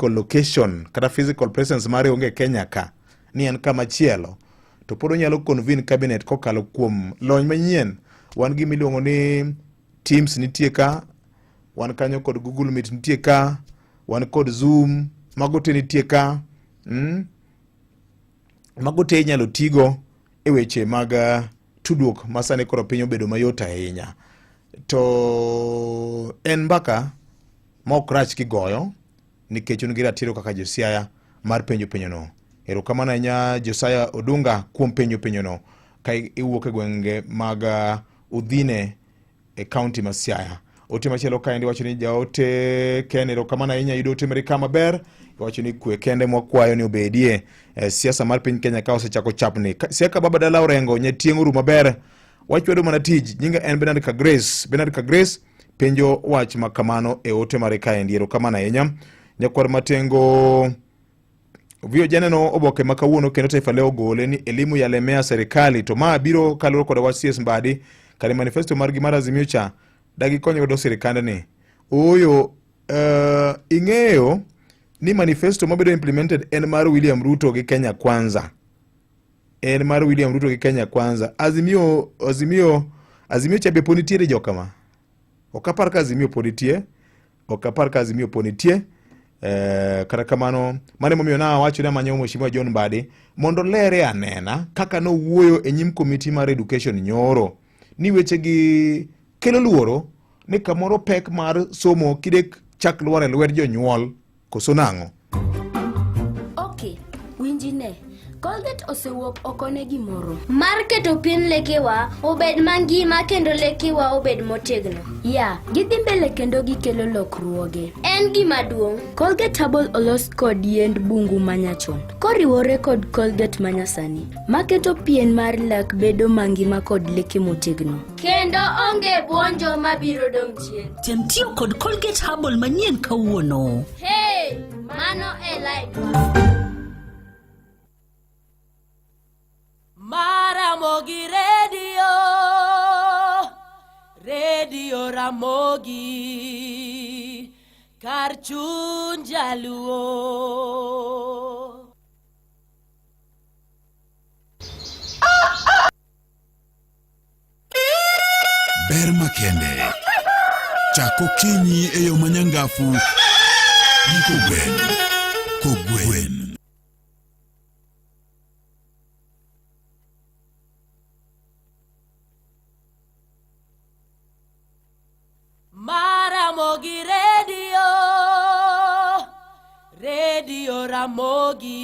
location kata physical presence mare onge Kenya ka ni en kama chielo to pod onyalo convene cabinet kokalo kuom lony manyien. Wan gi miluongo ni Teams nitie ka, wan kanyo kod Google Meet nitie ka, wan kod Zoom, mago te nitie ka. Mago te inyalo tigo e weche mag tudruok ma sani koro piny obedo mayot ahinya. To en mbaka ma ok rach kigoyo nikech un gi ratiro kaka jo-Siaya mar penjo penjono. Erokamano ahinya Josiah Odunga kuom penjo penjono ka iwuok e gwenge mag Udhine e kaunti ma Siaya. Ote machielo kaendi wacho ni jaote Ken, erokamano ahinya, yudo ote mari ka maber. Iwacho ni kwe kende mwakwayo ni obedie e siasa mar piny Kenya ka osechako chapni. Siaka baba dala Orengo nyatieng' oru maber. Wachwado mana tij. Nyinga en Bernard Kagrace. Bernard Kagrace penjo wach ma kamano e ote mare kaendi. Erokamano ahinya. Nyakwar Matengo Vio janeno oboke ma kawuono kendo Taifa Leo ogole ni elimu yalemea serikali to ma biro kaluwore kod wach CS Mbadi kare manifesto margi mar Azimio cha dagi konyo godo sirikandni. Ooyo ing'eyo ni manifesto mabedo implemented en mar William Ruto gi Kenya Kwanza. En mar William Ruto gi Kenya Kwanza. Azimio Azimio Azimio cha be pod nitiere jokama. Ok apar ka Azimio pod nitie. Ok apar ka Azimio pod nitie. Kata kamano mano emomiyo nawacho ni amanyo Mheshimiwa John Mbadi mondo olere anena kaka nowuoyo e nyim komiti mar education nyoro ni wechegi kelo luoro ni kamoro pek mar somo kidek chak lwar e lwet jonyuol koso nang'o? Okay, winji ne. Colgate osewuok oko ne gimoro. Mar keto pien lekewa obed mangima kendo lekewa obed motegno. Ya, gidhi mbele kendo gikelo lokruoge. En gima duong'. Colgate Herbal olos kod yiend bungu manyachon koriwore kod Colgate manyasani maketo pien mar lak bedo mangima kod leke motegno. Kendo onge buonjo mabiro dong' chien. Tem tiyo kod Colgate Herbal manyien kawuono. Hey, mano e like. Maramogi Radio, Radio Ramogi, kar chuny jaluo. Ber makende. Chak okinyi e yo manyangafu gi kogwen. Kogwen. Maramogi Radio, Radio Ramogi,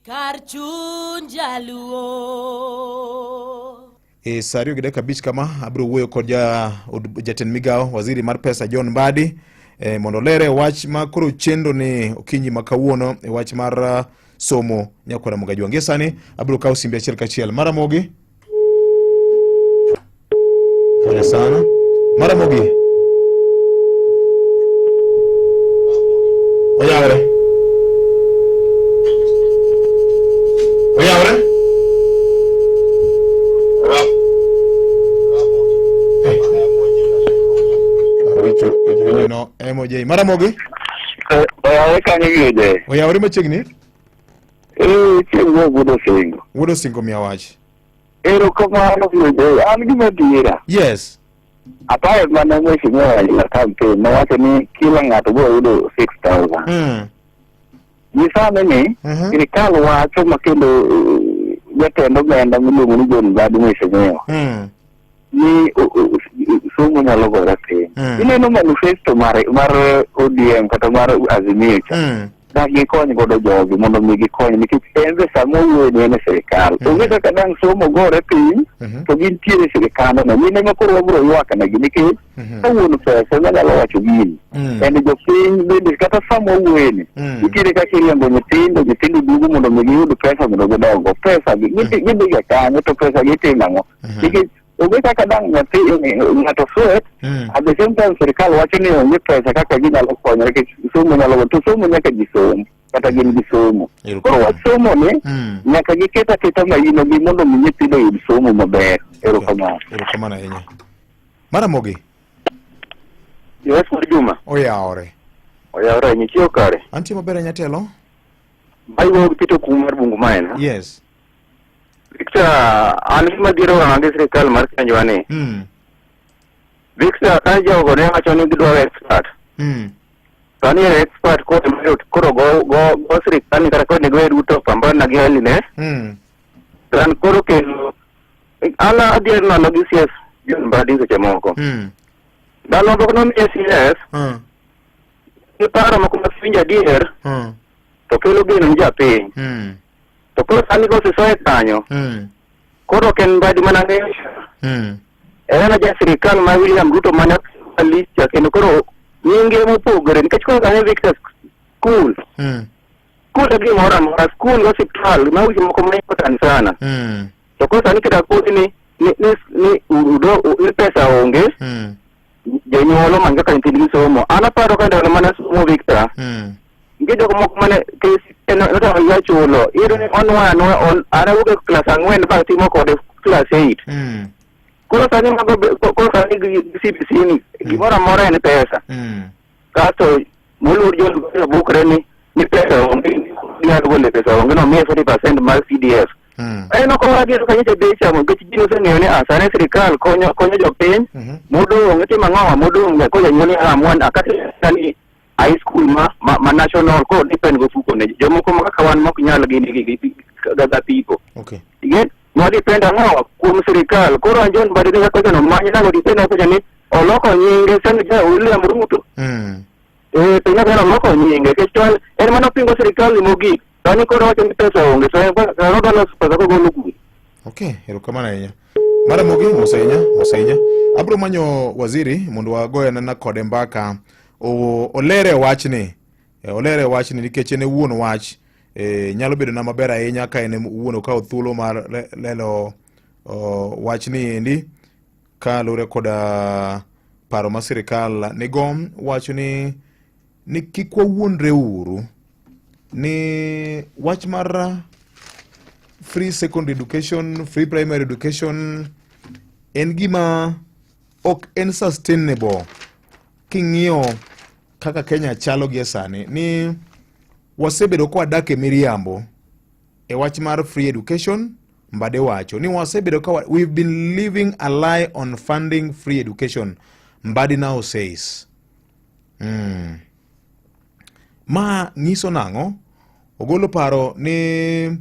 kar chuny jaluo. E saa 2:05 kama abiro wuoyo kod jatend migawo waziri mar pesa John Mbadi mondo olere wach ma koro chendo ni okinyi ma kawuono e wach mar somo nyakwara Ramogi Ajwang'. Gie sani abiro kawo simbe achiel kachiel. Maramogi. Pole sana. Maramogi. Oyawre. Oyawre. No, MOJ. Maramogi. Oyawre kanyo gi OJ. Oyawre machiegni. Eh, chieng' wuok wuod Osingo. Wuod Osingo miya wach. Erokamano VOJ. An gima dira. Yes. Apayo mana mheshimiwa Raila campaign nowacho ni kila ng'ato biro yudo 6000. Gisane ni sirikal wacho ma kendo jatend omenda miluongo ni John Mbadi mheshimiwa ni somo nyalo gore piny. Ineno manifesto mar ODM kata mar Azimio cha. Dak gikony godo jogi mondo mi gikony nikech en be sama owuoyo ni en e sirikal. Onge kaka dang' somo gore piny to gintiere e sirikandno. Gin ema koro wabiro ywak negi nikech ka wuon pesa ema nyalo wacho gini. And jopiny bende kata sama owuoye ni nitiere kaka iriembo nyithindo, nyithindo duogo mondo mi giyud pesa mondo gidongo. Pesa gi gidhi ga kanyo to pesa gi itimo ang'o? Nikech onge kaka dang' nyathi ng'ato sweat at the same time sirikal wacho ni onge pesa kaka ginyalo konyore nikech somo nyalo to somo nyaka ji som kata gin gi somo. Koro wach somo ni nyaka giket aketa maino gi mondo mi nyithindo oyud somo maber. Erokamano. Erokamano ahinya. Maramogi. Yes, Wuod Juma. Oyawore. Oyawre ahinya, ichiewo kare. Antie maber ahinya telo. Maiwuoyo gi Peter Okumu mar Bungu Maina. Yes. Victor, an gima dhiero wang'a gi sirikal mar Kenjwa ni. Victor, ka jogo ne wacho ni gidwaro expert. Sani e expert koro ema koro go go go sirikal ni kata koro ne giwe Ruto pambana gi hali ne. An koro kelo an adier nono gi CS John Mbadi seche moko. Ndalo moko nomiye CS gi paro moko ma winjo adier to kelo geno ni japiny. To koro sani kosesoye kanyo, koro ok en Mbadi mana ng'eyo cha. En ana ja sirikal ma William Ruto mane lich cha kendo koro nyinge mopogore nikech koro kanyo Victor school. School e gimoro amora, school, osiptal, mago gik moko ma important sana. To koro sani kata kodi ni ni ni ni udo ni pesa onge, jonyuol omany kaka nyithindgi somo. An aparo ka ndalo mana somo Victor, nitie jok moko mane KCPE notamo gi chulo. Iyudo ni onwa anwa on an awuok e klas ang'wen ba atimo kode klas 8. Koro sani mago koro sani gi CBC ni gimoro amora en pesa. Kasto moluor John Mbadi bukre ni ni pesa onge nyalo golo pesa onge nomiye 40% mar CDF. En ok owagi to kanyo be chamo nikech ji oseng'eyo ni ah, sani sirikal konyo konyo jopiny modong' itimo ang'owa modong' ko janyuol ni ah mwan akata ni high school ma, ma, ma national koro depend go fuko ne jomoko ma kaka wan mok nyal gini gi gi gaga pipo. Okay. Igen ma depend ang'owa kuom sirikal koro an John Mbadi ni kaka no many nago depend okocha ni oloko nyinge sani ja William Ruto. Eh, to nyaka oloko nyinge nikech to en en mana pingo sirikal ni mogik. Sani koro wacho ni pesa onge so en koro odwa loso pesa kogolo kuno. Okay, erokamano ahinya. Maramogi, mos ahinya, mos ahinya. Abiro manyo waziri mondo wagoye anena kode mbaka o, olere wachni. E, olere wachni nikech en e wuon wach. E, nyalo bedo na maber ahinya ka en e wuon okawo thuolo mar lelo o, wachni endi kaluwore koda paro ma sirikal nigo wacho ni ni kik wawuondre uru ni wach mar free secondary education, free primary education en gima ok en sustainable king'iyo kaka Kenya chalo gie sani ni wasebedo ka wadak e miriambo e wach mar free education. Mbade wacho ni wasebedo ka we've been living a lie on funding free education, Mbadi now says. Ma nyiso nang'o? Ogolo paro ni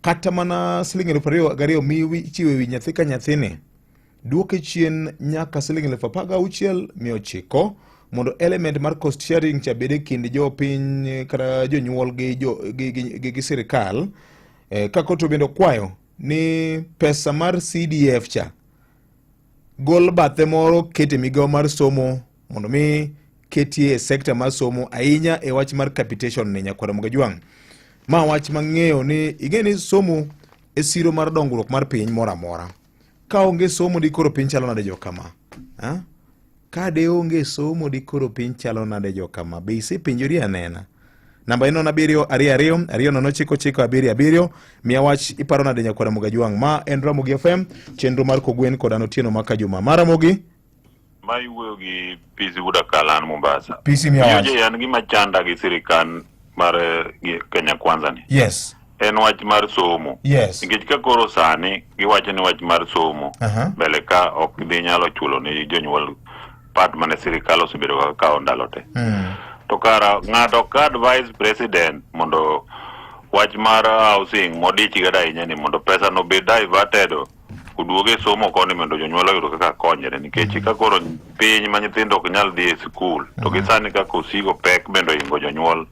kata mana siling 22,000 mi ichiwo e wi nyathi ka nyathini duoke chien nyaka siling 16,900 mondo element mar cost sharing cha bed e kind jopiny kata jonyuol gi, jo, gi, gi, gi, gi sirikal. Eh, ka to bende okwayo ni pesa mar CDF cha gol bathe moro kete migawo mar somo mondo mi ketie e sekta mar somo ahinya e wach mar capitation ni nyakwara Mugajwang'. Ma wach mang'eyo ni ing'e ni somo e siro mar dongruok mar piny moro amora. Ka onge somo di koro piny chalo nade jokama? Ha? Ka de onge somo di koro piny chalo nade jokama? Be isepenjori anena? Namba en 07 22 2 09 9 7 7. Miya wach iparo nade nyakwara Mugajwang'. Ma en Ramogi FM, chenro mar Kogwen kod an Otieno Maka Juma. Ma Ramogi? Ma iwuoyo gi PC Wuod Akala an Mombasa. PC miya wach. Oje an gima chanda gi sirikal mar Kenya Kwanza ni. Yes. En wach mar somo. Yes. Nikech ka koro sani giwacho ni wach mar somo mbele ka ok dhi nyalo chulo ni jonyuol part mane sirikal osebedo ka kawo ndalo te. To kara ng'ato ka advise president mondo wach mar housing modich godo ahinya ni mondo pesa no bed diverted oduog e somo koni mondo jonyuol oyud kaka konyre nikech ka koro piny ma nyithindo ok nyal dhi e sikul to gi sani kaka osigo pek bende ohingo jonyuol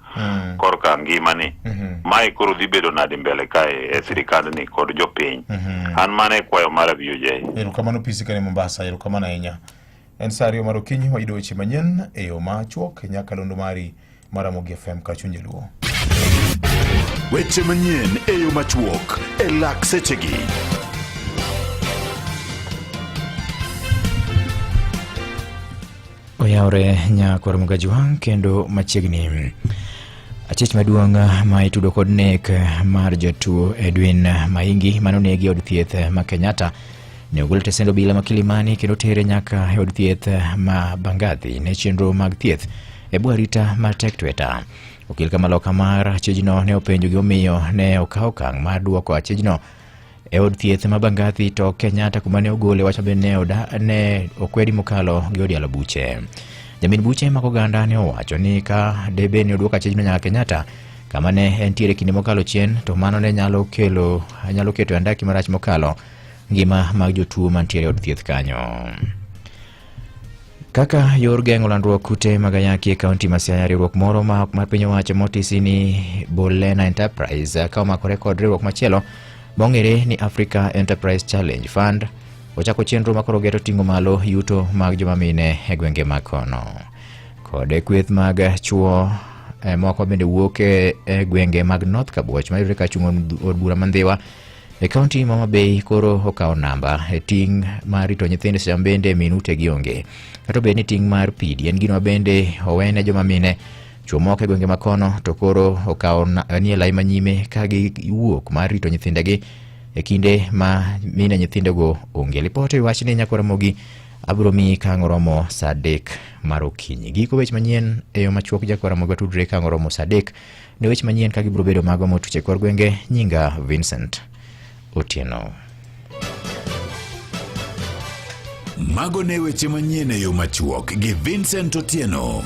korka ngimani mae koro dhi bedo nadi mbele kae e sirikandni kod jopiny. An mano e kwayo mara VOJ. Erokamano PC kane Mombasa, erokamano ahinya. En saa ariyo mar okinyi wayudo weche manyien e yo machuok e nyakalondo mari mar Ramogi FM kar chuny Jaluo. Weche manyien e yo machuok e lak sechegi. Oyawre nyakwar Mugajwang' kendo machiegni. Achich maduong' ma itudo kod nek mar jatuo Edwin Maingi mane onegi e od thieth ma Kenyatta ne ogol tesend obila ma Kilimani kendo tere nyaka e od thieth ma Bangathi ne chenro mag thieth. e bwo arita mar tek tweta. Okil kamaloka mar achijno ne openjo gimomiyo ne okawo okang' mar duoko achijno e od thieth ma Bangathi to Kenyatta kuma ne ogole wach mabe ne, oda, ne okwedi mokalo gi od yalo buche. Jamin buche mag oganda ne owacho ni ka debe ne oduok achijno nyaka Kenyatta kama ne entiere kinde mokalo chien to mano ne nyalo kelo nyalo keto e andaki marach mokalo ngima mag jotuo mantiere e od thieth kanyo. Kaka yor geng'o landruok kute mag ayaki e kaunti ma Siaya, riwruok moro ma ok mar piny owacho motisi ni Bolena Enterprise ka omakore kod riwruok machielo mong'ere ni Africa Enterprise Challenge Fund ochako chenro ma koro geto ting'o malo yuto mag joma mine e gwenge ma kono. Kod kweth mag chuo eh, moko bende wuok e e gwenge mag North Kabuoch mayudore ka chung' od bura ma Ndhiwa E kaunti ma Homa Bay koro okawo namba e ting' mar rito nyithindo seche ma bende min utegi onge. Kata obed ni ting' mar pidi en gino ma bende owene joma mine, chwo moko e gwenge ma kono to koro okawo nie lai manyime ka giwuok mar rito nyithindegi e kinde ma mine nyithindogo onge. Lipot e wachni Nyakwar Ramogi abiro miyi ka ang' oromo saa adek mar okinyi. Giko weche manyien e yo machuok Jakwar Ramogi watudre ka ang' oromo saa adek. Ne weche manyien ka gibiro bedo mago motuch e kor gwenge, nyinga Vincent Otieno. Mago ne weche manyien e yo machuok gi Vincent Otieno.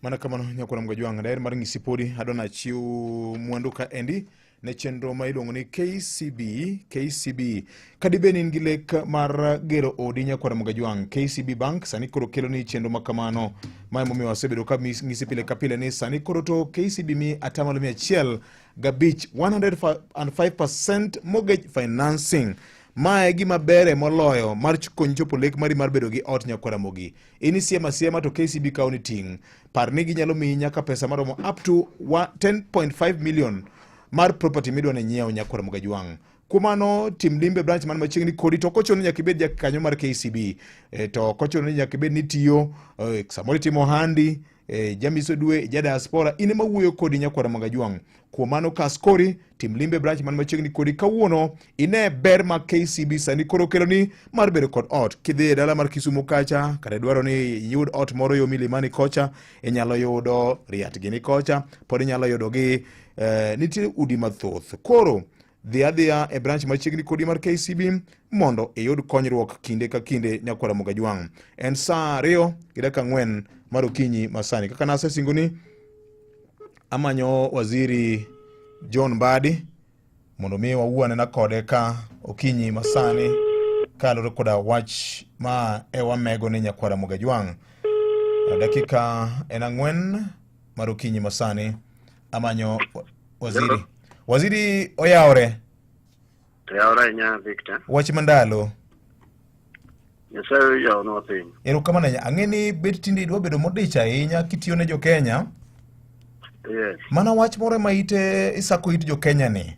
Mana kamano nyakwara Mgajwang', daher mar ng'isi podi adwa nachiw mwandu ka endi ne chenro ma iluongo ni KCB KCB. Kadibed ni in gi lek mar gero odi nyakwar Mgajwang', KCB Bank sani koro kelo ni chenro ma kamano. Ma emomiyo wasebedo ka ng'isi pile ka pile ni sani koro to KCB mi atamalo 105 105% mortgage financing. Ma e gima bere moloyo mar konyi chopo lek mari mar bedo gi ot nyakwar Ramogi. In isiemo asiema to KCB kawo ni ting'. Par ni ginyalo miyi nyaka pesa maromo up to 10.5 million mar property midwa ni nyiew nyakwar Mgajwang'. Kuom mano tim limbe branch man machiegni kodi to ok ochuno ni nyaka ibed jakanyo mar KCB. E, to ok ochuno ni nyaka ibed ni itiyo e, samoro itimo ohandi e, jamiso dwe ja diaspora in ema wuoyo kodi nyakwar Mgajwang'. Kuom mano kas kori tim limbe branch man machiegni kodi kawuono ine ber ma KCB sani koro keloni mar bedo kod ot. Kidhi e dala mar Kisumu kacha kata idwaro ni iyud ot moro yo Milimani kocha inyalo yudo Riat gini kocha pod inyalo yudo gi eh, nitie udi mathoth. Koro dhi adhiya e branch machiegni kodi mar KCB mondo iyud konyruok kinde ka kinde nyakwara Mugajwang'. En saa 2 gi dakika 4 mar okinyi masani. Kaka nasesingoni amanyo waziri John Mbadi mondo mi wawuo anena kode ka okinyi masani kaluwore koda wach ma e wamego ni nyakwara Mugajwang'. Dakika en 4 mar okinyi masani amanyo waziri. Waziri oyawore. Oyawore ahinya Victor. Wach mandalo. Nyasaye oyawonwa piny. Erokamano ahinya. Ang'e ni bet tinde idwa bedo modich ahinya kitiyo ne jo Kenya. Yes. Mana wach moro ema ite isako it jo Kenya ni.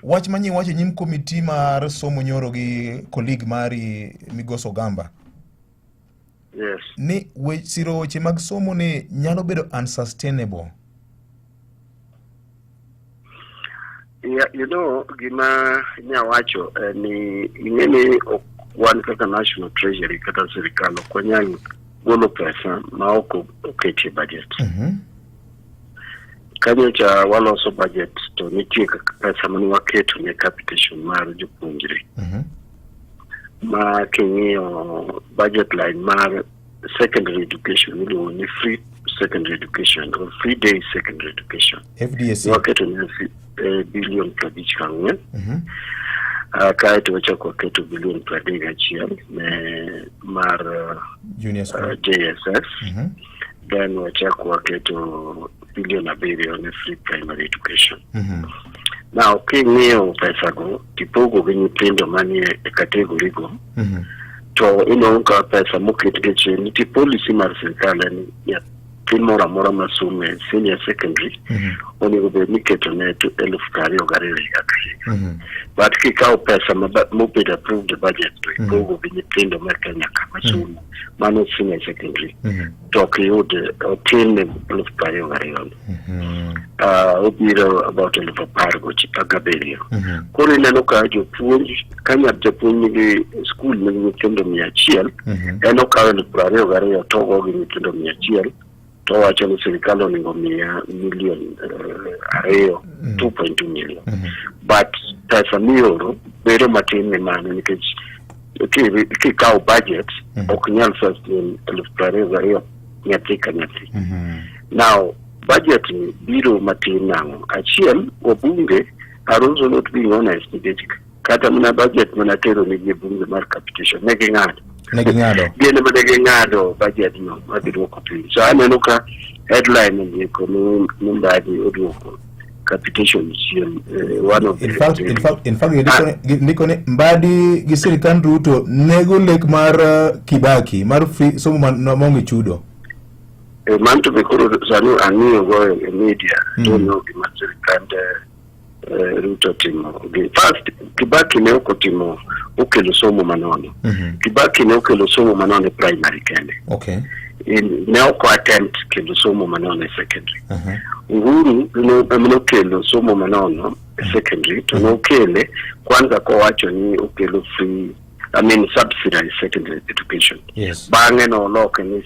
Wach manyi wacho e nyim komiti mar somo nyoro gi colleague mari Migosi Ogamba. Yes. Ni we, siro weche mag somo ni nyalo bedo unsustainable. Yeah, you know, gima nyawacho eh, ni ing'e ni ok wan kaka National Treasury kata sirikal ok wanyal golo pesa ma ok oketie budget. Ka nyocha waloso budget to nitie kaka pesa mane waketo ne capitation mar jopuonjre. Ma king'iyo budget line mar secondary education iluongo ni free secondary education or free day secondary education. FDSE. Waketo ne bilion 54. Kaeto wachako waketo bilion 31 ne mar Junior school. JSS. Then wachako waketo bilion 7 ne free primary education. Now king'iyo pesago tipogo gi nyithindo manie e category go to inwang'o ka pesa moket gi chien nitie policy mar sirkal en nyathi moro amora masomo e senior secondary onego bed ni iketo ne to eluf prariyo gariyo higa ka higa. But kikawo pesa mobedo approved e budget to ipogo gi nyithindo ma Kenya ka masomo mano senior secondary to ok iyud otin ne eluf prariyo gariyo. Obiro about eluf apar gabiriyo. Koro ineno ka jopuonj ka nyat japuonj nigi skul nigi nyithindo mia achiel en okawo eluf prariyo gariyo to ogo gi nyithindo mia achiel to owacho ni sirikal onego miya milion ariyo 2.2 million but pesa mioro bedo matin ne mano nikech kikawo budget ok nyal sustain eluf prariyo gariyo nyathi ka nyathi. Now budget ni biro matin nang'o? Achiel, wabunge are also not being honest nikech kata mana budget mana tero negi e bunge mar capitation ne ging'ado. Ne ging'ado. Gin ema ne ging'ado budget no ma giduoko piny. So aneno ka headline ondiko ni Mbadi oduoko capitation chien. One of In the, fact, in fact, gindiko ni Mbadi gi sirikand Ruto nego lek mar Kibaki mar free somo maonge chudo. Man to be koro sani ang'iyo go e media don't know gima sirikand Ruto timo. First, Kibaki ne ok otimo okelo somo manono. Kibaki ne okelo somo manono e primary kende. Ne ok attempt kelo somo manono e secondary. Uhuru ema nokelo somo manono e secondary to nokele kwanza kowacho ni okelo free I mean subsidized secondary education. Bang'e noloke ni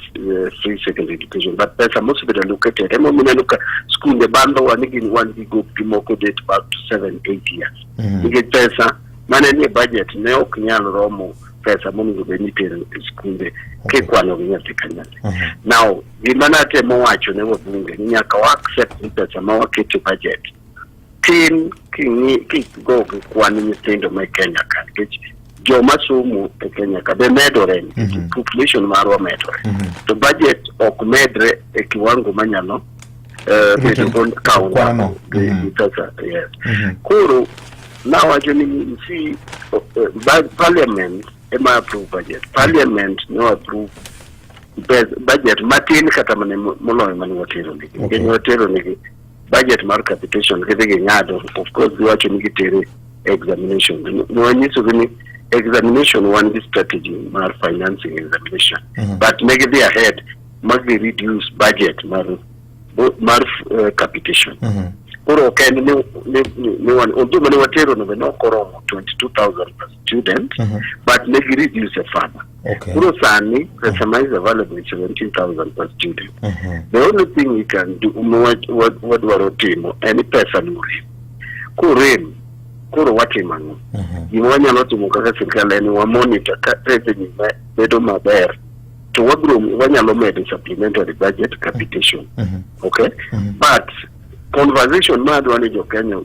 free secondary education but pesa mosebedo allocated emomiyo ineno ka skunde bandhowa ni gin wan gi gopgi moko date back to 7 8 years. Nikech pesa mane nie budget ne ok nyal romo pesa monego bed ni itero e skunde kikwano gi nyathi ka nyathi. Now gima natemo wacho ne wabunge ni nyaka wa accept ni pesa ma waketo e budget tin kigo gi kwan nyithindo ma e Kenya ka nikech joma somo e Kenya ka be medore nikech population marwa medore to budget ok medre e kiwango manyalo bedo kawo Kwano. gi pesa yes. Koro nawacho ni you see parliament ema approve budget. Parliament no approve budget matin kata mane moloyo mane watero negi. Nikech watero negi budget mar capitation gidhi ging'ado of course giwacho ni gitere examination. Nwanyisogi ni examination wan gi strategy mar financing examination but ne gidhi ahead ma gi reduce budget mar capitation. Koro ok en ni wan although mane watero no be ne ok oromo 22,000 per student but ne gi reduce further. Koro sani pesa ma is available is 17,000 per student. The only thing we can do wadwaro timo en ni pesa no orem. Korem koro watimo ang'o? Gima wanyalo timo kaka sirikal en wa monitor ka revenue bedo maber to wabiro wanyalo medo supplementary budget capitation. Okay? But conversation ma adwa ni jo Kenya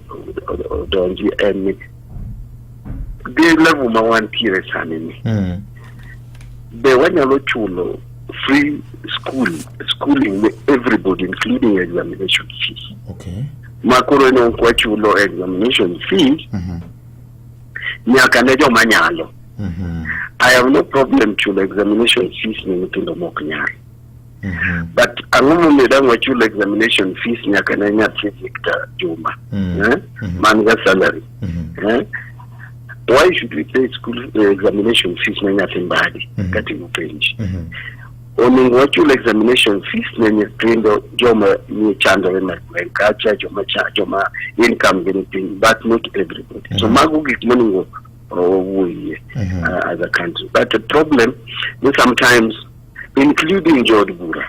odonji en ni gi level ma wantiere sani ni be wanyalo chulo free schooling ne everybody including examination fees. Ma koro en ok wachulo examination fees nyaka ne joma nyalo. I have no problem chulo examination fees ne nyithindo mok nyal. But ang'o momiyo dang' wachulo examination fees nyaka ne nyathi Victor Juma man ga salary? Why should we pay school examination fees ne nyathi Mbadi katimo penj? Onego wachul examination fees ne nyithindo joma ni chandore mar gweng' kacha joma income gi ni piny but not everybody. So mago gik monego wawuoyie as a country. But the problem is sometimes including jood bura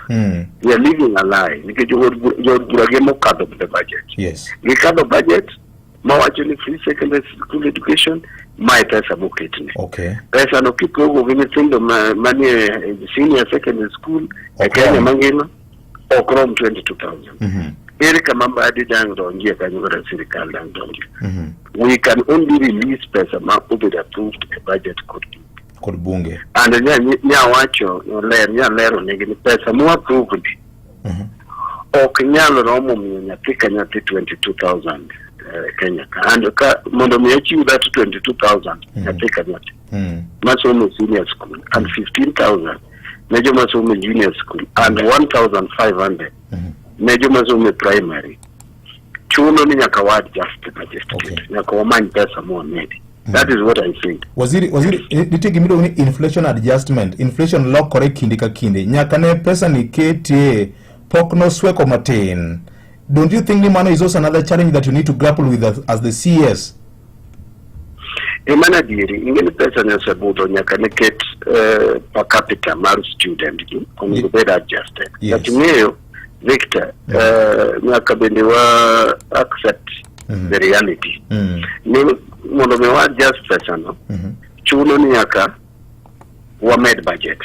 we are living a lie nikech jood bura gi mokadho the budget. Gikadho budget mawacho ni free secondary school education mae pesa moketne. Pesa no kipogo gi nyithindo manie senior secondary school e Kenya mangima ok rom 22,000. Ere kama Mbadi dang' donjie kanyo kata sirikal dang' donjie? We can only release pesa ma obedo approved e budget kod bunge. And nyawacho ler nyalero negi ni pesa mo approve ni ok nyal romo miyo nyathi ka nyathi 22,000 Kenya ka. And ka mondo mi achiw that 22,000 nyathi ka nyathi masomo senior school and 15,000 ne joma somo e junior school and 1500 ne joma somo e primary chuno ni nyaka wa adjust the budget Okay. nyaka wamany pesa mowamedi that is what I said Waziri, waziri eh, nitie gima iluongo ni inflation adjustment. Inflation lokore kinde ka kinde. Nyaka ne pesa ni ketie pok nosweko matin. Don't you think ni mano is also another challenge that you need to grapple with as the CS? Emana adieri ing'e ni pesa ni osebudho nyaka ne ket eh, per capita mar student gi onego bed adjusted Yes. but ing'eyo Victor eh, nyaka bende wa accept the reality ni mondo mi wa adjust pesa no chuno ni nyaka wamed budget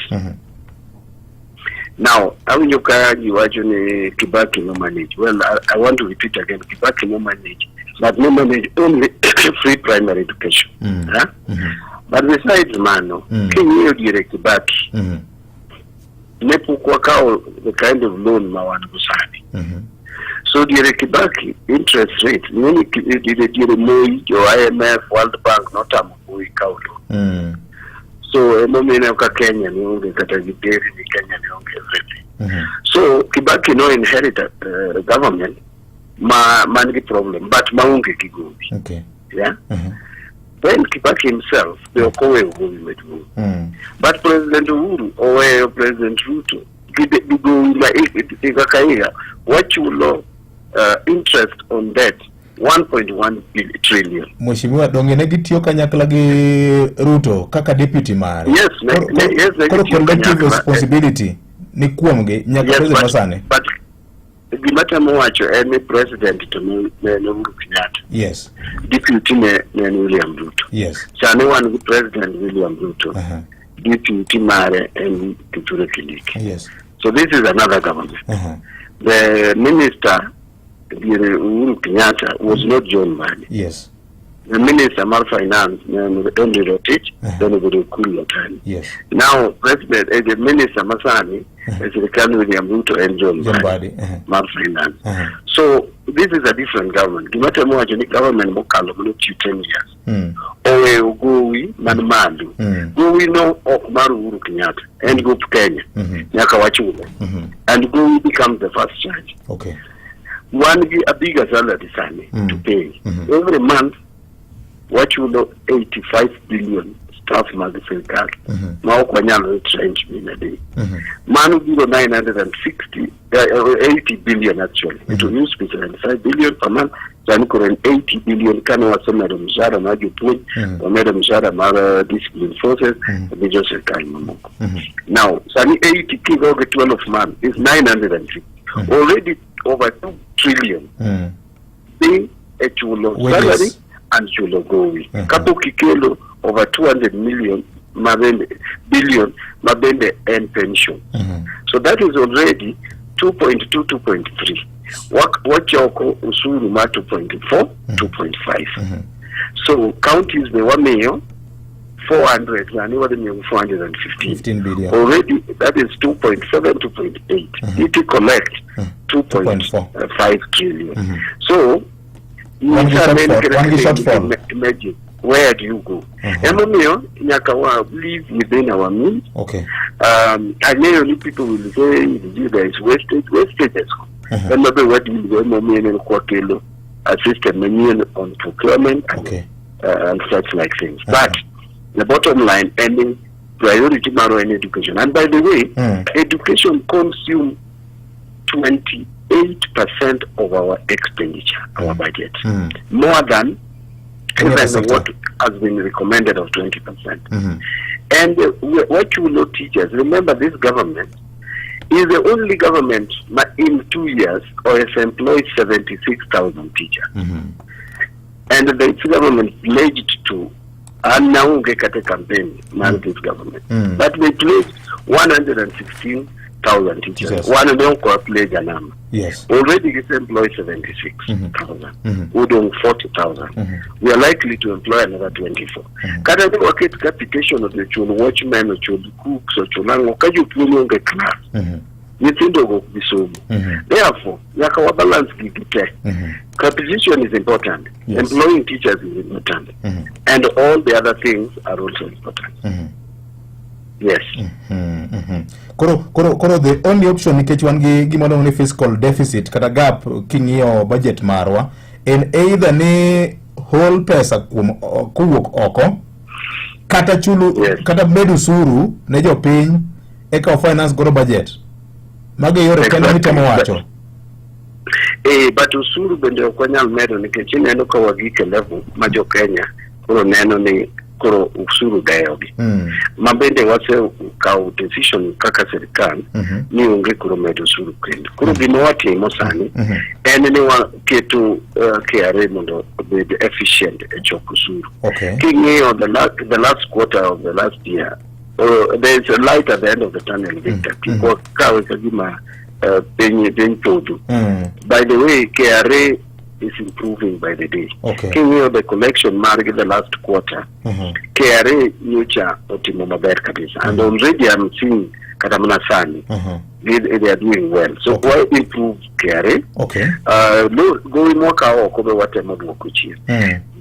Now, awinjo ka ji wacho ni Kibaki no manage. Well, I want to repeat again, Kibaki no manage, but no manage only free primary education. Huh? But besides mano, king'iyo diere Kibaki, ne pok wakawo the kind of loan ma wan go sani. So diere Kibaki, interest rate, ng'eni diere Moi, jo IMF, World Bank notamo Moi kawo loan. So emomiyo ineno ka Kenya ne onge kata gi dairy ni Kenya ne onge everything. So Kibaki no inherit a government ma man gi problem but maonge gi gowi. Yeah? Then Kibaki himself be ok oweyo gowi maduong'. But President Uhuru oweyo President Ruto gi gi gowi ma higa ka higa wachulo interest on debt 1.1 trillion. Mheshimiwa, donge ne gitiyo kanyakla gi Ruto kaka deputy mare? Yes, yes, ne Koro gitiyo collective kanyakla. responsibility ni kuomgi nyaka Yes, president masani. but gima temo wacho en ni president to ne en Uhuru Kenyatta. Deputy ne en William Ruto. Sani wan gi President William Ruto. Deputy mare en Kithure Kindiki. So this is another government. The minister diere Uhuru Kenyatta was not John Mbadi. The minister mar finance ne en Henry Rotich, then obedo Ukur Yatani. Now president the minister masani e sirikal William Ruto en John John Mbadi Mbadi. Mar finance. So this is a different government. Gima temo wacho ni government mokalo manotiyo 10 years oweyo gowi man malo. Gowi no ok mar Uhuru Kenyatta, en gop Kenya. Nyaka wachule. And gowi becomes the first charge. Wan gi a bigger salary sani to pay. Every month wachulo 85 billion staff mag sirikal ma ok wanyal retrench in a day. Mano biro 960 80 billion actually. It will used to be 75 billion per month. Sani koro en 80 billion kane wasemedo mshahara mar jopuonj, wamedo mshahara mar discipline forces gi jo sirikal mamoko. Now, sani 80 kigo gi 12 months is 950. Already over 2 trillion dhi e chulo Wages. salary and chulo gowi. Kapok ikelo over 200 million mabende billion mabende en pension. So that is already 2.2 2.3. Wachoko usuru mar 2.4 2.5. So counties be wamiyo 400 sani wadhi miyo 415. 15 billion. Already that is 2.7 2.8. It collect 2.5 trillion. So Wan gi nyisa ne shortfall, wan gi nikech shortfall. Imagine where do you go? Emomiyo nyaka wa live within our means. Ang'eyo ni people will say there is wastage, wastage is ema be wadeal go emomiyo ineno kwakelo a system manyien on procurement and, and such like things. But the bottom line en ni priority marwa en education. And by the way, education consume 28% of our expenditure, our budget, more than Any other even sector. what has been recommended of 20%. And what you know, teachers, remember this government is the only government in 2 years or has employed 76,000 teachers. And the government pledged to, and now get a campaign, man, this government. But they pledged 116,000 teachers. Teachers. One and only pledge a number. Already it's employed 76,000. Udong 40,000. We are likely to employ another 24. Kata ni waket capitation of the chul watchmen, ochul cooks, ochul ang'o, ka jopuonj onge class, nyithindo go ok bi somo. Therefore, nyaka wa balance gigi te. Capitation is important. Employing teachers is important. And all the other things are also important. Yes. Koro the only option, nikech wan gi gima iluongo ni fiscal deficit kata gap king'iyo budget marwa, en either ni hol pesa kuom kowuok oko kata chulo kata medo osuru ne jopiny eka finance godo budget. Mago e yore kende mitemo wacho. Eh, but osuru bende ok wanyal medo nikech ineno ka wagik e level ma jo Kenya koro neno ni koro osuru deyogi. Ma bende wasekawo decision kaka sirikal ni onge koro medo osuru kendo. Koro gima watimo sani en ni waketo KRA mondo obed efficient e choko osuru. King'iyo the last quarter of the last year, there is a light at the end of the tunnel, Victor. Kik wakawe ka gima piny podho. By the way, KRA is improving by the day. King'iyo the collection margi the last quarter, KRA nyocha otimo maber kabisa. And already I'm seeing kata mana sani, they are doing well. So why improve KRA? Gowi mwakawo oko be watemo duoko chien.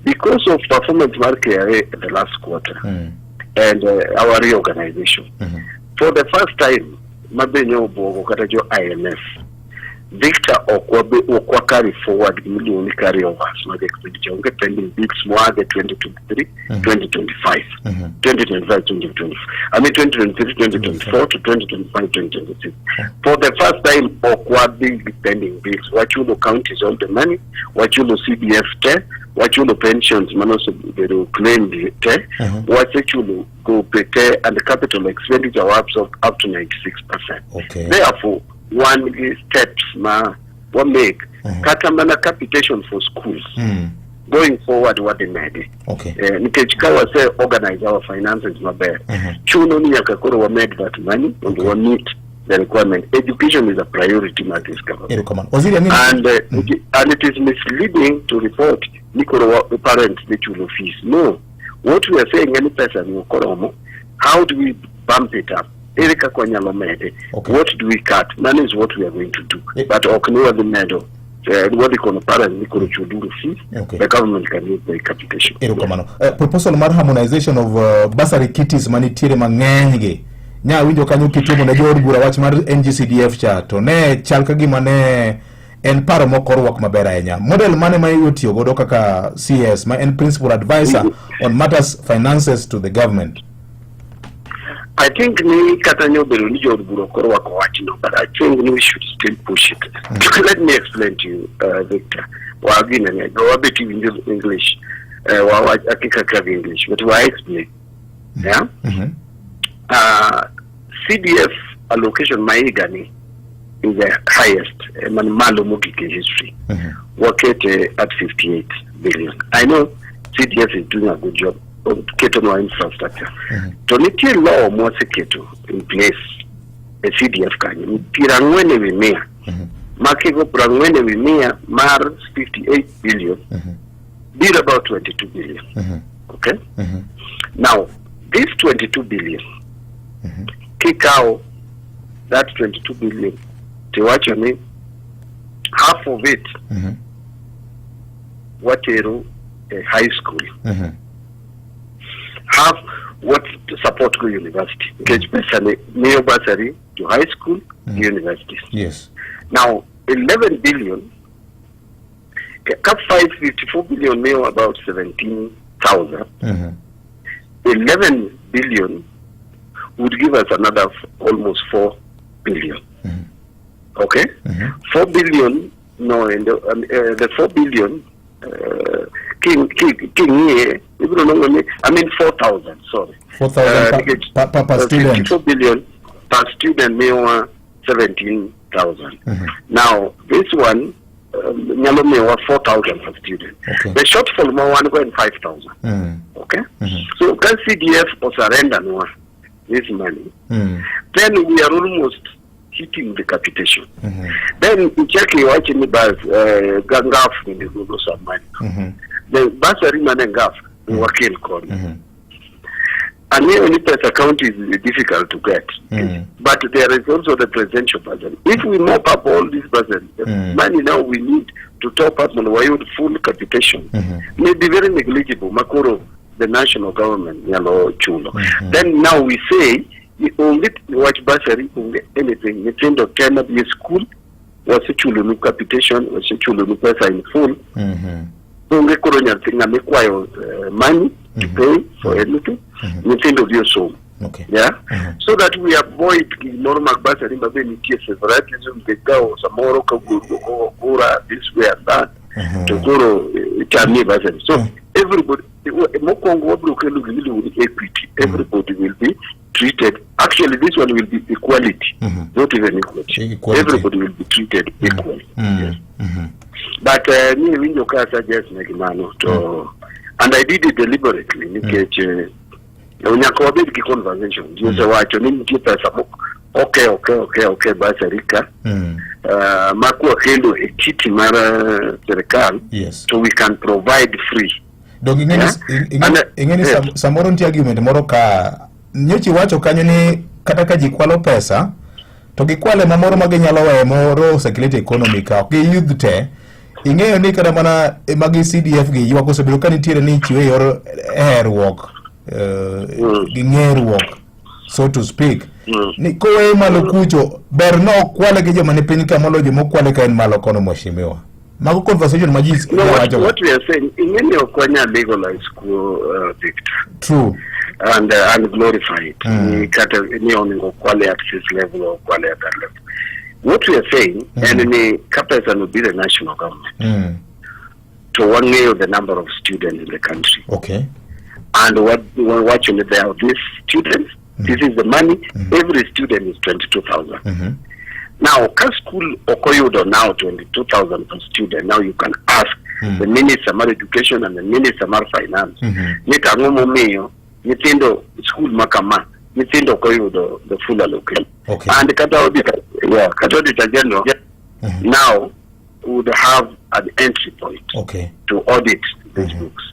Because of performance mar KRA the last quarter and our reorganization, for the first time mabe ne obuogo kata jo IMF, Victor, ok wa carry forward gimiluongo ni carry overs mag expenditure. Onge pending bills moage 2023, 2025, 2025, 2024, I mean 2023, 2024 to 2025, 2026. For the first time ok wadhi gi pending bills. Wachulo counties all the money, wachulo CDF te, wachulo pensions manosebedo claimed te, wasechulo gope te, and capital expenditure wa absorb up to 96%. Therefore, wan gi steps ma wa make kata mana capitation for schools going forward wadhi medi. Nikech ka wase organize our finances maber, chuno ni nyaka koro wamed that money mondo wa meet the requirement. Education is a priority mar this government. Erokamano. Waziri ang'e And it is misleading to report ni koro parents dhi chulo fees. No, what we are saying, any pesa ni ok oromo, how do we bump it up? Ere kaka wanyalo mede? What do we cut? That is what we are going to do, but ok ni wadhi medo, wadhi kono parents ni koro chuluru fees. The government can use the capitation. Erokamano. Proposal mar harmonization of bursary kitties manitiere mang'eny gi nya winjo kanyo kitimo ne jood bura wach mar NGCDF cha to ne chal ka gima ne en paro mok orwak maber ahinya. Model mane ma itiyo godo kaka CS ma en principal advisor on matters finances to the government? I think ni kata ne obedo ni jood bura ok orwako wachno, but I think ni we should still push it. Let me explain to you, Victor. Wagine ne, wabet iwinjo English, wa akika ka English, but wa explain. Yeah? CDF allocation ma higa ni is the highest, man malo mogik e history. Wakete at 58 billion. I know CDF is doing a good job of ketonwa infrastructure. To nitie law mwaseketo in place e CDF kanyo, 40 ewi 100. Ma kigo 40 ewi 100 mar 58 billion, biro about 22 billion. Okay? Now, this 22 billion, kikawo that 22 billion, tiwacho ni half of it watero e high school, half what support go university, nikech pesa ni miyo bursary to high school gi universities. Now 11 billion ka 554 billion miyo about 17,000, 11 billion would give us another almost 4 billion. Okay? 4 billion, no, and the 4 billion, king'iye, ibiro nongo ni, I mean 4,000, sorry. 4,000 Nikech, per student. 54 billion per student miyowa 17,000. Now, this one nyalo miyowa 4,000 per student. The shortfall ma wan go en 5,000. Okay? So, ka CDF osurrender nwa this money, then we are almost hitting the capitation. Then ichaki iwachi ni bas NGAAF bende golo some money. The bursary mane NGAAF wakel koni. Ang'eyo ni pesa county is difficult to get. But there is also the presidential bursary. If we mop up all these bursary, the money now we need to top up mondo wayud full capitation may be very negligible makoro the national government nyalo chulo. Then now we say Onge wach bursary, onge anything. Nyithindo te madhi e school wasechulonu capitation, wasechulonu pesa in full. Onge koro nyathi ng'ama ikwayo money to pay for anything. Nyithindo dhi osomo. Yeah? So that we avoid gimoro mag bursary ma be nitie favoritism nikech ka samoro ka wuoru ogo kura this way and that to koro itamie bursary. So everybody mokwongo wabiro kelo gima iluongo ni equity. Everybody will be treated. Actually, this one will be equality, not even equity. Equality. Everybody will be treated equally. Yes. But ni winjo ka suggest ne gimano to and I did it deliberately nikech nyaka wabed gi conversation. Ji osewacho ni nitie pesa mok okay bursary ka ma kwakelo e kitty mar sirikal to we can provide free. Dong ing'eni ing'eni samoro nitie argument moro ka nyochi wacho kanyo ni kata ka ji kwalo pesa to gikwale mamoro ma ginyalo weyo moro circulate economy ka ok giyudh te. Ing'eyo ni kata mana magi CDF gi ywak osebedo ka nitiere ni ichiwe e yor herruok gi ng'eruok, so to speak, ni koweye malo kucho ber no okwale gi joma ni piny ka moloyo joma okwale ka en malo kono. Mheshimiwa, mago conversation ma ji No, wacho. what we are saying, ing'eni ok wanyal legalize kuo, Victor. True. And glorify it. Ni kata ni onego kwale at this level or kwale at that level. What we are saying, en ni ka pesa no biro e national government, to wang'eyo the number of students in the country. And what wacho ni there are these students, this is the money, every student is 22,000. Now, ka school ok oyudo now 22,000 per student, now you can ask the Minister mar Education and the Minister mar Finance ni to ang'o momiyo nyithindo school ma kama nyithindo ok oyudo the full allocation. And kata auditor, yeah, kata auditor general now would have an entry point to audit these books.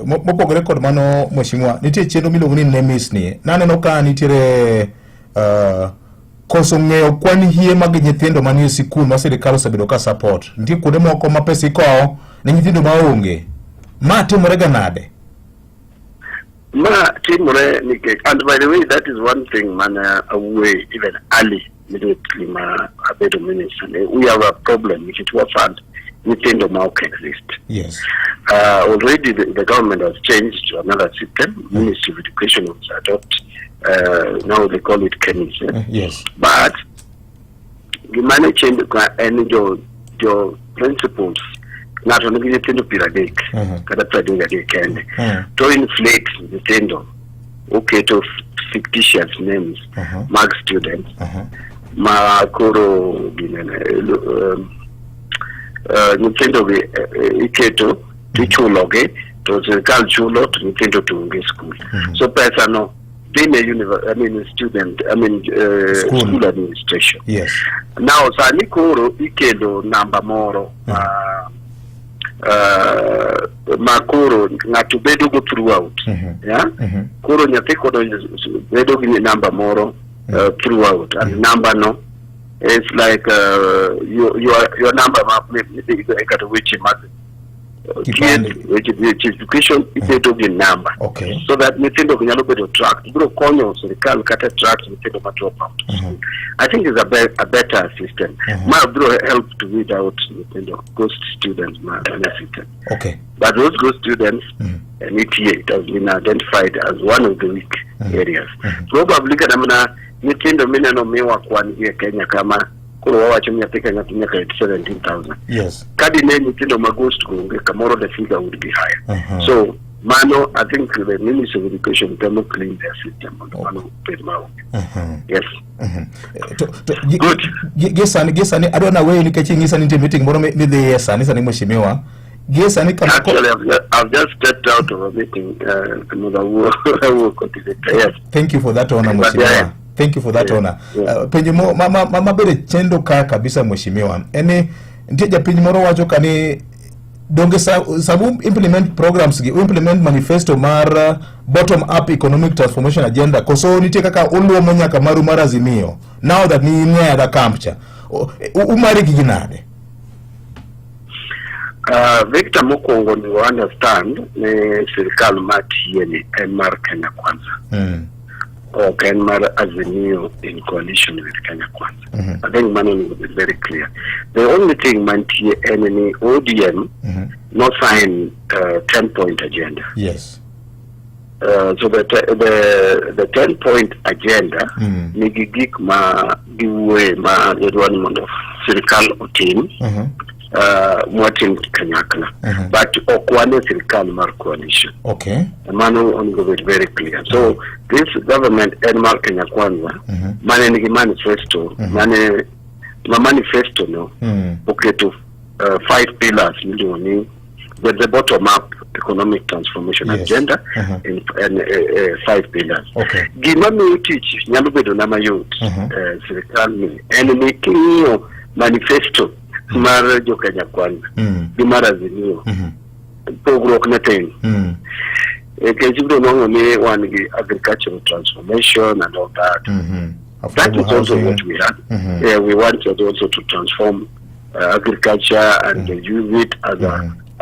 Mopogore kod mano, mheshimiwa, nitie chenro miluongo ni NEMIS ni. Naneno ka nitiere koso ng'eyo kwan hie mag nyithindo manie sikul ma sirikal osebedo ka support. Nitie kuonde moko ma pesa ikowo ne nyithindo maonge. Ma timore ga nade? Ma timore nikech, and by the way, that is one thing mana awuoye even early immediately ma abedo minister ne we have a problem nikech wa fund nyithindo ma ok exist. Already the government has changed to another system. Ministry of Education was adopt, now they call it KEMIS, eh? But gima ne change ka en jo principals ng'ato nigi nyithindo 30 kata 33 kende to inflate nyithindo, oketo fictitious names mag students ma koro ginene nyithindo gi iketo tichulogi to sirikal chulo to nyithindo to onge school, so pesa no dhi ne I mean student, I mean School. school administration. Now sani koro ikelo namba moro ma koro ng'ato bedo go throughout, yeah? Koro nyathi kodonjo bedo gi namba moro throughout, and namba no it's like your number ma kata weche mag Kipande. thieth, weche education ibedo gi namba so that nyithindo nyalo bedo tracked, biro konyo sirikal kata track nyithindo ma drop out of school. I think it's a better system ma biro help to weed out nyithindo ghost students ma mane system. But those ghost students, nitie, it has been identified as one of the weak areas probably. Kata mana nyithindo mineno miwa kwan gi e Kenya kama koro wawacho ni nyathi ka nyathi nyaka yud 17,000, ka dine nyithindo ma ghost go onge kamoro, the figure would be higher. So mano I think the Ministry of Education temo clean their system mondo mano obed maonge. Yes. To gi sani adwa naweyo nikech ing'isa ni nitie meeting moro midhiye sani sani, mheshimiwa, gi sani kama Actually, I've just stepped out of a meeting mondo awuo kodi later. Yes. Thank you for that honor, But mheshimiwa. Thank you for that honor. Penjo mo ma bede chendo ka kabisa, mheshimiwa, en ni nitie japiny moro wacho ka ni donge samu implement programs gi implement manifesto mar bottom up economic transformation agenda, koso nitie kaka uluomo nyaka maru mar Azimio now that ni nie other camp cha? Umari gi nade? Victor mokwongo ni understand ni sirikal matiye ni en mar Kenya Kwanza. Ok en mar Azimio in coalition with Kenya Kwanza. I think mano onego bed very clear. The only thing mantie en ni ODM no sign 10 point agenda. So the 10 point agenda nigi gik ma giwuoye ma gidwa ni mondo sirikal otim mwatim kanyakla. But ok wan e sirikal mar coalition. Mano onego bed very clear. So this government en mar Kenya Kwanza mane nigi manifesto mane ma manifesto no oketo five pillars miluongo ni the bottom up economic transformation agenda in five pillars. Gima miyo tich nyalo bedo na mayot sirikal ni en ni king'iyo manifesto mar jo Kenya Kwanza gi mar Azimio, pogruok ne tin. Nikech ibiro nwang'o ni wan gi agricultural transformation and all that. That Affordable is also housing. What we had. Yeah, we wanted also to transform agriculture and use it as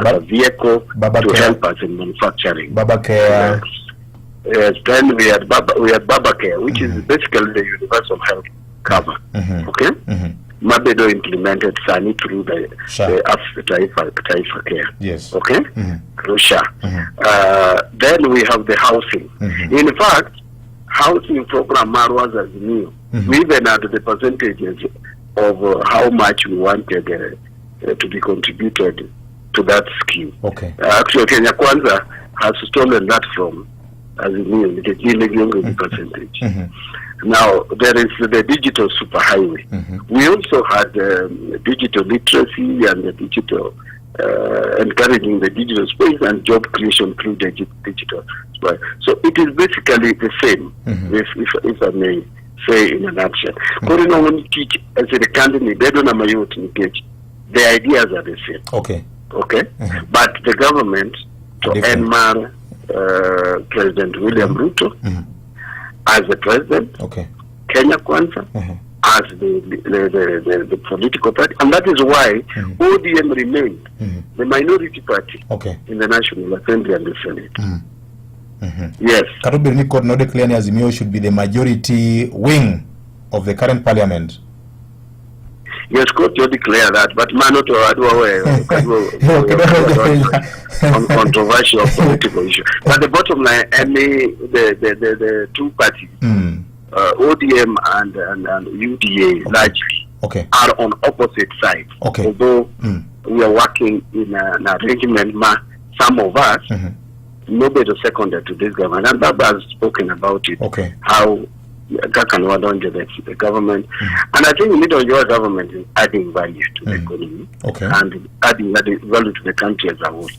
a vehicle Baba to Care. Help us in manufacturing. Baba Care. Yes, then we had Baba Care, which is basically the universal health cover. Okay, Mabedo implemented sani through the SHA. the Taifa Care. Okay, through SHA. Then we have the housing. In fact, housing program marwa Azimio, we even had the percentages of how much we wanted to be contributed to that scheme. Actually, Kenya Kwanza has stolen that from Azimio, nikech gin ne gionge gi percentage. Now, there is the digital superhighway. We also had digital literacy and the digital, encouraging the digital space and job creation through the digital space. So it is basically the same, if I may say in a nutshell. Koro inwang'o ni tich e sirikand ni bedo na mayot nikech the ideas are the same. Okay? But the government to Different. en mar President William Ruto as the president, Kenya Kwanza as the political party, and that is why ODM remained the minority party in the National Assembly and the Senate. Yes. Kata obedo ni court no declare ni Azimio should be the majority wing of the current parliament. Yes, court will declare that, but mano to adwa weyo, ok adwa on controversial political issue. But the bottom line, any the two parties, ODM and UDA largely are on opposite sides. Although we are working in an arrangement, ma, some of us, nobody seconded to this government. And Baba has spoken about it. How kaka ne wadonjo the government. And I think midonjo government is adding value to the economy and adding value to the country as a whole.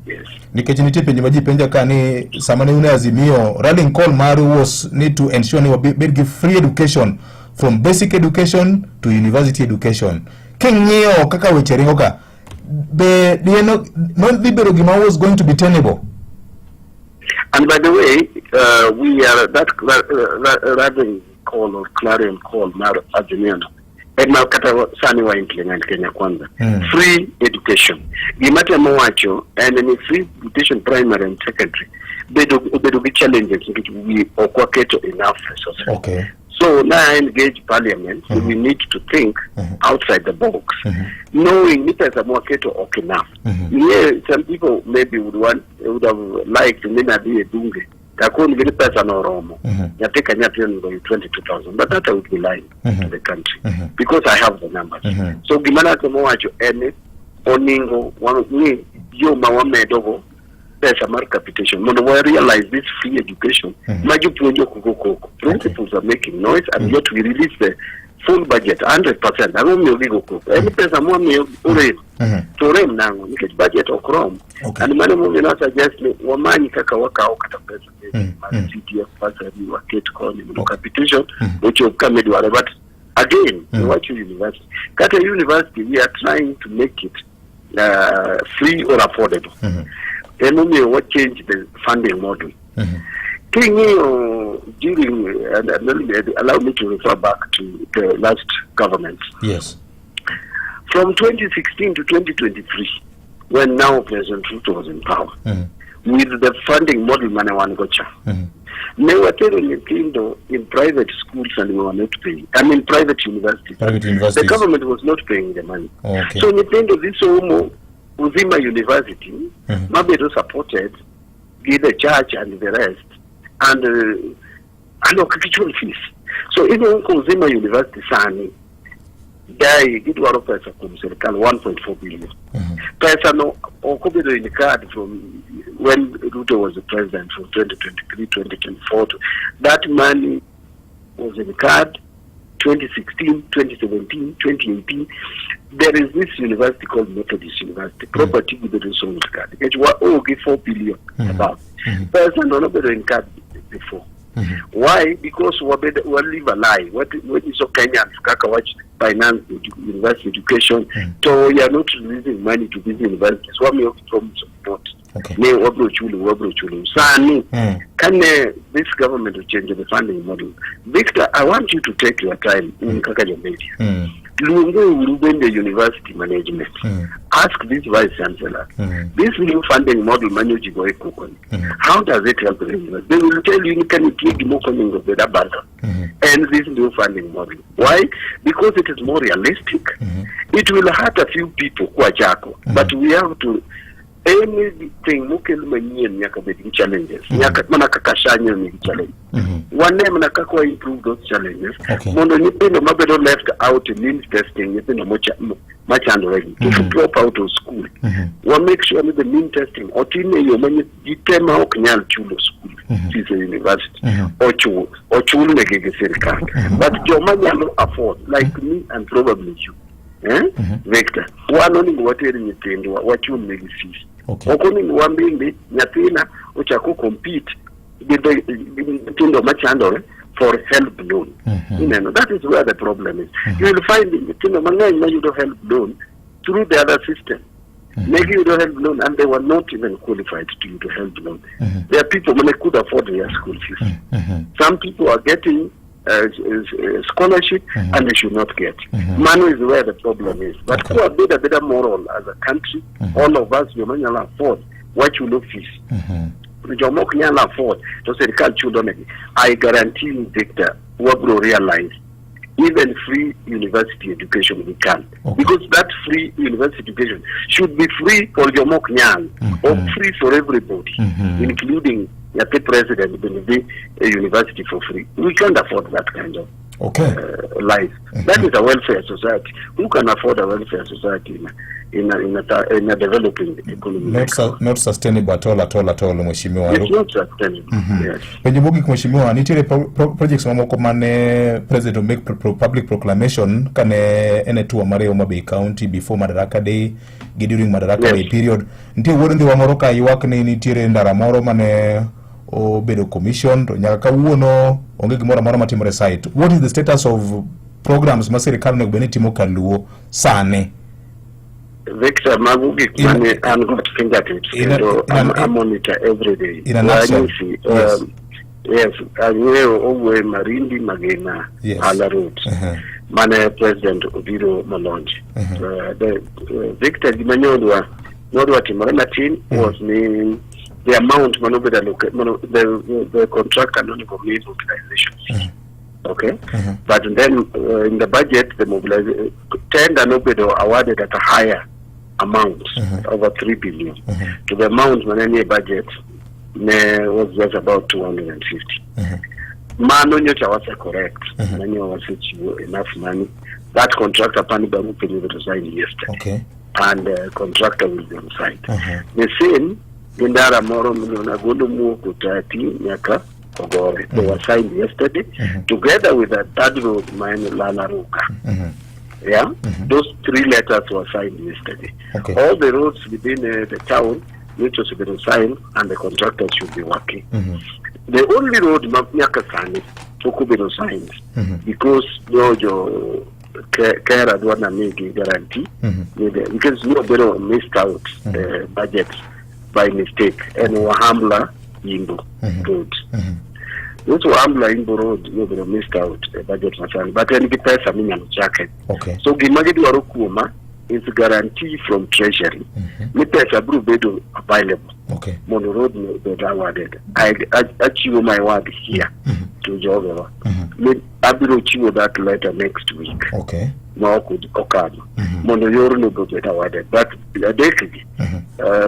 Yes. Nikech nitie penjo ma ji penja ka ni sama ne un e Azimio, rallying call maru was need to ensure ni wabed gi free education from basic education to university education. King'iyo kaka weche ringo ka, be dieno nodhi bedo gima was going to be tenable? And by the way, we are that rallying call or clarion call mar Azimio no. Ema kata sani wa implement Kenya Kwanza. Free education. Gima temo wacho en ni free education primary and secondary bedo gi challenges nikech we ok waketo enough resources. So now I engage parliament, we need to think outside the box, knowing ni pesa mwaketo ok enough. Yeah, some people maybe would have liked ni nadhi e bunge takon gi ni pesa noromo. Nyathi ka nyathi onego yud 22,000, but that I would be lying to the country because I have the numbers. So gima natemo wacho en ni oningo wang'i yo ma wamedogo pesa mar capitation mondo wa realize this free education ma jopuonj ok go koko. Principals are making noise and yet we release the full budget 100%. Ang'o miyo gigo koko? En pesa mwamiyo orem. To orem nang'o? Nikech budget ok rom. And mano momiyo na suggest ni wamany kaka wakawo kata pesa mar CDF bursary waket koni mondo capitation ochop kama idware. But again, iwacho university. Kata university, we are trying to make it free or affordable. Emomiyo wa change the funding model. King'iyo during, and allow me to refer back to the last government. From 2016 to 2023, When now President Ruto was in power, with the funding model mane wan go cha, ne watero nyithindo in private schools and we were not paying. I mean private universities. Private The universities. government was not paying the money. So nyithindo dhi somo Uzima University mabedo supported gi the church and the rest and ok gichul fees. So inuang'o ka Uzima University sani dai gidwaro pesa kuom sirikal 1.4 billion. Pesa no ok obedo incurred from when Ruto was the president from 2023, 2024. That money was incurred 2016, 2017, 2018. There is this university called Methodist University. Property gibedo sold ka. Nikech wa ogi 4 billion about. Pesa no nobedo incurred before. Why? Because wabed, we live a lie. What wanyiso Kenyans kaka wach finance university education. So we are not releasing money to these universities. Wamiyo promise of not. Ne wabro chulo, wabro chulo. Sani, kane this government will change the funding model. Victor, I want you to take your time in kaka jo media. Luongo uru bende university management. Ask this vice chancellor, this new funding model manyoji go ikuko ni, how does it help the university? They will tell you ni ka nitie gimoko onego bed abandon. And this new funding model. Why? Because it is more realistic. It will hurt a few people kwachako, but we have to anything mokel manyien nyaka bed gi challenges. Nyaka mana kaka SHA nigi challenge. Wane mana kaka wa improve those challenges mondo nyithindo mabedo left out in means testing nyithindo machandore gi kik drop out of school. Wa make sure ni the mean testing otim e yo ma ji te ma ok nyal chulo school fees e university ochul ochulnegi gi sirikal. But joma nyalo afford like me and probably you eh? Victor, wan onego water nyithindwa wachulnegi fees. Ok onego wan bende nyathina ochako compete gi nyithindo machandore for HELB loan. Ineno, that is where the problem is. You will find nyithindo mang'eny mayudo HELB loan through the other system. Ne giyudo HELB loan and they were not even qualified to yudo HELB loan. There are people mane could afford their school fees. Some people are getting scholarship and they should not get. Mano is where the problem is. But okay. A better moral as a country, all of us joma nyalo afford wachulo fees. Joma ok nyal afford to sirikal chulo negi. I guarantee you Victor, wabro realize even free university education we can. Because that free university education should be free for joma ok nyal or free for everybody, including nyathi president bende dhi e university for free. We can't afford that kind of life. That is a welfare society. Who can afford a welfare society in a developing economy? Not sustainable at all, at all, at all, mheshimiwa. It's not sustainable. Yes. Penjo mogik mheshimiwa, nitiere projects mamoko mane president o make public proclamation kane en e tour mare Homa Bay County before Madaraka Day gi during Madaraka Day period. Nitie wuod ndhiwa moro ka ywak ni nitiere ndara moro mane obedo commission to nyaka kawuono onge gimoro amora matimore site. What is the status of programs ma sirikal onego bed ni timo kaluo sani? Victor, mago gik mane an got fingertips kendo I monitor every day. In a nutshell, Ranyisi, yes. Yes, ang'eyo owuoye Marindi Magina Hala Road mane president obiro molonje. The Victor, gima nyodwa nodwa timore matin was ni the amount manobedo allocated, mano, the contractor nonego mi mobilization fee. Okay, but then in the budget the mobilization tender nobedo awarded at a higher amount, over 3 billion. To the amount mane nie budget ne was just about 250. Mano nyocha wase correct. Manyo wasechiwo enough money. That contractor pani barupe nobedo signed yesterday. And contractor will be on site. The same gi ndara moro miluongo Agolo Muoko Tati nyaka Ogore. They were signed yesterday together with a third road ma en Lala Ruka. Yeah, those three letters were signed yesterday. All the roads within the town which was been signed and the contractors should be working. The only road ma nyaka sani pok obedo signed because jo KeRRA dwa na migi guarantee because nobedo missed out budget by mistake en Wahambla Yimbo Road. This Wahambla Yimbo Road nobedo missed out e budget masani but en gi pesa minyalo chake. So gima gidwaro kuoma is guarantee from treasury ni pesa biro bedo available mondo road no obed awarded. Achiwo my word here to jogewa ni abiro chiwo that letter next week ma ok okalo mondo yorno be obed awarded. But adek gi,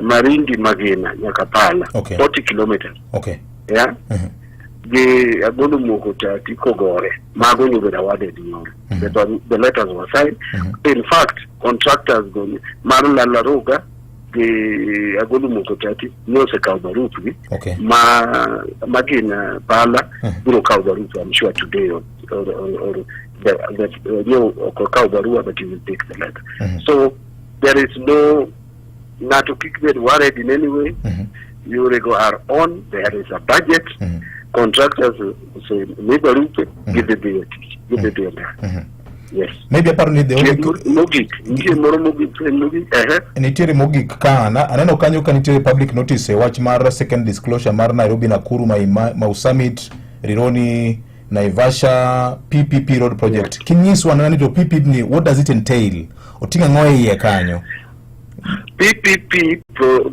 Marindi Magina nyaka Pala, 40 kilometers, yeah, gi Agolo Moko Tati Kogore, mago onego awarded nyoro. The letters were signed. In fact, contractors go mar Lalaroga gi Agolo Moko Tati ne osekawo barupgi. Ma Magina Pala biro kawo barup, I'm sure today or the no, ok okaw barua, but he will take the letter. So there is no ng'ato kik bed worried in any way. Yorego are on. There is a budget. Contractors say mi barupe, gidhi dhi e tich, gidhi dhi e ndara. Yes. Maybe aparo ni the only Mogik, nitie moro mogik, mogik, ehe. Nitiere mogik ka aneno kanyo ka nitiere public notice e wach mar second disclosure mar Nairobi Nakuru Mau Summit Rironi Naivasha PPP road project. Kinyiswa nani to PPP ni, what does it entail? Oting'o ang'o e iye kanyo? PPP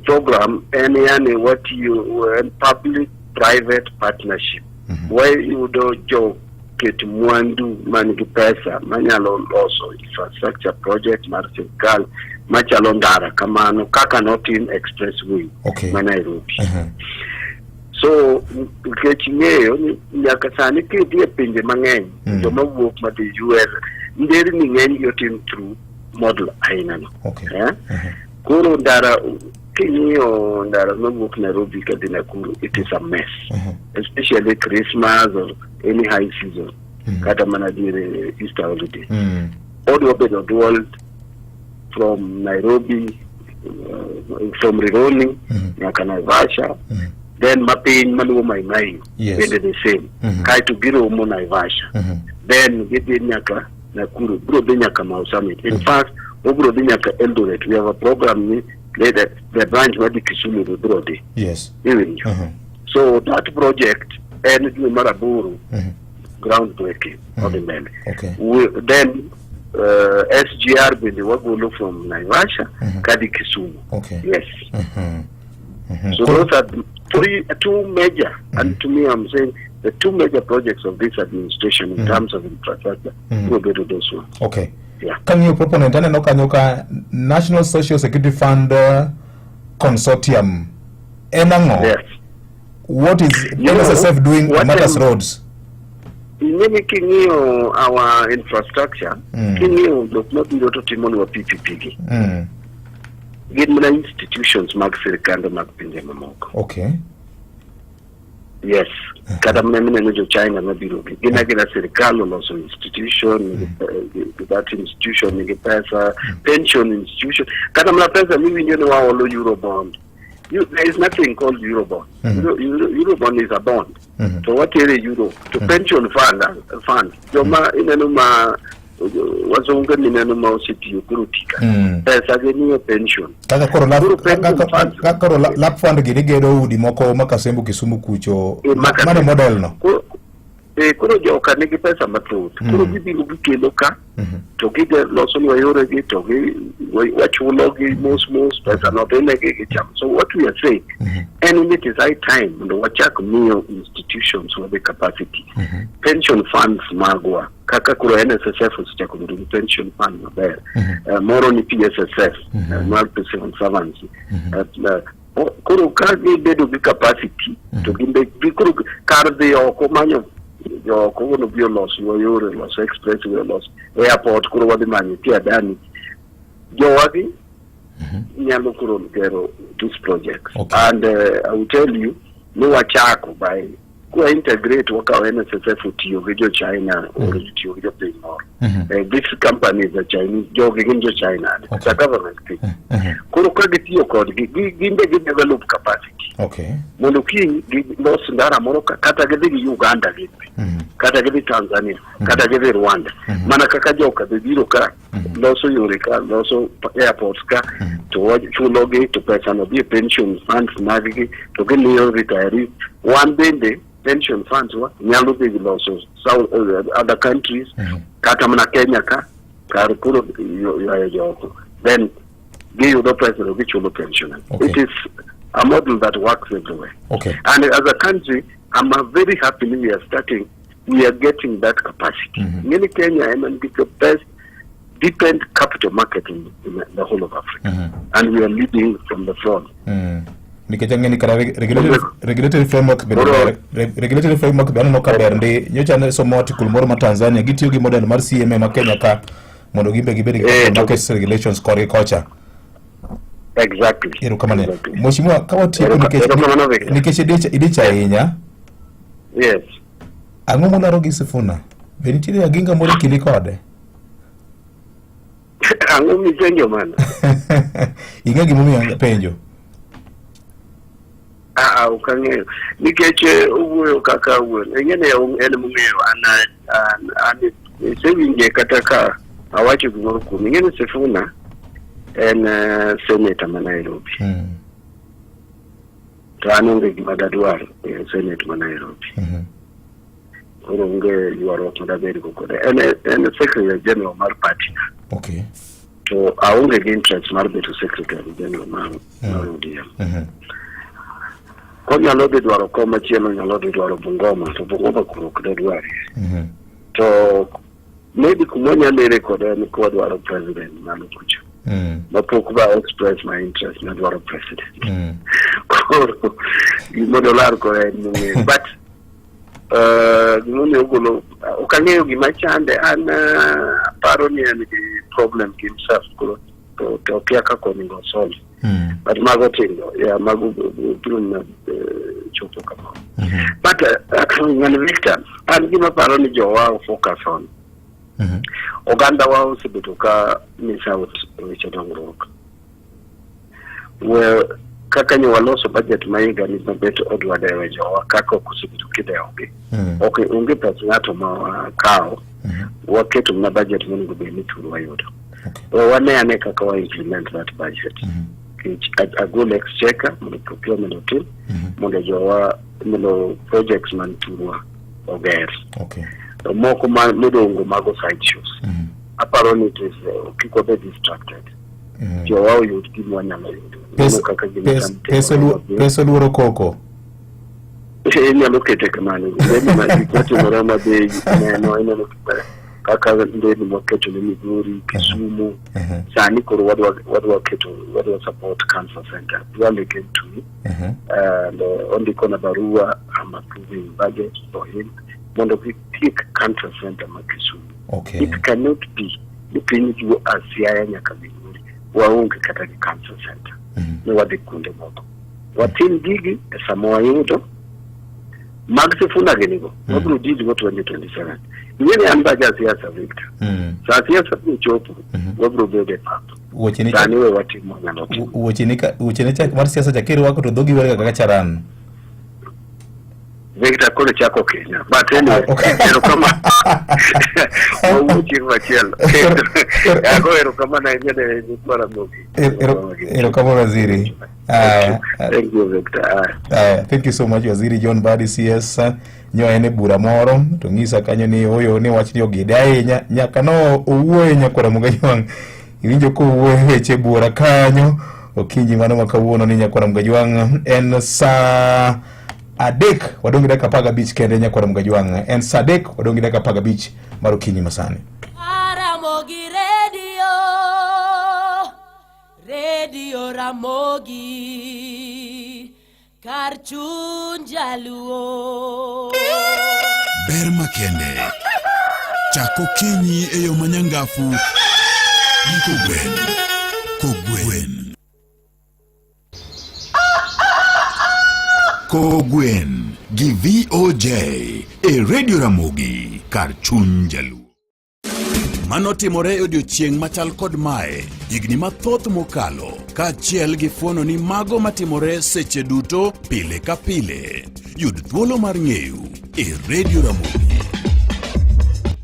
program en yani watiyo en public private partnership. Wayudo jo ket mwandu man gi pesa manyalo loso infrastructure project mar sirkal machalo ndara kamano kaka notim expressway ma Nairobi. So nikech ing'eyo ni nyaka sani kidhi e pinje mang'eny, joma wuok madhi US, nderni ng'eny gi otim through model aina no. Eh? Koro ndara, king'iyo ndara mawuok Nairobi kadhi Nakuru, it is a mess, especially Christmas or any high season, kata mana diere Easter holiday. Odwa bedo dual from Nairobi, from Rironi nyaka Naivasha, then mapiny maluwo Mai Mahiu bende the same. Kaeto giromo Naivasha, then gidhi nyaka Nakuru, biro dhi nyaka Mau Summit. In fact, obiro dhi nyaka Eldoret. We have a program ni the branch madhi Kisumu be biro dhi. Iwinjo? So that project en dwe mar aboro ground breaking odhi mbele. Then SGR bende wagolo from Naivasha kadhi Kisumu. Yes. So those are two major, and to me I'm saying the two major projects of this administration in terms of infrastructure will go to those ones. Yeah. Kang'iyo proponent aneno kanyo ka National Social Security Fund Consortium en ang'o? Yes. What is You know, NSSF doing what matters roads? Ing'eni king'iyo our infrastructure, king'iyo jok mabiro to timonwa PPP gi, gin mana institutions mag sirkande mag pinje mamoko. Yes. Kata mana mineno jo China mabiro gi, gin agina sirkal oloso institution, that institution nigi pesa, pension institution, kata mana pesa miwinjo ni waolo Eurobond. There is nothing called Eurobond. Eurobond is a bond. To watere Euro to pension fund joma ineno ma wazunge mineno ma osetiyo koro tika, pesa gi nie pension. Kaka koro Koro pension funds- kaka koro lap fund gi gigedo udi moko ma Kasembo Kisumu kucho. Mano mano model no. Koro joka nigi pesa mathoth. Koro gibiro gikelo ka to gilosonwa yoregi to wachulogi mos mos, pesa no dhinegi gichamo. So what we are saying en ni it is high time mondo wachak miyo institutions with the capacity, pension funds magwa kaka koro NSSF osechako bedo gi pension fund maber. Moro ni PSSF, mar civil servants. Koro ka gibedo gi capacity to gin be koro kar dhi oko manyo joko mondo obi olosnwa yore, olos expressway, olos airport, koro wadhi manyo tia Adani jowagi nyalo koro gero these projects. And I will tell you ni wachako by kwa integrate, wakawo NSSF otiyo gi jo China or otiyo gi jopiny moro. This company is a Chinese, jogi gin jo China. It's a government thing. Koro ka gitiyo kodgi, gin be gi develop capacity mondo kiny gilos ndara moro kata gidhi gi Uganda gin be, kata gidhi Tanzania, kata gidhi Rwanda, mana kaka joka be biro ka loso yore ka, loso airports ka, to wachulogi to pesa no dhi e pension funds mag-gi to gimiyo retirees. Wan bende pension funds wa nyalo dhi loso South, other countries, kata mana Kenya ka kar koro ywayo joko. Then giyudo pesa to gichulo pensioners. Okay. It is a model that works everywhere. Okay. And as a country, I'm very happy we are starting, we are getting that capacity. Ng'eni Kenya ema nigi the best deepened capital market in the whole of Africa. And we are leading from the front. Nikech ang'e ni kata regulatory framework bende Koro- regulatory framework be aneno ka ber ndi. Nyocha ne somo article moro ma Tanzania gitiyo gi model mar CMA ma Kenya ka mondo gimbe gibed gi capital markets regulations korgi kocha. Exactly. Erokamano. Exactly. Mheshimiwa, ka watieko nikech Erokamano, Victor. nikech idich ahinya. Yes. Ang'o mularo gi Sifuna? Be nitiere aginga moro e kindi kode? Ang'o mipenjo mano? Ing'e gimomiyo penjo? Aa, ok ang'eyo. Nikech owuoyo kaka wuon. Ing'e ni en mong'eyo an isewinje kata ka awacho gimoro kuome. Ing'e ni Sifuna en senator ma Nairobi. To an onge gima dadwar e senate ma Nairobi. Koro onge ywaruok ma dabedgo kode. En secretary general mar party na. Okay. To aonge gi interest mar bedo secretary general mar ODM. Konyalo dhi dwaro kom machielo, nyalo dhi dwaro Bungoma, to Bungoma koro ok dadwarie. To maybe kuma wanyalo kode en kwadwaro president malo kucho. Mapok ba express my interest nadwaro president. Koro gima dolar kore en mong'eyo. But gimomiyo ogolo ok ang'eyo gima chande an aparo ni en gi problem gi himself koro to okia kaka onego solve. But mago tindo, yeah, mago biro na chopo kamoro. But ng'ani Victor, an gima paro ni jowa focus on oganda wa osebedo ka miss out e weche dongruok. We kaka nyo waloso budget ma higa ni mabet odwa dewo jowa kaka ok osebedo kidewogi. Ok onge pes ng'ato ma wakawo, waketo mana budget monego bed ni thurwa yudo. We wane ane kaka wa implement that budget. Nikech agol exchequer mondo procurement otim mondo jowa mondo projects man thurwa oger. Okay. To moko ma modongo mago side shows. Aparo ni it is kik wabed distracted. Jowa oyud gima wanyalo yudo. Mano kaka gima cham timore maber. Pesa oluoro koko. Inyalo kete kamano. Ndeni ma gik matimore Homa Bay neno ineno kaka ndeni mwaketo ne Migori, Kisumu. Sani koro wadwa keto wadwa support cancer center. Duale came to me and ondiko na barua I'm approving budget for him mondo gitiek cancer center ma Kisumu. Okay. It cannot be ni piny luo a Siaya nyaka Migori waonge kata gi cancer center. Ni wadhi kuonde moko. Watim gigi e sama wayudo mag Sifuna ginigo wabiro deal go 2027. Ing'e ni an ba ja siasa Victor. Sa siasa biro chopo wabiro bedo e pap. Wuocheni Sani we watim mwanyalo timo. Wuocheni chak mar siasa cha kirwako to dhogi werga kaka charan. Victor koro chako Kenya. But anyway, erokamano. Wawuo chieng' machielo. Ago erokamano ahinya ne nyikwa Ramogi. Erokamano waziri. Aya. Thank you Victor. Aya. Aya, thank you so much Waziri John Mbadi CS. Nyo en e bura moro to ng'isa kanyo ni oyo ni wach ni ogide ahinya nyaka no owuoye nyakwara Mugajwang'. Iwinjo kowuoyo e weche bura kanyo okinyi mano ma kawuono ni nyakwara Mugajwang' en saa 3 wadong' gi dakika 15 kende nyakwara Mugajwang' en saa 3 wadong' gi dakika 15 mar okinyi masani. Ramogi Radio, Radio Ramogi, kar chuny jaluo. Ber makende. Chak okinyi e yo manyangafu gi kogwen. Kogwen. Kogwen gi VOJ e Radio Ramogi kar chuny jaluo. Mano timore e odiechieng' machal kod mae higni mathoth mokalo kaachiel gi fuono ni mago matimore seche duto pile ka pile. Yud thuolo mar ng'eyo e Radio Ramogi.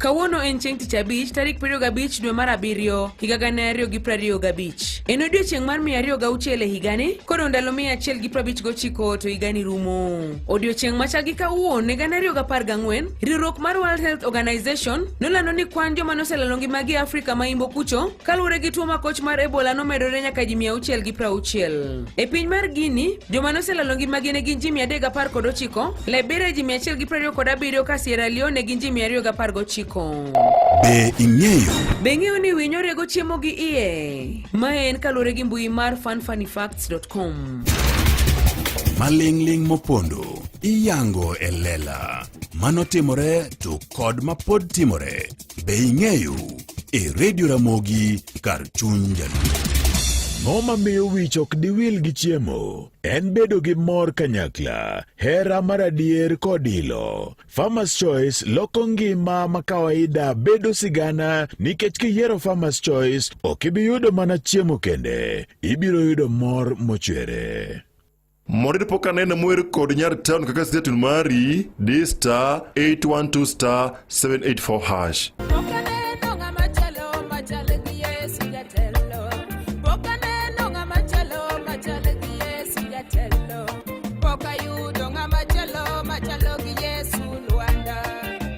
Kawuono en chieng' tich abich tarik 25 dwe mar abiriyo higa 2025. En odiochieng' mar 206 e higani kodong' ndalo 159 to higani rumo. Odiochieng' machal gi kawuono e 2014, riwruok mar World Health Organization nolando ni kwan joma noselalo ngimagi e Afrika ma Imbo kucho kaluwore gi tuo makoch mar Ebola nomedore nyaka ji 660. E piny mar Guinea, joma noselalo ngimagi ne gin ji 319, Liberia ji 127 ka Sierra Leone gin ji 219. Be ing'eyo? Be ing'eyo ni winyo rego chiemo gi iye? Mae en kaluwore gi mbui mar funfunnyfacts.com. Maling'ling' mopondo iyango e lela. Mano timore to kod mapod timore. Be ing'eyo? E Radio Ramogi kar chuny Jaluo. Ang'o mamiyo wich ok diwil gi chiemo? En bedo gi mor kanyakla, hera mar adier kod ilo. Farmers Choice loko ngima ma kawaida bedo sigana nikech kiyiero Farmers Choice ok ibi yudo mana chiemo kende, ibiro yudo mor mochwere. Mondo pok aneno mower kod nyar town kaka status mari di star 812 star 784 hash. Pok aneno ng'ama chalo machal gi Yesu jatelo. Pok aneno ng'ama chalo machal gi Yesu jatelo. Pok ayudo ng'ama chalo machalo gi Yesu Lwanda.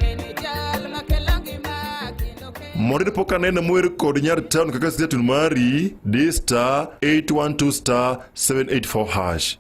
En e jal makelo ngima kendo kelo. Mondo pok aneno mower kod nyar town kaka status mari di star 812 star 784 hash.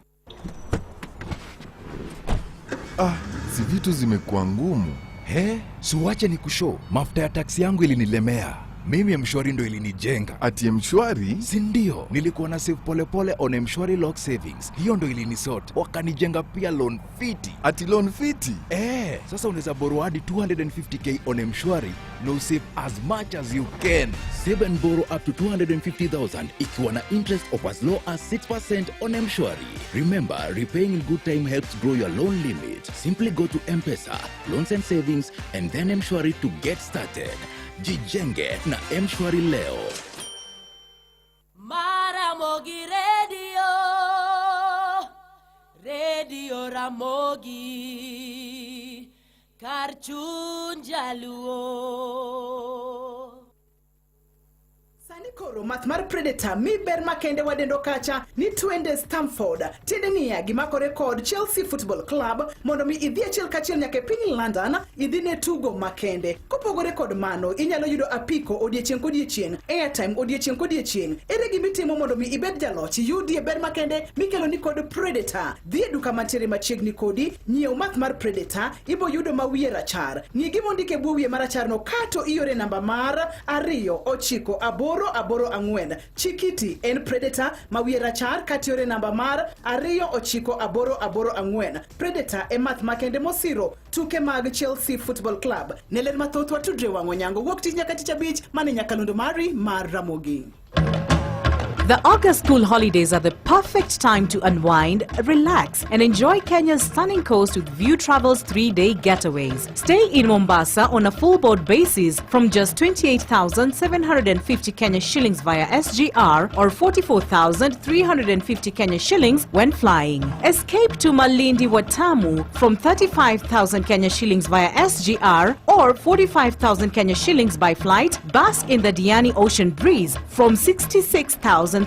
Ah, si vitu zimekuwa ngumu. He, siwache ni kushow. Mafuta ya taksi yangu ilinilemea. Mimi Mshwari ndo ilinijenga. Ati Mshwari? Si ndio? Nilikuwa na save polepole on Mshwari Lock Savings. Hiyo ndo ilinisort. Wakanijenga pia loan fiti. Ati loan fiti? Eh, sasa unaweza borrow hadi 250k on Mshwari na usave as much as you can. Save and borrow up to 250,000 ikiwa na interest of as low as 6% on Mshwari. Remember, repaying in good time helps grow your loan limit. Simply go to M-Pesa, Loans and Savings, and then Mshwari to get started. Jijenge na Mshwari leo. Maramogi Radio, Radio Ramogi, kar chuny Jaluo. Sani koro math mar Predator mi ber makende wadendo kacha ni twende Stamford. Tiende niya gimakore kod Chelsea Football Club mondo mi idhi achiel kachiel nyaka e piny London idhi ne tugo makende. Kopogore kod mano, inyalo yudo apiko odiechieng' kodiechieng', airtime odiechieng' kodiechieng'. Ere gima itimo mondo mi ibed jaloch, iyudie ber makende mikelo ni kod Predator. Dhi e duka mantiere machiegni kodi, nyiew math mar Predator, ibo yudo ma wiye rachar. Ng'i gima ondik e bwo wiye marachar no kato iore namba mar 2 9 8 8 4. Chikiti en Predator ma wiye rachar katiore namba mar 2 9 8 8 4. Predator e math makende mosiro tuke mag Chelsea Football Club. Ne ler mathoth watudre wang' onyango wuok tich nyaka tich abich mane nyakalondo mari mar Ramogi. The August school holidays are the perfect time to unwind, relax, and enjoy Kenya's stunning coast with View Travel's 3-day getaways. Stay in Mombasa on a full board basis from just 28,750 Kenya shillings via SGR or 44,350 Kenya shillings when flying. Escape to Malindi Watamu from 35,000 Kenya shillings via SGR or 45,000 Kenya shillings by flight. Bask in the Diani Ocean breeze from 66,300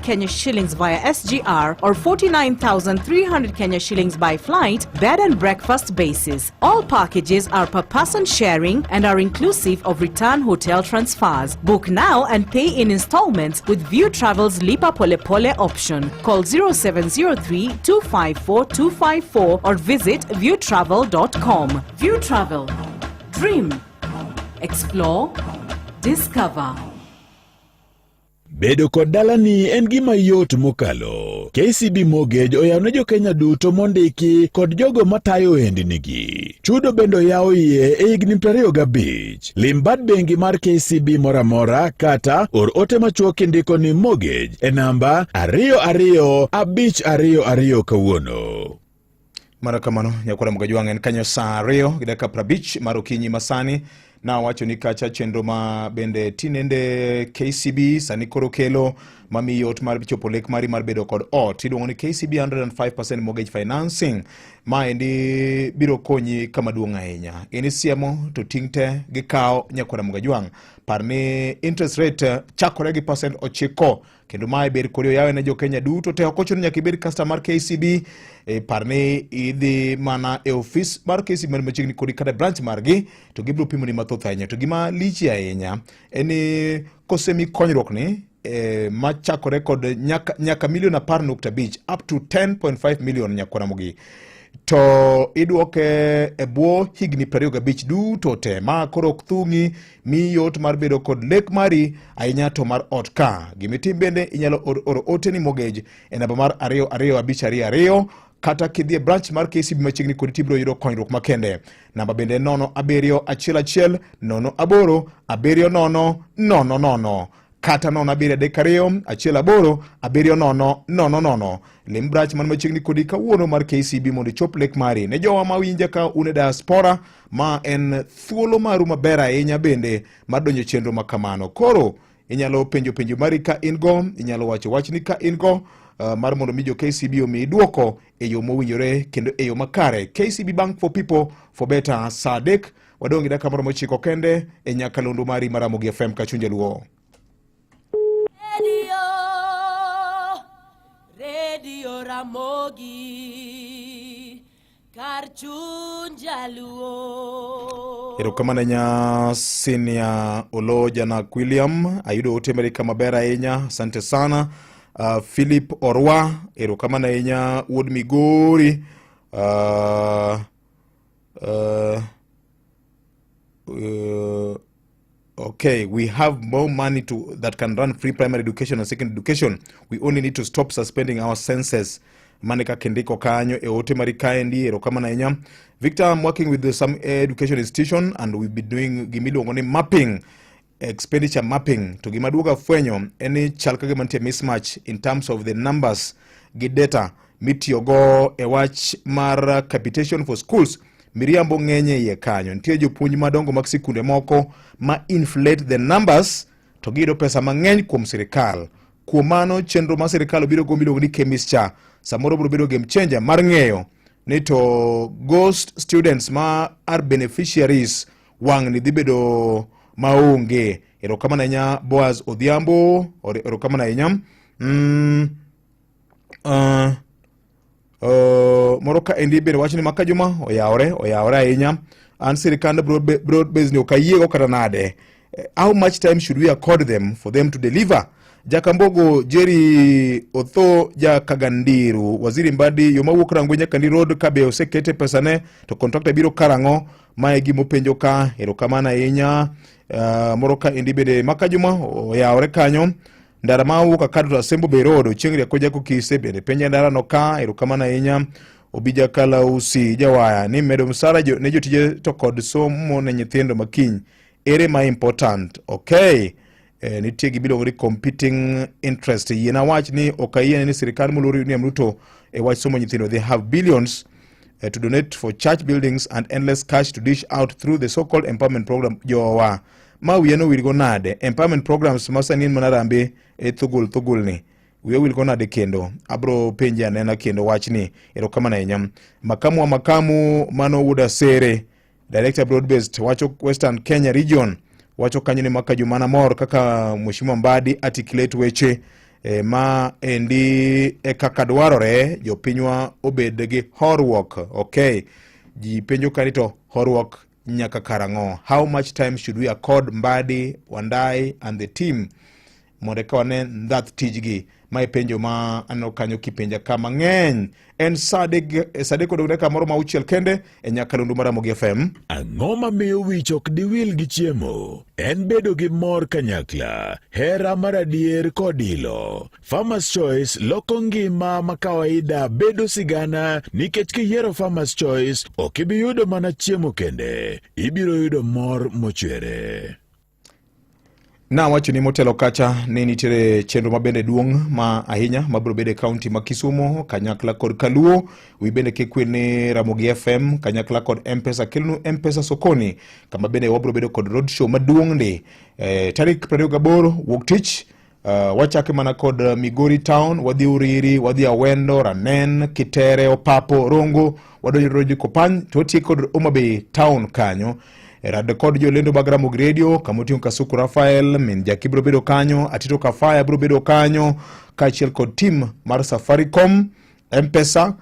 Kenya shillings via SGR or 49,300 Kenya shillings by flight, bed and breakfast basis. All packages are per person sharing and are inclusive of return hotel transfers. Book now and pay in installments with View Travel's Lipa Pole Pole option. Call 0703 254 254 or visit viewtravel.com. View Travel. Dream. Explore. Discover. Bedo kod dalani en gima yot mokalo. KCB Mortgage oyawo ne jokenya duto mondiki kod jogo matayo ohendnigi. Chudo bende oyaw iye e higni 25. Lim bad bengi mar KCB moro amora kata or ote machuok kindiko ni mortgage e namba 22522 kawuono. Mara kamano nyakwara Mgajwang' en kanyo saa 2 gi dakika 50 mar okinyi masani nawacho ni kacha chenro ma bende tinende KCB sani koro kelo mamiyi yot mar chopo lek mari mar bedo kod ot iluongo ni KCB 105% mortgage financing. Maendi biro konyi kama duong' ahinya. In isiemo to ting' te gikawo nyakwara Mugajwang'. Par ni interest rate chakore gi percent 9 kendo mae ber kodi oyawe ne jo Kenya duto te. Ok ochuno nyaka ibed customer mar KCB. Par ni idhi mana e ofis mar KCB man machiegni kodi kata branch margi to gibiro pimoni mathoth ahinya. To gima lich ahinya en ni kosemi konyruok ni machakore kod nyaka milion 10.5 up to 10.5 million nyakwara Ramogi to idwoke e bwo higni 25 duto te ma koro ok thung'i mi yot mar bedo kod lek mari ahinya to mar ot ka gimitim bende inyalo oro oteni mortgage e namba mar 22522 kata kidhi e branch mar KCB machiegni kodi tibiro yudo konyruok makende. Namba bende en 0 7 1 1 0 8 7 0 0 0 kata 0 7 3 2 1 8 7 0 0 0. Lim branch man machiegni kodi kawuono mar KCB mondo ichop lek mari. Ne jowa mawinja ka un e diaspora, ma en thuolo maru maber ahinya bende mar donjo e chenro ma kamano. Koro inyalo penjo penjo mari ka in go, inyalo wacho wachni ka in go, mar mondo mi jo KCB omiyi duoko e yo mowinjore kendo e yo makare. KCB Bank for people for better. Saa 3 wadong' gi dakika moromo 9 kende e nyakalondo mari mar Ramogi FM Kachuny Jaluo. Radio, Radio Ramogi, kar chuny Jaluo. Erokamano ahinya Senior Olo Janak William, ayudo ote mari ka maber ahinya, asante sana. Philip Orwa, erokamano ahinya wuod Migori. Okay, we have more money to that can run free primary education and secondary education. We only need to stop suspending our senses. Mane kaka indiko kanyo e ote mari kaendi, erokamano ahinya. Victor, I'm working with some education institution and we've been doing gimiluongo ni mapping, expenditure mapping. To gima duoga fwenyo en ni chal ka gima nitie mismatch in terms of the numbers gi data mitiyogo e wach mar capitation for schools. Miriambo ng'eny e iye kanyo. Nitie jopuonj madongo mag sikunde moko ma inflate the numbers to giyudo pesa mang'eny kuom sirikal. Kuom mano chenro ma sirikal obiro go miluongo ni KEMIS cha samoro biro bedo game changer mar ng'eyo ni to ghost students ma are beneficiaries wang' ni dhi bedo maonge. Erokamano ahinya Boaz Odhiambo, erokamano ahinya. Moro ka endi bende wacho ni maka Juma oyawore, oyawore ahinya. An sirikand broad base ni ok ayiego kata nade. How much time should we accord them for them to deliver? Jakambogo Jerry Otho Jakagandiru, Waziri Mbadi, yo mawuok Rangwe nyaka Ndi Road ka be osekete pesane to contractor biro karang'o? Mae gima openjo ka, erokamano ahinya. Moro ka endi bende maka Juma oyawore kanyo. Ndara ma wuok Akado to Asembo Bay Road, Ochieng' Rieko Jako Kise bende penja ndara no ka, erokamano ahinya. Obija Kalausi Jawaya ni medo msara ne jotije to kod somo ne nyithindo makiny ere ma important. Okay. Nitie gima iluongo ni competing interest. Yiena wach ni ok ayie ni sirikal moluor William Ruto e wach somo nyithindo. They have billions to donate for church buildings and endless cash to dish out through the so-called empowerment program. Jowa ma wiya nowilgo nade? Empowerment programs ma sani en mana rambe e thugul thugul ni. Wiya owilgo nade kendo? Abro penje anena kendo wachni. Erokamano ahinya. Makamu wa makamu mano wuod Asere, Director Broad Based wacho Western Kenya Region wacho kanyo ni maka juma namor kaka Mheshimiwa Mbadi articulate weche ma endi e kaka dwarore jopinywa obed gi horuok. Okay, ji penjo kani to horuok nyaka karang'o? How much time should we accord Mbadi, Wandai and the team mondo eka wane ndhath tijgi? Mae penjo ma aneno kanyo kipenja ka mang'eny. En saa 3 odong' dakika moro ma 6 kende e nyakalondo mar Ramogi FM. Ang'o mamiyo wich ok diwil gi chiemo? En bedo gi mor kanyakla, hera mar adier kod ilo. Farmers Choice loko ngima ma kawaida bedo sigana nikech kiyiero Farmers Choice ok ibi yudo mana chiemo kende, ibiro yudo mor mochwere. Nawacho ni motelo kacha ni nitiere chenro mabende duong' ma ahinya mabiro bedo e kaunti ma Kisumu kanyakla kod Kaluo. Wi bende kik wil ni Ramogi FM kanyakla kod M-Pesa kelonu M-Pesa sokoni kama bende wabiro bedo kod road show maduong' ndi. Tarik 28 wuok tich. Wachake mana kod Migori Town, wadhi Uriri, wadhi Awendo, Ranen, Kitere, Opapo, Rongo, wadonjo Rodi Kopany, to watieko kod Homa Bay Town kanyo. Rad kod jolendo mag Ramogi Radio kama oting'o Kasuku Rafael, min Jaki biro bedo kanyo, Atito Kafaya biro bedo kanyo, kaachiel kod tim mar Safaricom, M-Pesa,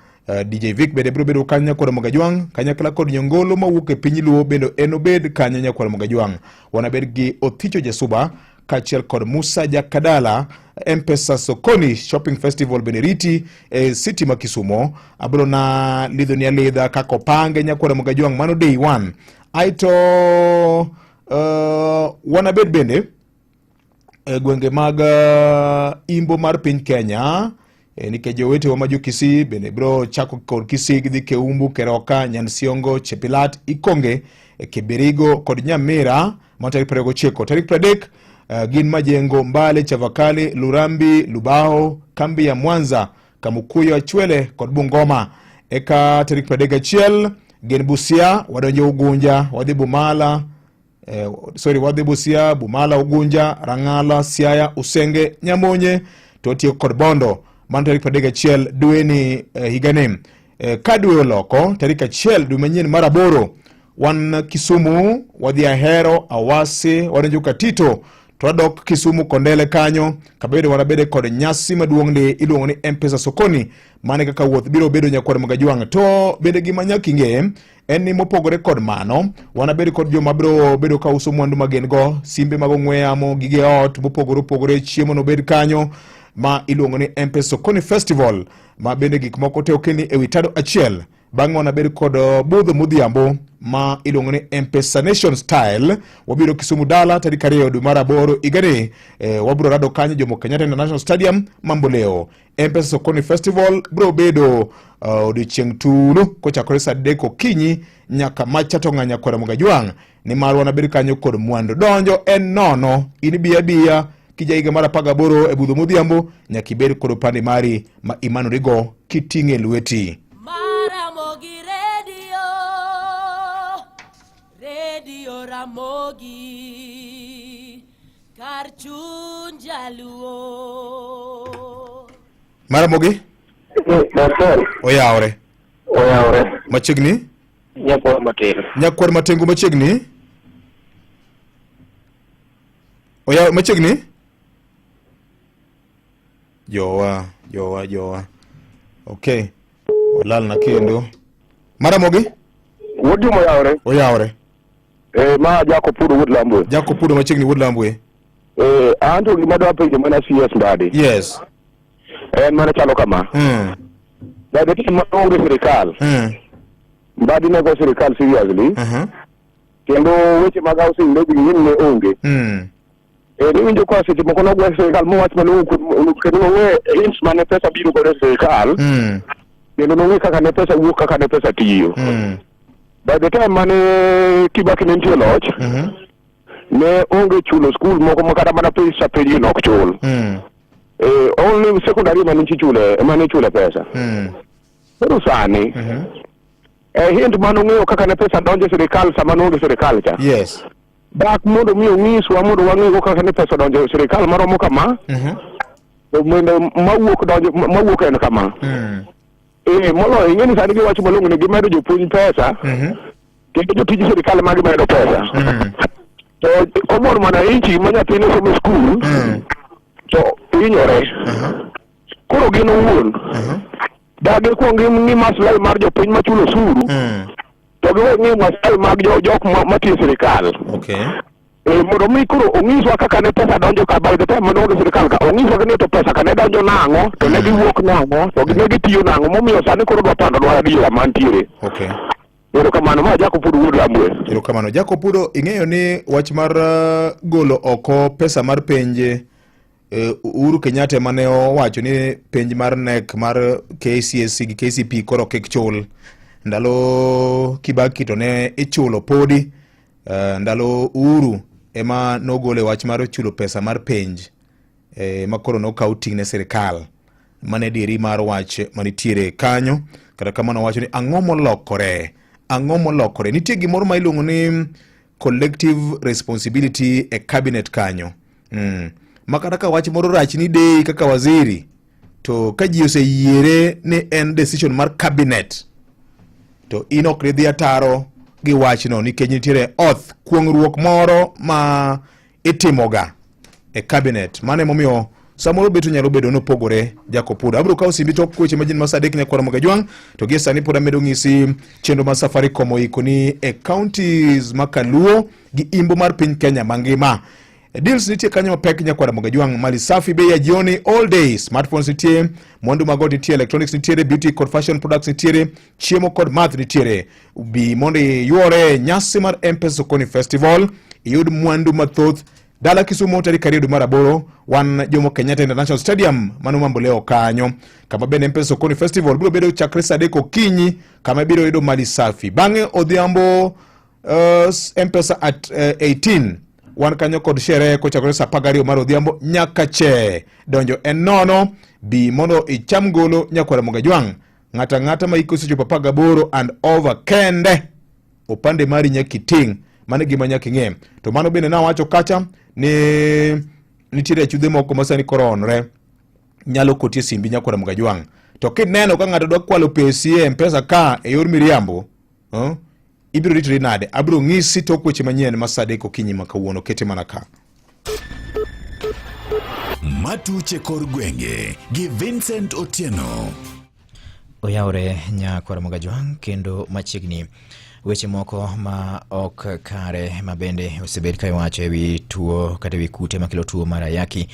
DJ Vic bende biro bedo kanyo nyakwar Mogajwang', kanyakla kod Nyongolo mawuok e piny Luo bende enobed kanyo nyakwar Mogajwang'. Wanabed gi Othicho Jasuba kaachiel kod Musa Jakadala. M-Pesa Sokoni Shopping Festival bende riti e city ma Kisumo. Abiro na lidhoni alidha kaka opange nyakwar Mogajwang', mano day one. Aeto wanabed bende e gwenge mag imbo mar piny Kenya nikech jowetewa ma jo-Kisii bende biro chako kod Kisii gidhi Keumbu, Keroka, Nyansiongo, Chepilat, Ikonge, Kibirigo kod Nyamira ma tarik 29. Tarik 30 gin Majengo, Mbale, Chavakali, Lurambi, Lubaho, kambi ya Mwanza, Kamukuyo, Achwele kod Bungoma. Eka tarik 31 gin Busia, wadonjo Ugunja, wadhi Bumala, sorry, wadhi Busia, Bumala, Ugunja, Rang'ala, Siaya, Usenge, Nyamonye to watieko kod Bondo. Mano tarik 31 dweni higani. Ka dwe oloko tarik 1 dwe manyien mar 8 wan Kisumu, wadhi Ahero, Awasi, wadonjo Katito to wadok Kisumu Kondele kanyo kabedo wanabede kod nyasi maduong' ndi iluongo ni M-Pesa Sokoni. Mane kaka wuoth biro bedo nyakwar Mogajwang'. To bende gima nyaka ing'e en ni mopogore kod mano wanabed kod joma biro bedo ka uso mwandu ma gin go, simbe mag ong'we yamo, gige ot mopogore opogore, chiemo nobed kanyo ma iluongo ni M-Pesa Sokoni Festival, ma bende gik moko te okelni e wi tado achiel. Bang'e wanabed kod budho modhiambo ma iluongo ni M-Pesa Nation Style. Wabiro Kisumu dala tarik 2 dwe mar 8 higani. Wabiro rado kanyo Jomo Kenyatta International Stadium Mamboleo. M-Pesa Sokoni Festival biro bedo odiochieng' tulu kochakore saa 3 okinyi nyaka macha to ng'anya kod Mogajwang', nimar wanabed kanyo kod mwandu. Donjo en nono, in bi abiya kija higa mar 18 e budho modhiambo nyaka ibed kod opande mari ma imanorigo kiting'e lweti. Ramogi Radio, Radio Ramogi, kar chuny jaluo. Maramogi? Oyawre. Oyawre. Machiegni? Nyakwar matin. Nyakwar Matengo machiegni? Oyaw machiegni? Jowa, jowa, jowa. Okay. Walal na kendo. Maramogi? Wuod Juma oyawre. Oyawre. Ma Jacob Pudo wuod Lambwe. Jacob Pudo machiegni wuod Lambwe. Anto gima adwa penjo mana CS Mbadi. Yes. En mana chalo kama. By the time maonge sirikal. Mbadi ne go sirikal seriously. Kendo weche mag housing ne gi ne onge. Niwinjo ka seche moko nogwe sirikal mowach malong'o kendo nong'e hints mane pesa biro godo e sirikal. Kendo nong'e kaka ne pesa wuok, kaka ne pesa tiyo. By the time mane Kibaki ne nitie loch, ne onge chulo skul moko ma kata mana pesa penj gi nok chul. Only secondary ema ne ichule, ema ne ichule pesa. Koro sani, hint mane ong'eyo kaka ne pesa donjo e sirikal sama ne onge sirikal cha. Yes. Dak mondo mi onyiswa mondo wang'ego kaka ne pesa donjo e sirikal maromo kama. To mondo mawuok donjo mawuok en kama. Moloyo ing'e ni sani giwacho malong'o ni gimedo jopuonj pesa. Kendo jotij sirikal ma gimedo pesa. To common mwananchi ma nyathine somo e skul to hinyore. Koro gin owuon dagi kuong ging'i maslahi mar jopiny machulo osuru to giwe ng'iyo maslahi mag jok matiyo e sirikal. Okay. Mondo mi koro onyiswa kaka ne pesa donjo ka by the time mane onge sirikal ka onyiswa ni to pesa ka ne donjo nang'o to ne giwuok nang'o to ne gitiyo nang'o momiyo sani koro dwa pando nwa adiera mantiere. Okay. Erokamano, ma Jacob Pudo wuod Lambwe. Erokamano. Jacob Pudo, ing'eyo ni wach mar golo oko pesa mar penj, Uhuru Kenyatta ema ne owacho ni penj mar KNEC mar KCSE gi KCPE koro kik chul. Ndalo Kibaki to ne ichulo podi. Ndalo Uhuru ema nogolo e wach mar chulo pesa mar penj, ma koro nokaw ting' ne sirikal. Mano e dieri mar wach manitiere kanyo. Kata kamano wacho ni ang'o molokore? Ang'o molokore? Nitie gimoro ma iluongo ni collective responsibility e cabinet kanyo. ma kata ka wach moro rach ni deyi kaka waziri to ka ji oseyiere ni en decision mar cabinet to in ok didhi ataro gi wachno nikech nitiere oath kuong'ruok moro ma itimoga e cabinet. Mano emomiyo samoro bet onyalo bedo nopogore Jacob Abiro kawo simbi tok weche manyien ma saa adek nyakwara Mogajwang' to gie sani pod amedo ng'isi chenro mar Safaricom oiko ni e counties ma Kaluo gi imbo mar piny Kenya mangima. Deals nitie kanyo mapek nyakwara Mogajwang', mali safi bei ya jioni all day, smartphones nitie, mwandu mag ot nitie, electronics nitiere, beauty kod fashion products nitiere, chiemo kod math nitiere. Bi mondo iyuore nyasi mar M-Pesa Sokoni Festival, iyud mwandu mathoth dala Kisumu tarik 2 dwe mar aboro, wan Jomo Kenyatta International Stadium mano Mamboleo kanyo, kama bende M-Pesa Sokoni Festival biro bedo chakre saa 3 okinyi, kama ibiro yudo mali safi. Bang'e odhiambo M-Pesa at 18 wan kanyo kod sherehe kochakore saa 12 mar odhiambo nyaka che. Donjo en nono, bi mondo icham golo nyakwara Mogajwang'. Ng'ato ang'ata ma hike osechopo 18 and over kende opande mari nyaka iting'. Mano e gima nyaka ing'e. To mano bende nawacho kacha ni nitiere achudhe moko ma sani koro onre nyalo koti e simbi nyakwara Mogajwang'. To kineno ka ng'ato dwa kwalo pesi e M-Pesa ka e yor miriambo, ibiro ritori nade? Abiro ng'isi tok weche manyien ma saa 3 okinyi ma kawuono. Kete mana ka. Matuche kor gwenge gi Vincent Otieno. Oyawre nyakwar Mogajwang' kendo machiegni weche moko ma ok kare ma bende osebed ka iwacho e wi tuo kata e wi kute makelo tuo mar ayaki.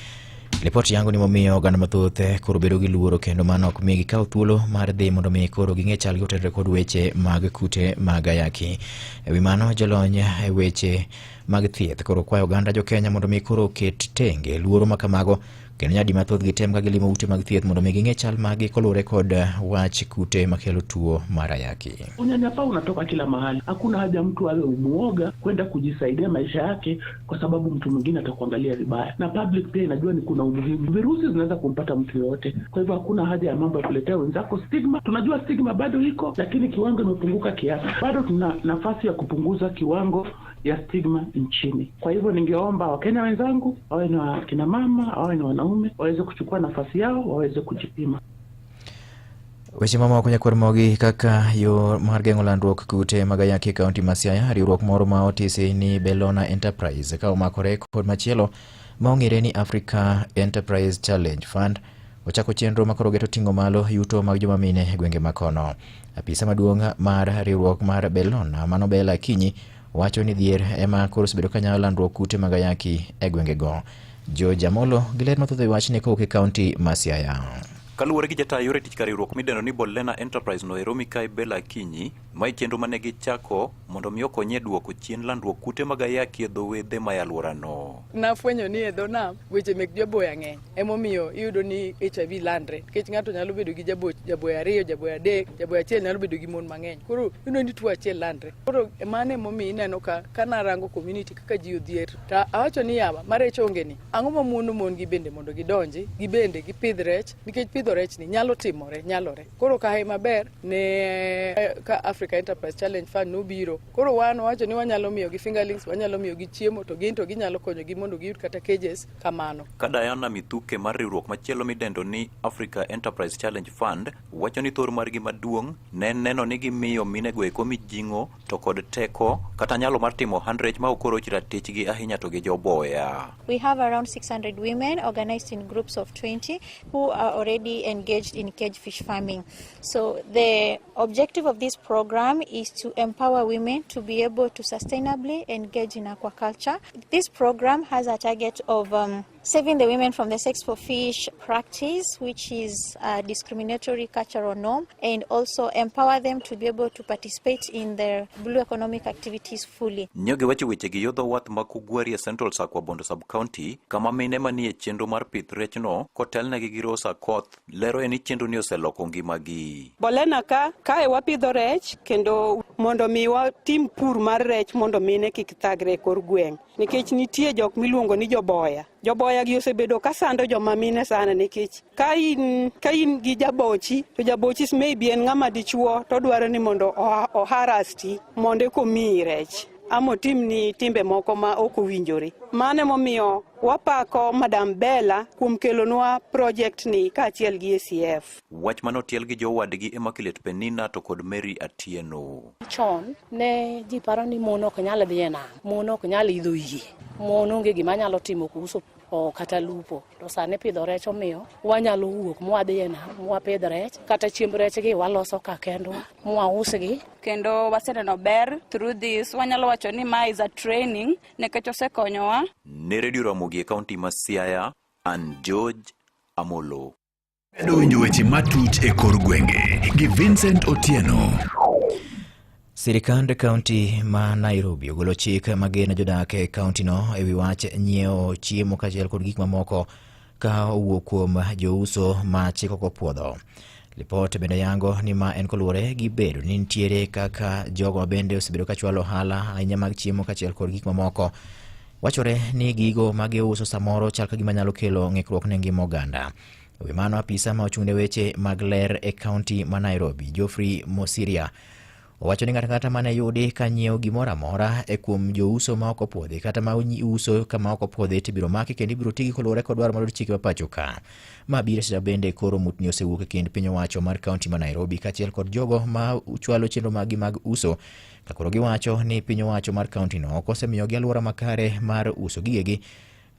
Lipot yango ni momiyo oganda mathoth koro bedo gi luoro kendo mano ok mi gikaw thuolo mar dhi mondo mi koro ging'e chalgi otenore kod weche mag kute mag ayaki. E wi mano jolony e weche mag thieth koro kwayo oganda jo Kenya mondo mi koro oket tenge luoro ma kamago kendo nyadi mathoth gitem ka gilimo ute mag thieth mondo mi ging'e chal maggi koluwore kod wach kute makelo tuo mar ayaki. Unyanyapaa unatoka kila mahali. Hakuna haja mtu awe umuoga kwenda kujisaidia maisha yake, kwa sababu mtu mwingine atakuangalia vibaya, na public pia inajua ni kuna umuhimu. Virusi zinaweza kumpata mtu yoyote, kwa hivyo hakuna haja ya mambo ya kuletea wenzako stigma. Tunajua stigma bado iko, lakini kiwango imepunguka kiasi. Bado tuna nafasi ya kupunguza kiwango ya stigma nchini. Kwa hivyo ningeomba Wakenya wenzangu, wawe ni wakina mama, wawe ni wanaume, waweze kuchukua nafasi yao, waweze kujipima. Weche mamoko nyakwar mogi kaka yo mar geng'o landruok kute mag ayaki e kaunti ma Siaya, riwruok moro ma otisi ni Bellona Enterprise ka omakore kod machielo ma ong'ere ni Africa Enterprise Challenge Fund ochako chenro ma koro geto ting'o malo yuto mag joma mine e gwenge ma kono. Apisa maduong' mar riwruok mar Bellona mano Bella Akinyi wacho ni dhier ema koro osebedo ka nyayo landruok kute mag ayaki e gwengego. George Amolo gi ler mathoth e wachni kowuok e kaunti ma Siaya. Kaluwore gi jataa yore tich kar riwruok midendo ni Bolena Enterprise no ero Mikai Bella Akinyi, mae chenro mane gichako mondo mi okonyi e duoko chien landruok kute mag ayaki e dho wedhe mae alworano. Nafwenyo ni e dho nam weche mek joboya ng'eny, emomiyo iyudo ni HIV landre nikech ng'ato nyalo bedo gi jaboya 2, jaboya 3, jaboya 1 nyalo bedo gi mon mang'eny. Koro iyudo ni tuo achiel landre. Koro mano emomiyo ineno ka kanarango community kaka ji odhier to awacho ni yawa ma rech onge ni, ang'o ma muono mon gi bende mondo gidonji gibende gipidh rech nikech pidho rech ni nyalo timore, nyalore. Koro kae maber ne ka Africa Enterprise Challenge Fund nobiro, koro wan wacho ni wanyalo miyogi fingerlings, wanyalo miyogi chiemo to gin to ginyalo konyogi mondo giyud kata cages kamano. Ka Diana Mithuke mar riwruok machielo midendo ni Africa Enterprise Challenge Fund wacho ni thor margi maduong' ne en neno ni gimiyo minego eko mijing'o to kod teko kata nyalo mar timo ohand rech ma ok oroch ratichgi ahinya to gi joboya. We have around 600 women organized in groups of 20 who are already engaged in cage fish farming. So the objective of this program is to empower women to be able to sustainably engage in aquaculture. This program has a target of saving the women from the sex for fish practice, which is a discriminatory cultural norm, and also empower them to be able to participate in their blue economic activities fully. Nyogi wacho weche gi yodho wath ma Kugweri e Central Sakwa Bondo Sub-County, kama mine manie chenro mar pith rechno kotelnegi gi Rosa Koth lero en ni chenro ni oseloko ngimagi. Bolena ka, kae wapidho rech kendo mondo mi watim pur mar rech mondo mine kik thagre e kor gweng'. Nikech nitie jok miluongo ni joboya. Joboya gi osebedo ka sando joma mine sana nikech ka in gi jabochi to jabochi maybe en ng'ama dichuo to dwaro ni mondo oharasti mondo eka omiyi rech. ama otimni timbe moko ma ok owinjore. Mano emomiyo wapako Madam Bella kuom kelonwa project ni kaachiel gi ACF. Wach mane otiel gi jowadgi Immaculate Penina to kod Mary Atieno. Chon ne ji paro ni mon ok nyal dhi e nam, mon ok nyal idho yie, mon onge gima nyalo timo kuhusu o kata lupo. To sani pidho rech omiyo wanyalo wuok mwadhi e nam mwapidh rech, kata chiemb rech gi waloso ka kendwa mwausgi. Kendo waseneno ber through this, wanyalo wacho ni ma is a training nikech osekonyowa. Ne Redio Ramogi e kaunti ma Siaya, an George Amolo. Medo winjo weche matut e kor gwenge gi Vincent Otieno. Sirikand kaunti ma Nairobi ogolo chik mager ne jodak e kauntino e wi wach nyiewo chiemo kaachiel kod gik mamoko ka owuok kuom jouso ma chik ok opuodho. Lipot bende yango ni ma en koluwore gi bedo ni nitiere kaka jogo ma bende osebedo ka chwalo ohala ahinya mag chiemo kaachiel kod gik mamoko. Wachore ni gigo ma giuso samoro chal ka gima nyalo kelo ng'ikruok ne ngima oganda. E wi mano, apisa ma ochung' ne weche mag ler e kaunti ma Nairobi, Geoffrey Mosiria, owacho ni ng'ato ang'ata mane yudi ka nyiewo gimoro amora e kuom jouso ma ok opuodhi kata ma uso kama ok opuodhi to ibiro maki kendo ibiro tigi koluwore kod dwaro mar chike ma pacho ka. Ma biro seche bende koro mutni osewuok e kind piny owacho mar kaunti ma Nairobi kaachiel kod jogo ma chwalo chenro maggi mag uso ka koro giwacho ni piny owacho mar kaunti no ok osemiyogi alwora makare mar uso gigegi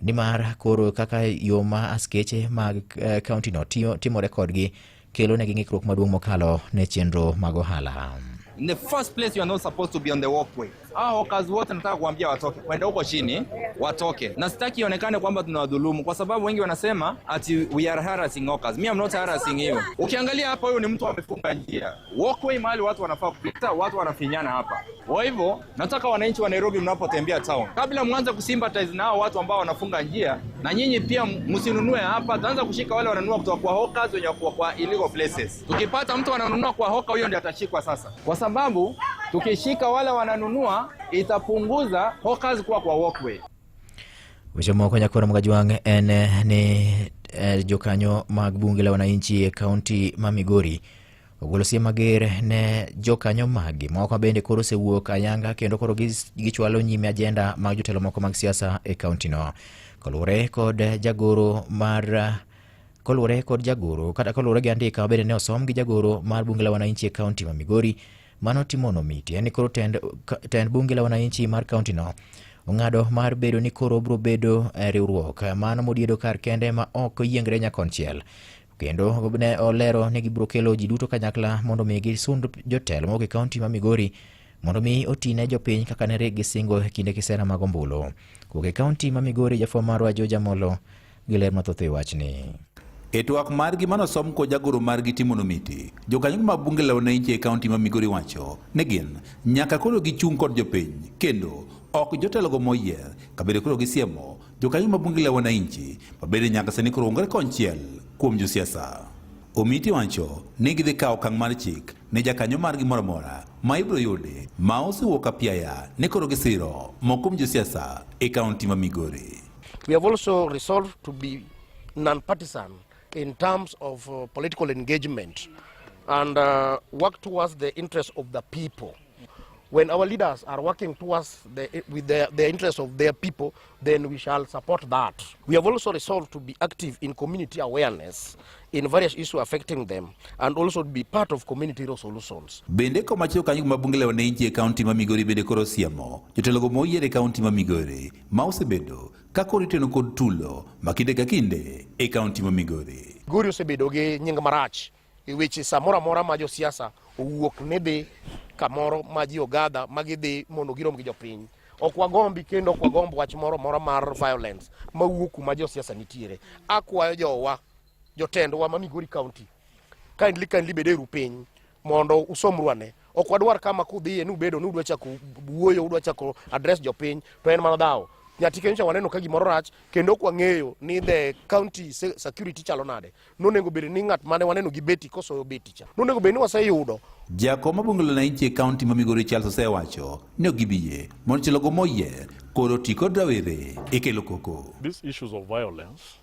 nimar koro kaka yo ma askeche mag eh, kaunti no tiyo, timore kodgi kelo negi ng'ikruok maduong' mokalo ne chenro mag ohala. In the first place you are not supposed to be on the walkway. Hao wakazi wote nataka kuambia watoke, waende huko chini, watoke. Na sitaki ionekane kwamba tunawadhulumu kwa sababu wengi wanasema ati we are harassing hawkers. Me I'm not harassing you. Ukiangalia hapa huyu ni mtu amefunga njia. Walkway mahali watu wanafaa kupita, watu wanafinyana hapa. Kwa hivyo nataka wananchi wa Nairobi mnapotembea town, kabla mwanze kusympathize na hao watu ambao wanafunga njia, na nyinyi pia msinunue hapa. Taanza kushika wale wananunua kutoka kwa hawkers wenye wako kwa illegal places. Tukipata mtu ananunua kwa hawker, huyo ndiye atashikwa sasa, kwa sababu tukishika wale wananunua itapunguza hawkers kuwa kwa walkway. Weche moko nyakwar Mgajwang' en ni eh, jokanyo mag bunge la wananchi e kaunti ma Migori ogolo siem mager ne jokanyo maggi moko bende koro osewuok ayanga kendo koro gichwalo nyime ajenda mag jotelo moko mag siasa e kauntino. Koluwore kod jagoro mar koluwore kod jagoro kata koluwore gi andika ma bende ne osom gi jagoro mar bunge la wananchi e kaunti ma Migori mano Timon Omiti en ni koro tend, tend bunge la wananchi mar kaunti no ong'ado mar bedo ni koro obiro bedo e riwruok mano modiedo kar kende ma ok oyiengre nyakonchiel kendo ne olero ni gibiro kelo ji duto kanyakla mondo mi gisund jotelo mawuok e kaunti ma Migori mondo mi oti ne jopiny kaka ne rik gisingo e kinde kisera mag ombulu. Kowuok e kaunti ma Migori, jafwambo marwa George Amolo gi ler mathoth e wachni. E twak margi manosom kod jagoro margi Timon Omiti, jokanyo mag bunge la wananchi e kaunti ma Migori wacho ni gin nyaka koro gichung' kod jopiny kendo ok jotelogo moyier kabende koro gisiemo jokanyo mag bunge la wananchi mabende nyaka sani koro ongre konchiel kuom josiasa. Omiti wacho ni gidhi kawo okang' mar chik ne jakanyo margi moro amora ma ibiro yudi ma osewuok apiaya ni koro gisiro moko kuom josiasa e kaunti ma Migori. We have also resolved to be non-partisan in terms of political engagement and work towards the interests of the people. When our leaders are working towards with the interests of their people, then we shall support that. We have also resolved to be active in community awareness in various issues affecting them and also be part of community resolutions. Bende komachielo kanyo kuma bunge la wananchi e kaunti ma Migori bende koro osiemo jotelogo moyier e kaunti ma Migori ma osebedo ka koro iteno kod tulo ma kinde ka kinde e kaunti ma Migori. Migori osebedo gi nying marach e weche samoro amora ma josiasa owuok ni dhi kamoro ma ji ogadha ma gidhi mondo girom gi jopiny. Ok wagombi kendo ok wagomb wach moro amora mar violence mawuok kuma josiasa nitiere. Akwayo jowa, jotendwa ma Migori County, kindly kindly bed eru piny mondo usomru ane. Ok wadwar kama kudhiye ni ubedo ni udwa chako wuoyo, udwa chako address jopiny to en mana dhawo. Nyati nyocha waneno ka gimoro rach kendo ok wang'eyo ni the county security chalo nade. Nonego bed ni ng'at mane waneno gi beti kosoyo beti cha. Nonego bed ni waseyudo Jakom mar bunge la wananchi e kaunti ma Migori Charles osewacho ni ok gibi yie mondo jotelogo moyier koro oti kod rawere e kelo koko. These issues of violence,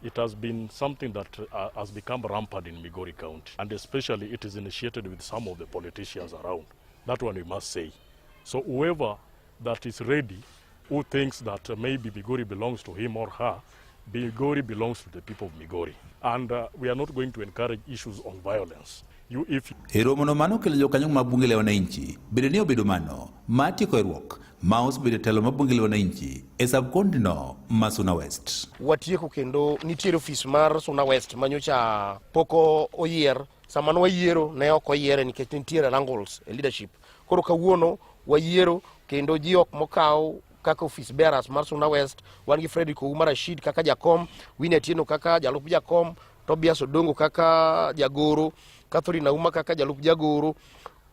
it has been something that has become rampant in Migori County, and especially it is initiated with some of the politicians around. That one we must say. So whoever that is ready who thinks that maybe Migori belongs to him or her. Migori belongs to the people of Migori. And we are not going to encourage issues on violence. You, if E romono mano okelo jokanyo mag bunge la wananchi bende ne obedo mano mar tieko ywaruok ma osebedo e telo mar bunge la wananchi e sub-county no ma Suna West. Watieko kendo nitiere ofis mar Suna West manyocha pok oyier. Sama ne wayiero ne ok oyiere nikech nitiere wrangles e leadership. Koro kawuono wayiero kendo ji ok mokaw kaka office bearers mar Suna West. Wan gi Fredrick Ouma Rashid kaka jakom, Winnie Atieno kaka jalup jakom, Tobias Odongo kaka jagoro, Catherine Auma kaka jalup jagoro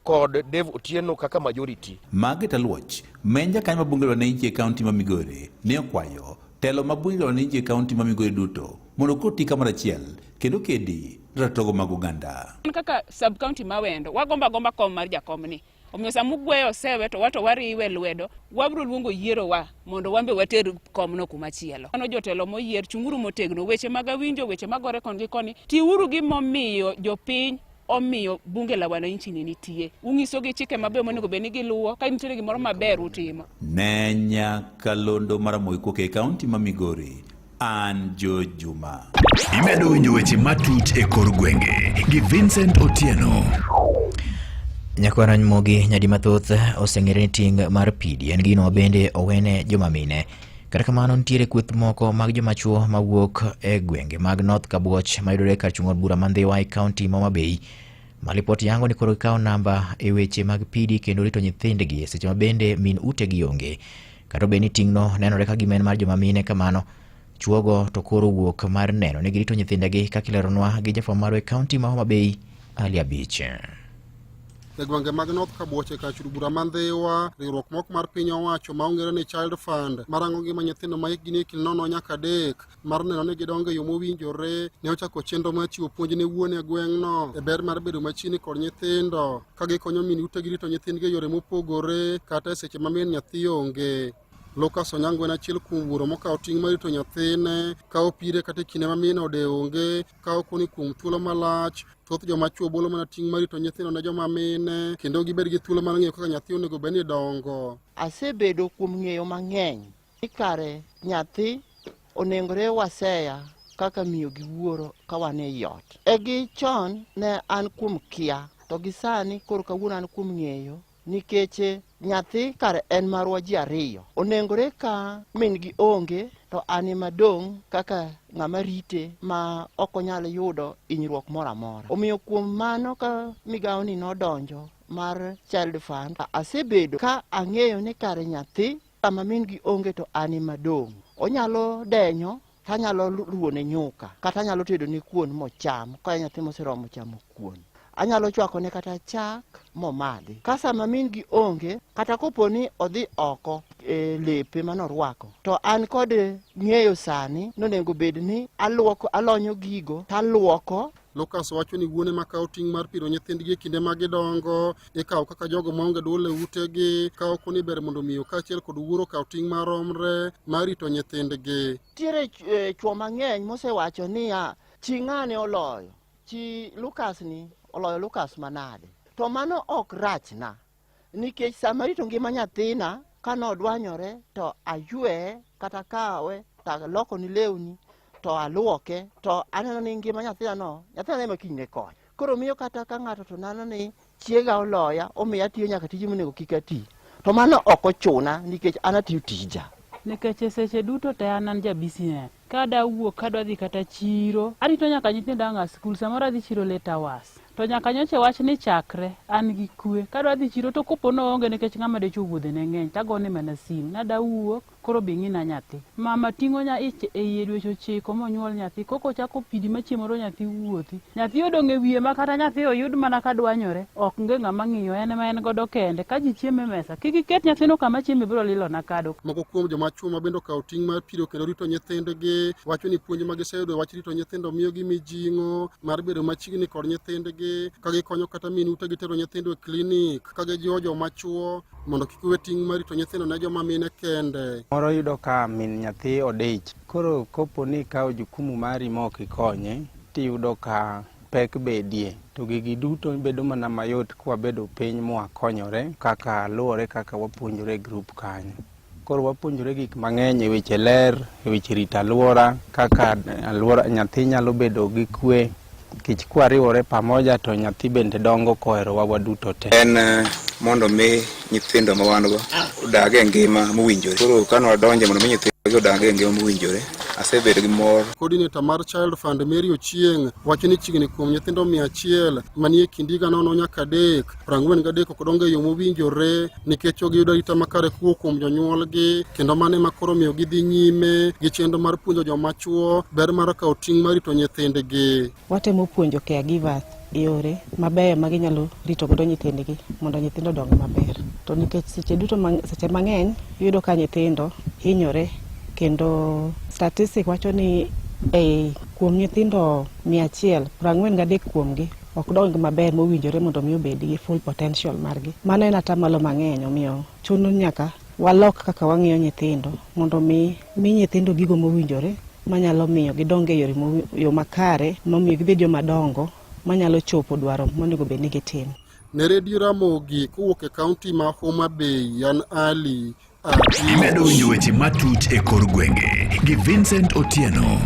kod Dave Otieno kaka majority. Margaret Aluoch, ma en jakanyo mar bunge la wananchi e kaunti ma Migori, ne okwayo telo mag bunge la wananchi e kaunti ma Migori duto mondo koro ti kamoro achiel kendo kedi ratogo mag oganda. Kaka sub county ma Wendo, wagombo agomba kom mar jakom ni. Omiyo sama ugweyo sewe to wato wariwe lwedo, wabiro luongo yierowa mondo wan be water komno kuma chielo. Mano jotelo moyier, chung'uru motegno, weche mag awinjo, weche magore koni gi koni, tiuru gimomiyo jopiny omiyo bunge la wananchi ni nitie. Ung'isogi chike mabeyo monego bed ni giluwo, ka nitiere gimoro maber utimo. Ne nyakalondo mar Ramogi Kuok e kaunti ma Migori, an George Juma. Imedo winjo weche matut e kor gwenge gi Vincent Otieno. Nyakwar Ramogi nyadi mathoth oseng'ere ni ting' mar pidi en gino bende owene joma mine. Kata kamano nitiere kweth moko mag joma chuo mawuok e gwenge mag North Kabuoch mayudore kar chung' od bura ma Ndhiwa e kaunti ma Homa Bay ma lipot yango ni koro gikawo namba e weche mag pidi kendo rito nyithindgi e seche ma bende min utegi onge. Kata obedo ni ting'no nenore ka gima en mar joma mine kamano, chuogo to koro wuok mar neno ni girito nyithindegi kaka ileronwa gi jafwambo marwa e kaunti ma Homa Bay, Ali Abich. E gwenge mag North Kabuoch e kar bura ma Ndhiwa, riwruok mok mar piny owacho ma ong'ere ni Child Fund marango ngima nyithindo ma hikgi nie kind 0 nyaka 3 mar neno ni gidongo e yo mowinjore ne ochako chenro mar chiwo puonj ne wuone e gweng'no e ber mar bedo machiegni kod nyithindo ka gikonyo min utegi rito nyithindgi e yore mopogore kata e seche ma min nyathi onge. Lucas Onyango en achiel kuom wuoro mokawo ting' mar rito nyathine ka opire kata e kinde ma min ode onge ka okoni kuom thuolo malach. Thoth joma chwo bolo mana ting' mar rito nyithindo ne joma mine kendo gibed gi thuolo mar ng'eyo kaka nyathi onego bed ni dongo. Asebedo kuom ng'eyo mang'eny ni kare nyathi onengore waseya kaka miyo gi wuoro ka wan ei ot. E gi chon ne an kuom kia, to gi sani koro kawuono an kuom ng'eyo nikech nyathi kare en marwa ji ariyo. Onengore ka min gi onge to an ema dong' kaka ng'ama rite ma ok onyal yudo hinyruok moro amora. Omiyo kuom mano ka migawo ni nodonjo mar Child Fund, asebedo ka ang'eyo ni kare nyathi sama min gi onge to an ema dong'. Onyalo denyo to anyalo ruwone nyuka kata anyalo tedone kuon mocham ka en nyathi moseromo chamo kuon. Anyalo chwakone kata chak momadhi. Ka sama min gi onge kata kopo ni odhi oko e lepe manorwako to an kod ng'eyo sani nonego bed ni aluoko, alonyo gigo taluoko. Lucas wacho ni wuone makawo ting' mar piro nyithindgi e kinde ma gidongo ikawo kaka jogo maonge duol e utegi ka ok ni ber mondo miyo kaachiel kod wuoro okaw ting' maromre mar rito nyithindgi. Nitiere chwo mang'eny mosewacho niya, chi ng'ane oloyo, chi Lucas ni oloyo Lucas manade. To mano ok rachna, nikech sama rito ngima nyathina ka nodwanyore to aywe kata kawe to alokone lewni to aluoke to aneno ni ngima nyathina no, nyathina ema kiny ne kony. Koro miyo kata ka ng'ato to neno ni chiega oloya, omiyo atiyo nyaka tije monego kik ati. To mano ok ochuna nikech an atiyo tija. Nikech e seche duto te an an ja business. Ka da wuok kadwa dhi kata chiro, arito nyaka nyithinda ang' a skul, samoro adhi chiro late hours. To nyaka nyocha wach ni chakre, an gi kwe. Kadwa dhi chiro to kopo ni oonge nikech ng'ama dichuo wuodhe ne ng'eny, tagone mana simu. Nada wuok, koro bi ng'ina nyathi. Mama ting'o nya ich e iye dweche 9 monyuol nyathi, koko ochako pidi ma chieng' moro nyathi wuothi. Nyathi odong' e wiye ma kata nyathi oyud mana ka dwanyore, ok nge ng'ama ng'iyo, en ema en godo kende. Ka ji chiemo e mesa, kik iket nyathino kama chieme biro lilona kado. Moko kuom joma chwo ma bende okawo ting' mar piro kendo rito nyithindgi wacho ni puonj ma giseyudo e wach rito nyithindo miyogi mijing'o mar bedo machiegni kod nyithindgi ka gikonyo kata min utegi tero nyithindo e klinik ka gijiwo joma chwo mondo kik we ting' mar rito nyithindo ne joma mine kende. Moro yudo ka min nyathi odich, koro kopo ni ikawo jukumu mari ma ok ikonye, tiyudo ka pek bedie. To gigi duto bedo mana mayot kwabedo piny mwakonyore kaka luwore kaka wapuonjore e grup kanyo. Koro wapuonjore gik mang'eny e weche ler, e weche rito alwora, kaka alwora nyathi nyalo bedo gi kwe nikech kwariwore pamoja to nyathi bende dongo koherowa waduto te. En eh, mondo mi nyithindo ma wan go odag e ngima mowinjore. Koro ka nwadonjo mondo mi nyithindo odag e ngima mowinjore, asebedo gi mor. Coordinator mar Child Fund Mary Ochieng wacho ni chiegni kuom nyithindo 100 manie kind higa 0 nyaka 3, 43 ok dongo e yo mowinjore nikech ok giyudo arita makare kowuok kuom jonyuolgi, kendo mano ema koro miyo gidhi nyime gi chenro mar puonjo joma chuo ber mar kawo ting' mar rito nyithindgi. Watemo puonjo caregivers yore mabeyo ma ginyalo rito godo nyithindgi mondo nyithindo odong maber. To nikech seche duto seche mang'eny iyudo ka nyithindo hinyore kendo statistic wacho ni e kuom nyithindo 100, 43 kuomgi ok dong maber mowinjore mondo mi obed gi full potential margi. Mano en atamalo mang'eny omiyo chuno nyaka walok kaka wang'iyo nyithindo mondo mi mi nyithindo gigo mowinjore manyalo miyo gidong e yore yo makare mamiyo gibed joma dongo manyalo chopo dwaro monego bed ni gitimo. Ne Redio Ramogi kowuok e kaunti ma Homa Bay, an Ali Imedo winjo weche matut e kor gwenge gi Vincent Otieno.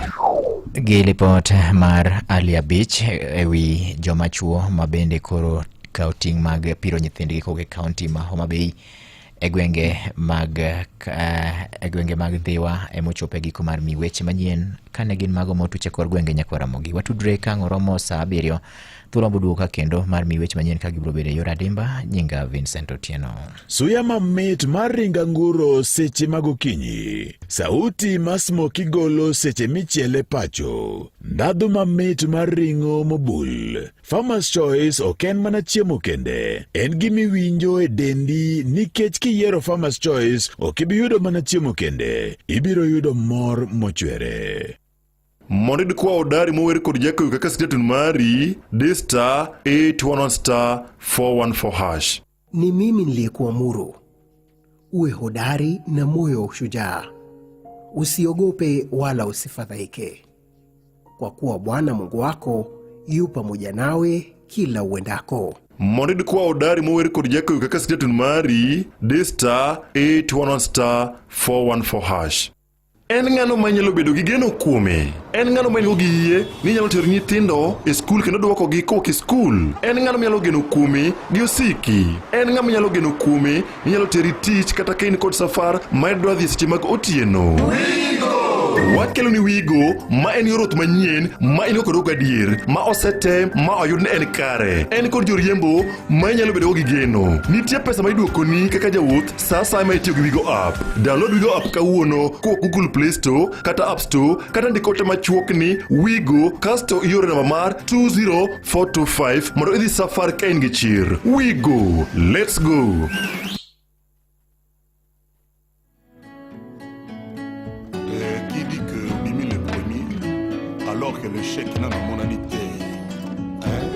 Gi lipot mar Ali Abich e wi joma chuo ma bende koro kawo ting' mag piro nyithindgi kowuok e kaunti ma Homa Bay e gwenge mag e gwenge mag Ndhiwa emochopo e giko mar mi weche manyien kane gin mago motuch e kor gwenge nyakwa Ramogi. Watudre ka ang' oromo saa abiriyo Thuolo moduoka kendo mar mi weche manyien ka gibiro bedo e yor adimba. Nyinga Vincent Otieno. Suya mamit mar ring anguro seche mag okinyi. Sauti ma smoky golo seche michiele pacho. Ndhadhu mamit mar ring'o mobul. Farmer's Choice ok en mana chiemo kende. En gimiwinjo e dendi nikech kiyiero Farmer's Choice ok ibi yudo mana chiemo kende. Ibiro yudo mor mochwere. Mondo iyud kwa Hodari mower kod Jacob kaka status mari, di star 811 star 414 hash. Ni mimi niliyekuamuru uwe hodari na moyo wa ushujaa, usiogope wala usifadhaike, kwa kuwa Bwana Mungu wako yu pamoja nawe kila uendako. Mondo iyud kwa Hodari mower kod Jacob kaka status mari, di star 811 star 414 hash. En ng'ano ma inyalo bedo gi geno kuome? En ng'ano ma in-go gi yie ni nyalo tero nyithindo e skul kendo dwokogi kowuok e skul? En ng'ano minyalo geno kuome gi osiki? En ng'ama inyalo geno kuome ni nyalo teri tich kata ka in kod safar ma idwa dhi e seche mag otieno? Wakelo ni Wigo ma en yor wuoth manyien ma in go kod gadier ma osetem ma oyud ni en kare. En kod joriembo ma inyalo bedogo gi geno. Nitie pesa ma iduokoni kaka jawuoth sa asaya ma itiyo gi Wigo app. Download Wigo app kawuono kowuok Google Play Store kata App Store kata ndik ote machuok ni Wigo kasto ioro namba mar 20425 mondo idhi safar ka in gi chir. Wigo, let's go! Eh, qui dit que obimi le premier alors que le chèque nano amonani te hein?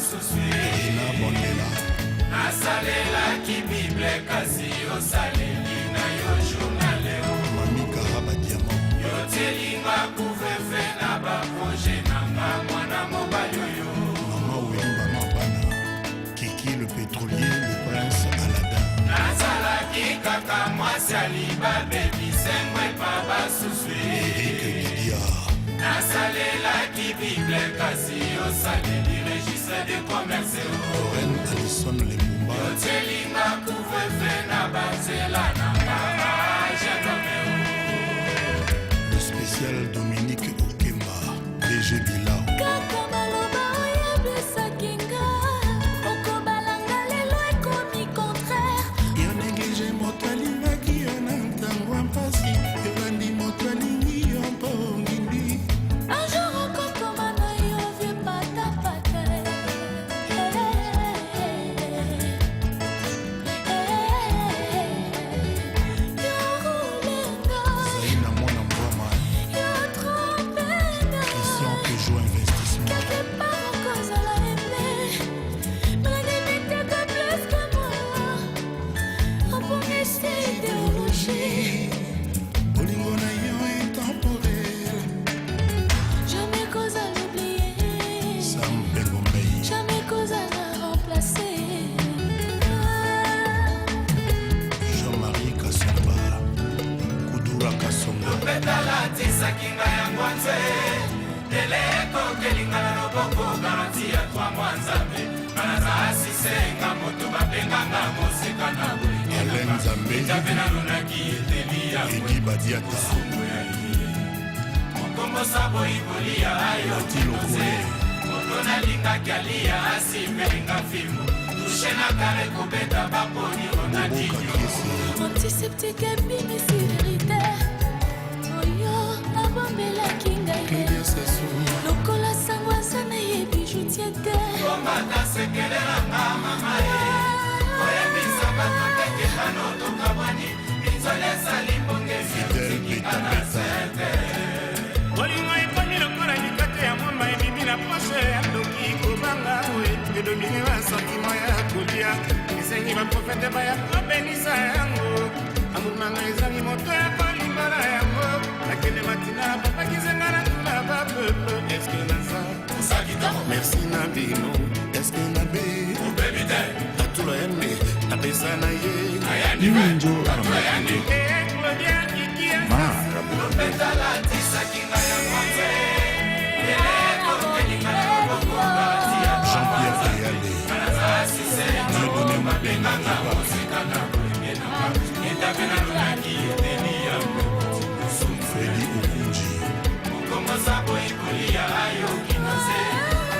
basusu nasalelaki bible kasi osaleli na yo journal Mami Karaba Diamant yotielinga kuvefe na baproje nanga mwana mobali oyo. Mama Willy, Mama Bana, Kiki le pétrolier, le prince Aladin. Nazalaki kaka mwasi ya libabe bisengo epa basusu. Eric Didia. Nasalelaki bible kasi osaleli registre de commerce. Lorraine Alison Lemumba. Yotielinga kuvefe na banzela na ngama jenomeo. Le spécial Dominique Okemba, DG Bilao. Kaka maloba oyo ebesaki nga okobalanga lelo ekomi contraire. Yo néglige moto alingaki yo na ntango ya mpasi, yolandi moto alingi yo mpo ngindi. Un jour okokoma na yo vie patapata. Yo Zaina Mwana Mbwama. Yo trompenga. Christian Peugeot Investissement. Quelque part okozala aimé melanimitiaka plus que moi obongisi idéologie. Bolingo na yo intemporel. Jamais kozala oublié. Sam Bengombei. Jamais kozala remplacé. Jean-Marie Kassomba, Kudura Kassongo. Lopetalatisaki ngai yango nze tele ekokelinga na loboko garanti ya twa mwa nzambe nga naza asisenga moto babenganga mosika na Alain Nzambe. Nzambe nalonaki eteli ya Edi Badiata. Mokombosa boyibolia ayo tinoze moto nalingaki alia asimbelinga fimbu tushe na kare kobeta baponi Ronaldinho. Antiseptique ebimisi verité oyo abombelaki ngai lokola sango aza na ye bijoutier te. Kombata sekelelanga mama e koyebisa bato teke nano tokabwani minzoli esali mbongezi. Fidel Beta Beta. Bolingo ekomi lokola mikate ya mwamba ebimi na poshe ya ndoki kobanga oyo edomine basantima ya kolia esengi baprofete baya kobenisa yango amumanga ezangi moto ya kolimbala yango nakende matina papakizenga na tuna bapeuple eske naza merci na bino eske nabe atula yande napesa na ye. Iwinjo Ramogi Eh, Claudia Kikia. Ma Ramogi. Lopetalatisaki ngai yango nze elekokelinga na loboko garanti ya Jean-Pierre Eyale. Dieudonné Mubenga mosika na bolenge nanga etape nalonaki eteli ya Freddy Okunji. Mokombosa boyikolia ayoki noze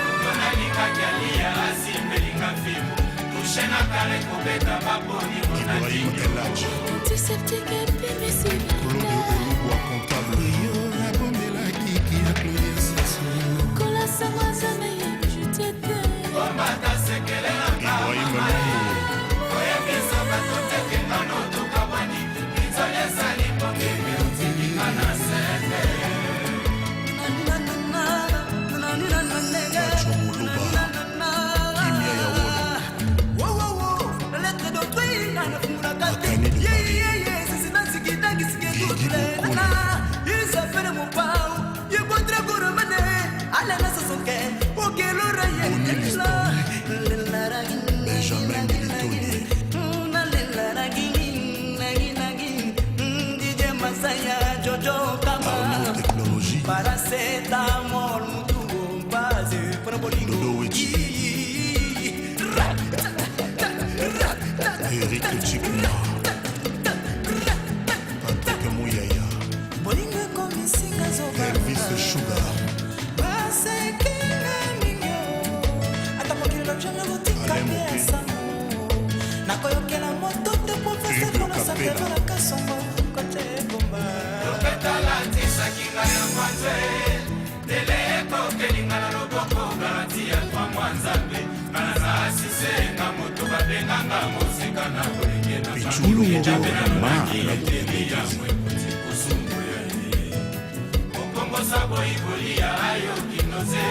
moto nalingaki alia asimbelinga fimbu tushe na kare kobeta baponi. Ibrahim Eladj. Antiseptique ebimisi Claude Olubwa comptable. Yo nabombelaki kia Claudia Sassou. Lokola sango aza na ye bijoutier te. Kombata sekelelanga. Ibrahim Longo. Koyebisa bato teke ngano tokabwani minzoli esali mbongemi otikinga na sete. Kacho Muluba. Kimia ya Wolo. Akane de Paris. Vigi Bokole. Boni Liston. Benjamin Militoni. Arnaud Technologie. Paracetamol mutu mpaze mpona bolingo. Dodo Wechi. Eric Chikuma. Patrick Mouyaya. Bolingo ekomisinga zoba. Elvis Sugar. Basekinga mingi ata mokili lobjanga botika Alain mpe Moke. asango nakoyokela moto te profese Hugues mpona Kapela. santevalaka songo kote ebomba. Lopetalatisaki ngai yango nze tele ekokelinga na loboko garanti ya twa mwa nzambe nga naza asisenga moto babenganga mosika na bolenge Iwinjo Ma eteli Ramogi. yango ekoti kosungu ya ye mokombosa boyibolia ayoki noze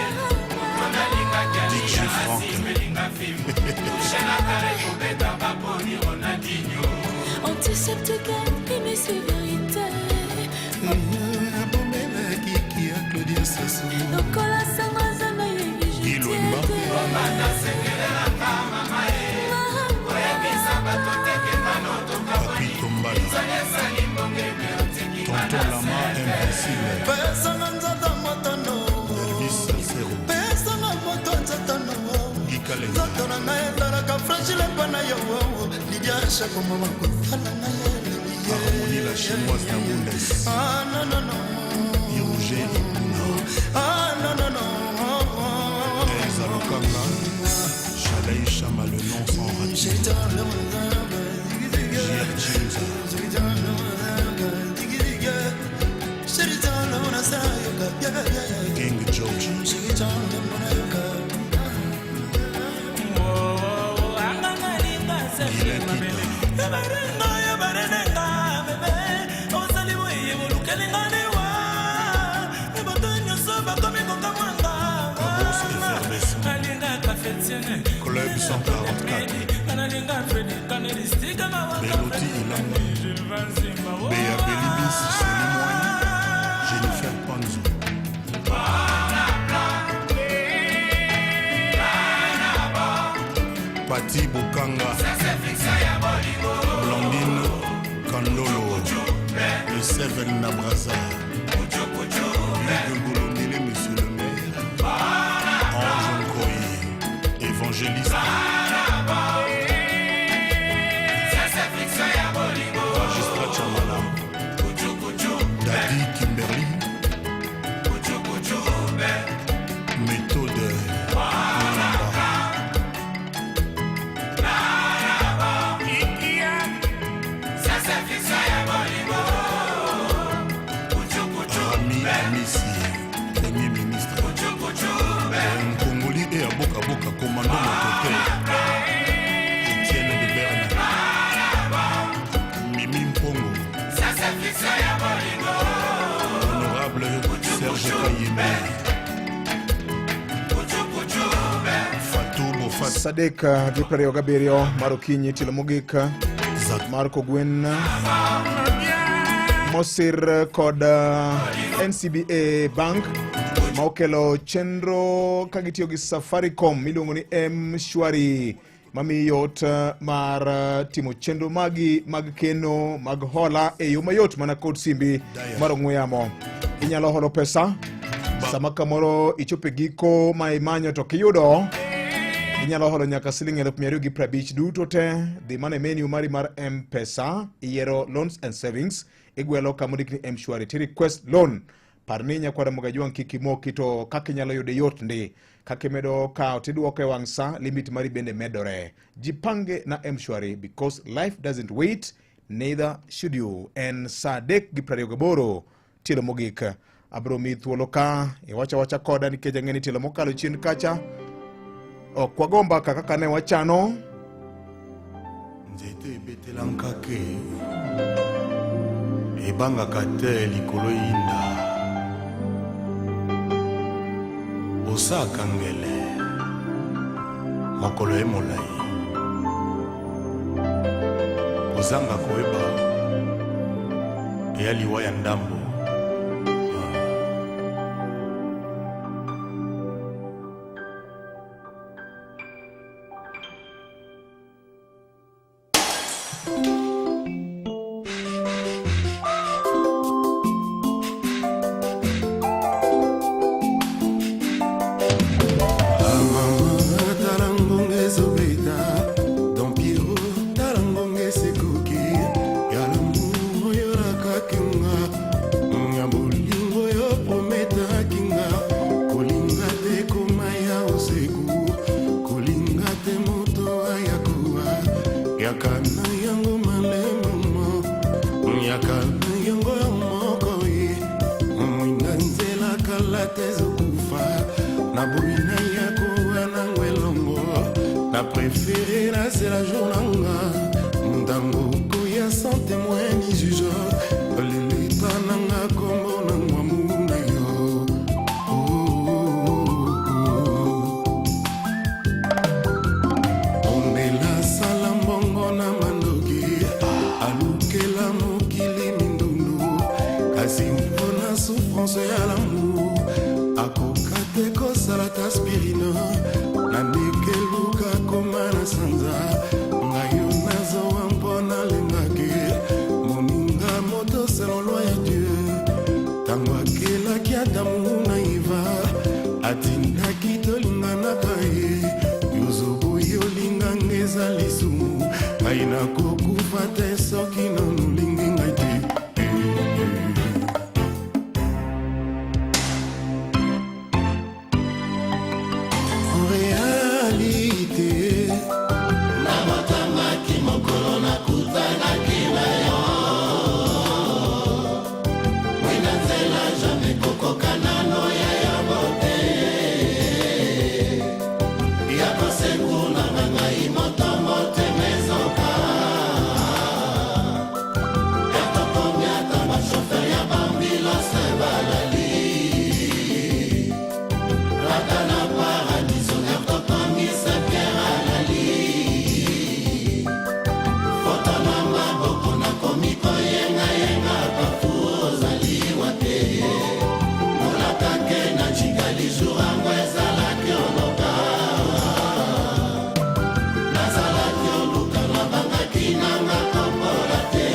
moto nalingaki DJ alia Frank. asimbelinga fimbu tushe na kare kobeta baponi Ronaldinho. Antiseptique imisi vérité. Abomelaki ya Claudia Sassou. Lokola sango aza na ye. Ilwemba. Obanda mama e koyebisa bato tekeka Papi Tombala. Esali mbongeme otiki. Tonton Lama Invincible. Pesanga nzoto motono. Elvis Salsero. Pesanga moto nzotono. Gikalenga. Nzoto na ngai ezalaka fragile mpo na yo Lidia Shakomoma kotala ngai. Harmonie la chinoise na Bundes. Ah, non, non, non. Irouge Ipuna. Ah, non, non, non. Elsa Lokanga. Chalai Chama le nom sans rature. JR Jinza. King George. Guylain Kita. Cabos Effervescent. Club 144. Beloti Ilanga. Béa Belibis Selimwani. Jennifer Panzo. Pati Bokanga. Blandine Kandolo. Le Seven Nabraza. Hugues Golondele, monsieur le maire. Ange Nkoyi. Évangéliste. Magistrat Chamala. Daddy Kimberly. Méthode Mwamba. Rami Amisi, Premier ministre. Nkongoli e ya bokaboka komando motote. Etienne de Berne. Mimi Mpongo. Honorable Serge Kayembe. Fatou Bofat. Sadek gi 27 mar okinyi tielo mogik mar kogwen mosir kod NCBA Bank ma okelo chenro ka gitiyo gi Safaricom miluongo ni M-Shwari mamiyi yot mar timo chenro magi mag keno mag hola e yo mayot mana kod simbi mar ong'we yamo. Inyalo holo pesa sama kamoro ichopo e giko ma imanyo to kiyudo inyalo holo nyaka siling 250,000 duto te. Dhi mana e menu mari mar M-Pesa, iyiero loans and savings, igwelo kama ondik ni M-Shwari ti request loan. Par ni nyakwara Mogajwang' kik imoki to kaka inyalo yude yot ndi. Kaka imedo kawo tiduoko e wang' sa, limit mari bende medore. Jipange na M-Shwari because life doesn't wait, neither should you. En sa 3:28 tielo mogik. Abiro miyi thuolo ka iwacho awacha koda nikech ang'e ni tielo mokalo chien kacha ok wago mbaka kaka ne wachano. Nzete ebetela nkake ebangaka te likolo eyinda osaka ngele mokolo ye molai kozanga koyeba eya liwa ya ndambo. Mama, tala ngonga ezobeta. Don Piero, tala ngonga esekuki ya lamour oyo olakaki nga, ya bolingo oyo prometaki nga. Kolinga te koma ya oseku, kolinga te moto aya kowa yaka na yango malemamo, yaka na yango ya moko ye mwinda nzela kala te ezokufa na boyina ya kowa nango elongo. Na préféré nasela jour nanga ntango koya sans témoin ni juge leleta nanga kombo na ngwamu na yo. Oh, oh, oh, oh. Nakokufa te soki nanu olingi ngai te. En réalité, Nabotamaki mokolo nakutanaki na yo. Mwina nzela jamai kokoka nano ya yango te. Ya kosekuna na ngai moto motema ezoka. Etokomiata bashofer ya bambilose balali. Ata na paradiso ertokomi Saint-Pierre alali. Foto na maboko nakomi koyengayenga bafu ozali wapi. Molakake na Kigali jour yango ezalaki oloka. Nazalaki oluka nabangaki nanga kopola te.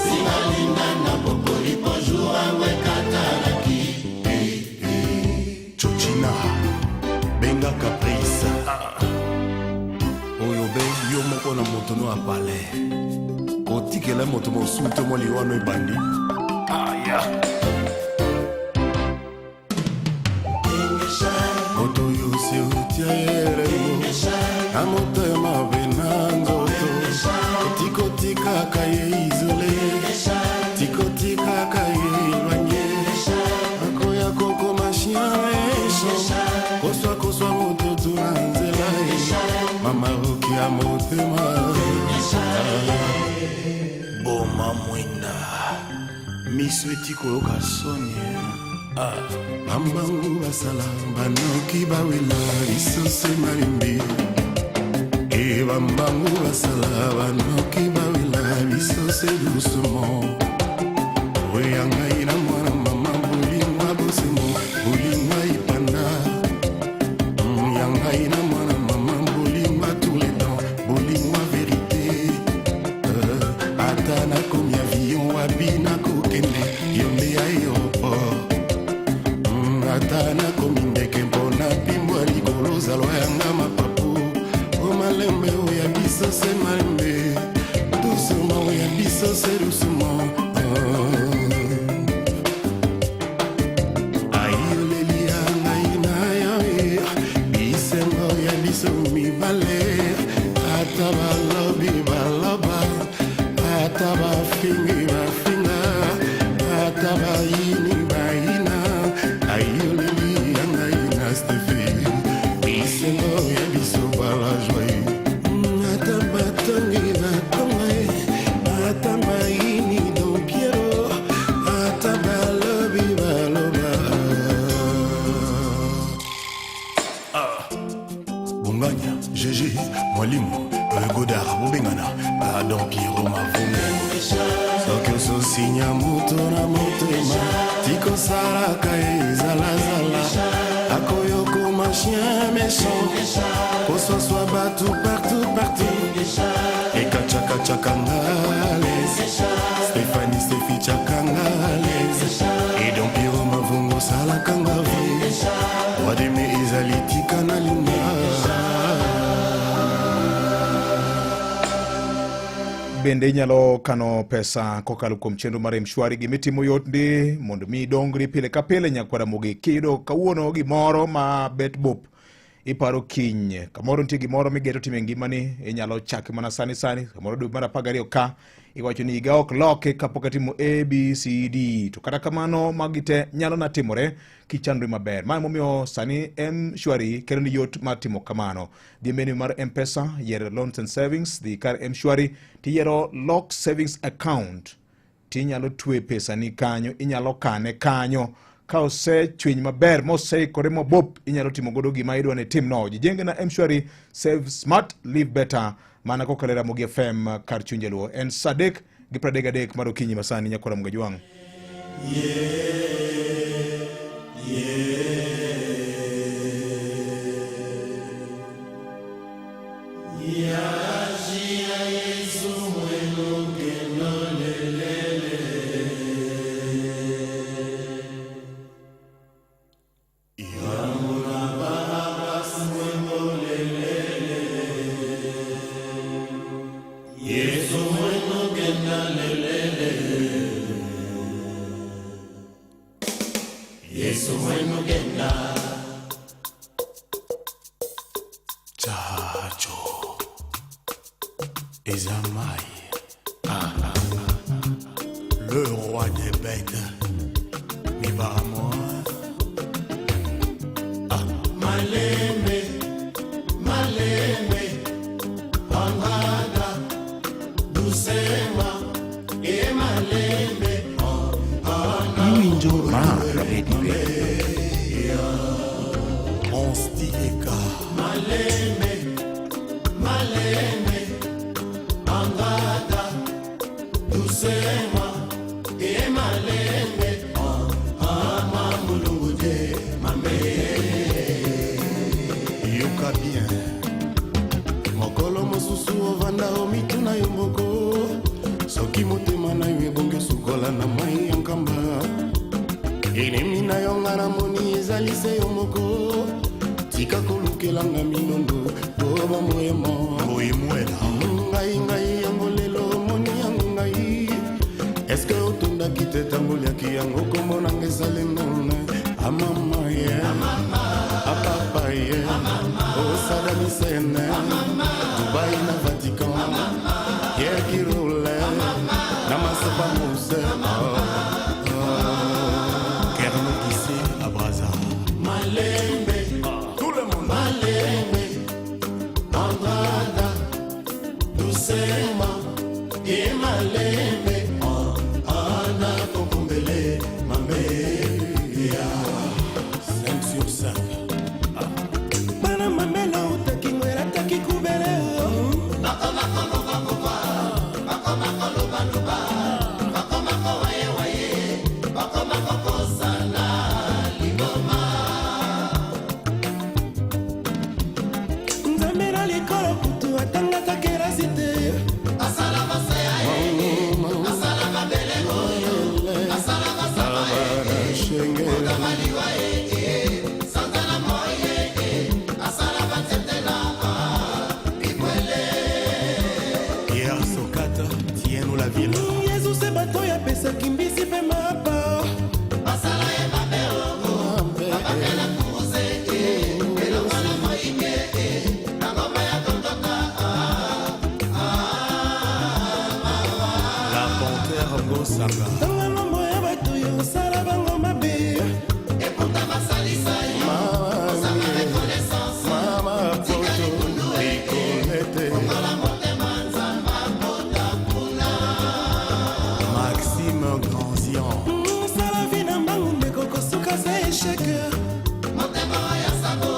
Singalinda na bokoli po jour yango ekatalaki. Chochina benga Caprice oyo be yo moko na moto no ya palais kotikela moto mosusu te mwa liwano ebandi aya moto oyo si otia elembo na motema pe na nzoto tikotikaka ye isole tikotikaka ye éloigné akoya kokoma chien méchant koswakoswa mototu na nzela ye mama roki ya motema. Boma mwinda miso eti koyoka soni. Ah. Bambangu basala banoki bawela biso se malembe e bambangu basala banoki bawela biso se doucement oya ngai na mwana mama bolingwa bosemo bolingwa ipanda ya ngai na mwana mama bolingwa tous les temps bolingwa vérité. Ata nakomi avion wapi nakokende yo nde aéroport. Ata nakomi ndeke mpona pimbwa likolo zalwa yanga mapapu o malembe oyo ya biso se malembe doucement oyo ya biso se doucement. Ayoleli ya ngai na yo e, bisengo ya biso mibale ata balobi baloba ata bafingi bafinga ata bayini bayina ayoleli ya ngai na Stefe bisengo ya biso bala joye ata batongi batonga ye ata bayini Don Piero ata balobi baloba. Ah. Bonganya GG mwalimu Godard bobengana Adam Piero Mavongo soki ososinya moto na motema tikosalaka ezalazala akoyokoma chien méchant koswaswa bato partout partout ekachakachakanga les Stéphanie Stefi chakanga les et Don Piero Mavongo salakanga vie wademe ezali tika na linga. Bende inyalo kano pesa kokalo kuom chenro mar Mshwari. Gimitimo yot ndi mondo mi idongri pile ka pile nyakwara mogi kiyudo kawuono gimoro ma bet bup iparo kiny kamoro nitie gimoro migeto timo e ngimani inyalo chake mana sani sani kamoro dwe mar 12 ka iwacho ni higa ok loki kapok atimo A B C D to kata kamano magi te nyalo na timore kichanri maber. Ma emomiyo sani Mshwari kelo ni yot mar timo kamano. Dhi e menu mar M-Pesa, yier Loans and Savings, dhi kar Mshwari tiyiero Lock Savings Account tinyalo twe pesani kanyo, inyalo kane kanyo. Ka osechwiny maber moseikore mobop, inyalo timo godo gima idwa ni itimno. Jijenge na Mshwari, save smart, live better. Mana kokalo e Ramogi FM kar chuny Jaluo. En saa 3:33 mar okinyi masani nyakwara Mgajwang'. Chacho eza mai. Ah, ah. Le roi des bêtes mibaramo. Ah. Malembe, malembe, Andrada, Dusema, e malembe, Iwinjo ma Rabedi Be. Onstileka. Malembe, malembe, Andrada, Dusema, e malembe, ama mulungu de mame. Yoka bien, mokolo mosusu ovanda omituna yo moko, soki motema na yo ebongi osukola na mai ya nkamba. Enemi na yo nga namoni ezali se yo moko, tika kolukelanga minondo po bamoyemo Boyemwela. Ngai ngai yango lelo omoni yango ngai, eske otondaki te ntango oliaki yango? Kombo nanga ezali none amama ye apapa ye osadamisene Dubai na Vatican Pierre Kirole na Masepa Mose. Kerno Kissé à Brazza. Malembe, tout le monde. Malembe, Andrada, Dusema, e malembe, ana kokumbele, mame, ya. 5 sur 5. Bana mamela utaki ngwela taki kubele. Nzambe na likolo kutu atangaka kelasi te. Asala masaya ye, asala mabele oyo, asala masaba ye, okamaliwa ye, sanza na moi ye, asala banzetela bikwele. Pierre Sokata, tiens-nous la ville. Yesu se bato oyo apesaki mbisi mpe mapa. Basala ye mabe o, babakela kuze, elongo na moike, na ngoma ya kondoka. La panthère Ngosanga. Tanga nombo ya bato oyo osala bango mabe. Eputa basalisa yo, ozanga reconnaissance. Mama poto likolete. Fongola motema nzambe akota kuna. Maxime Granzian. Sala vi na mbangu ndeko, kosuka se échec. Motema oyo ya sango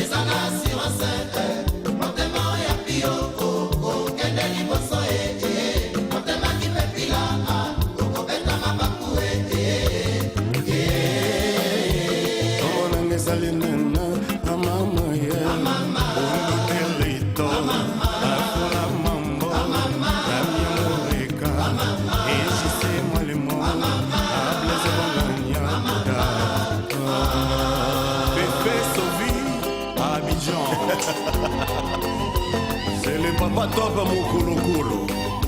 eza na assurance, motema oyo ya pio okende liboso ye, motema kipepila okobeta mabaku. Kombo nanga ezali nena amama ye olulukelito afula mambo yamiamoreka ejise mwalemo ableze bonganya. Pepe Sovi à Abidjan. C'est le papa top Mokolokolo.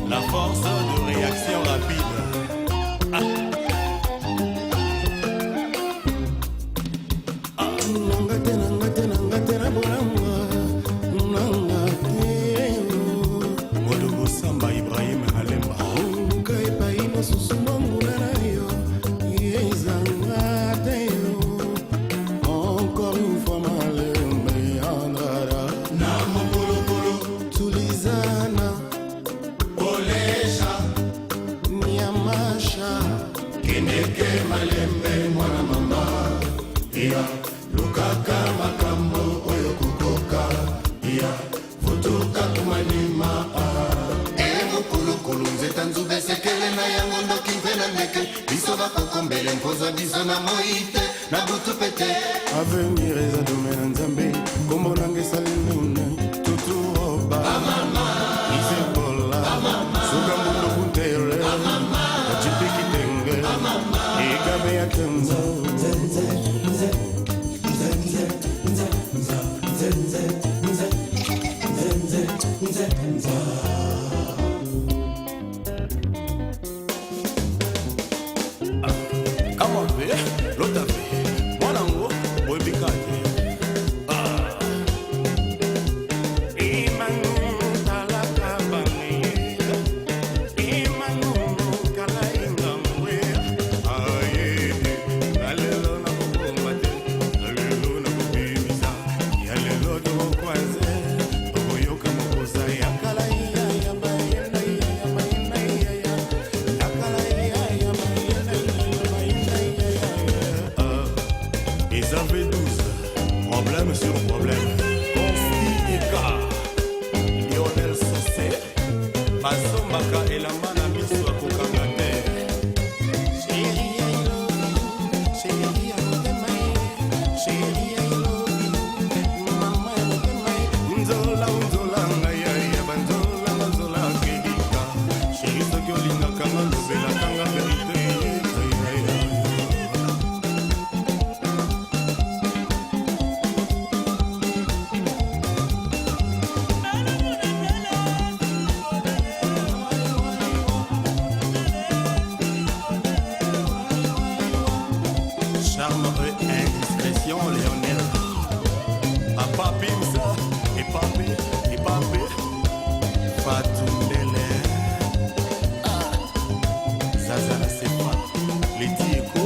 La force de réaction rapide. Nanga te, nanga te, nanga te na bolanga nanga te. Modogo Samba Ibrahim Alemba. Oluka epai mosusu mbonguna na yo ezanga te yo. Encore une fois malembe Andrada na mokolokolo tulizana olesha niamasha. Kendeke malembe mwana mama ya lukaka makambo oyo kokoka ya futuka kumalima e mokulukulu nzeta nzube sekele na yango ndoki mpe na ndeke biso bakokombele mpoza biso na moi te na butu pe te. Avenir eza domaine na Nzambe. Kombo nanga esali nune tuturoba izekola suka mbundu kuntere ajipikitenge igabe ya tembo. Kama ve, lota ve, mwanango, boyebika te. Ah. sur problème. Consti Eka, Lionel Sosé, basombaka elamba na miso ya kokanga te. Chérie, I love you. Chérie, ya motema ye. Chérie, I love you. Mama ya motema ye. Nzola nzola ngai ya banzola nga nzola kelika. Chérie soki olingaka nga lobelaka nga verite. Charme et indiscrétion, Léonel. Papa Pimsa, et papé, et papé. Fatou Ndele. Ah. Zaza la Sefa, Leti Eko.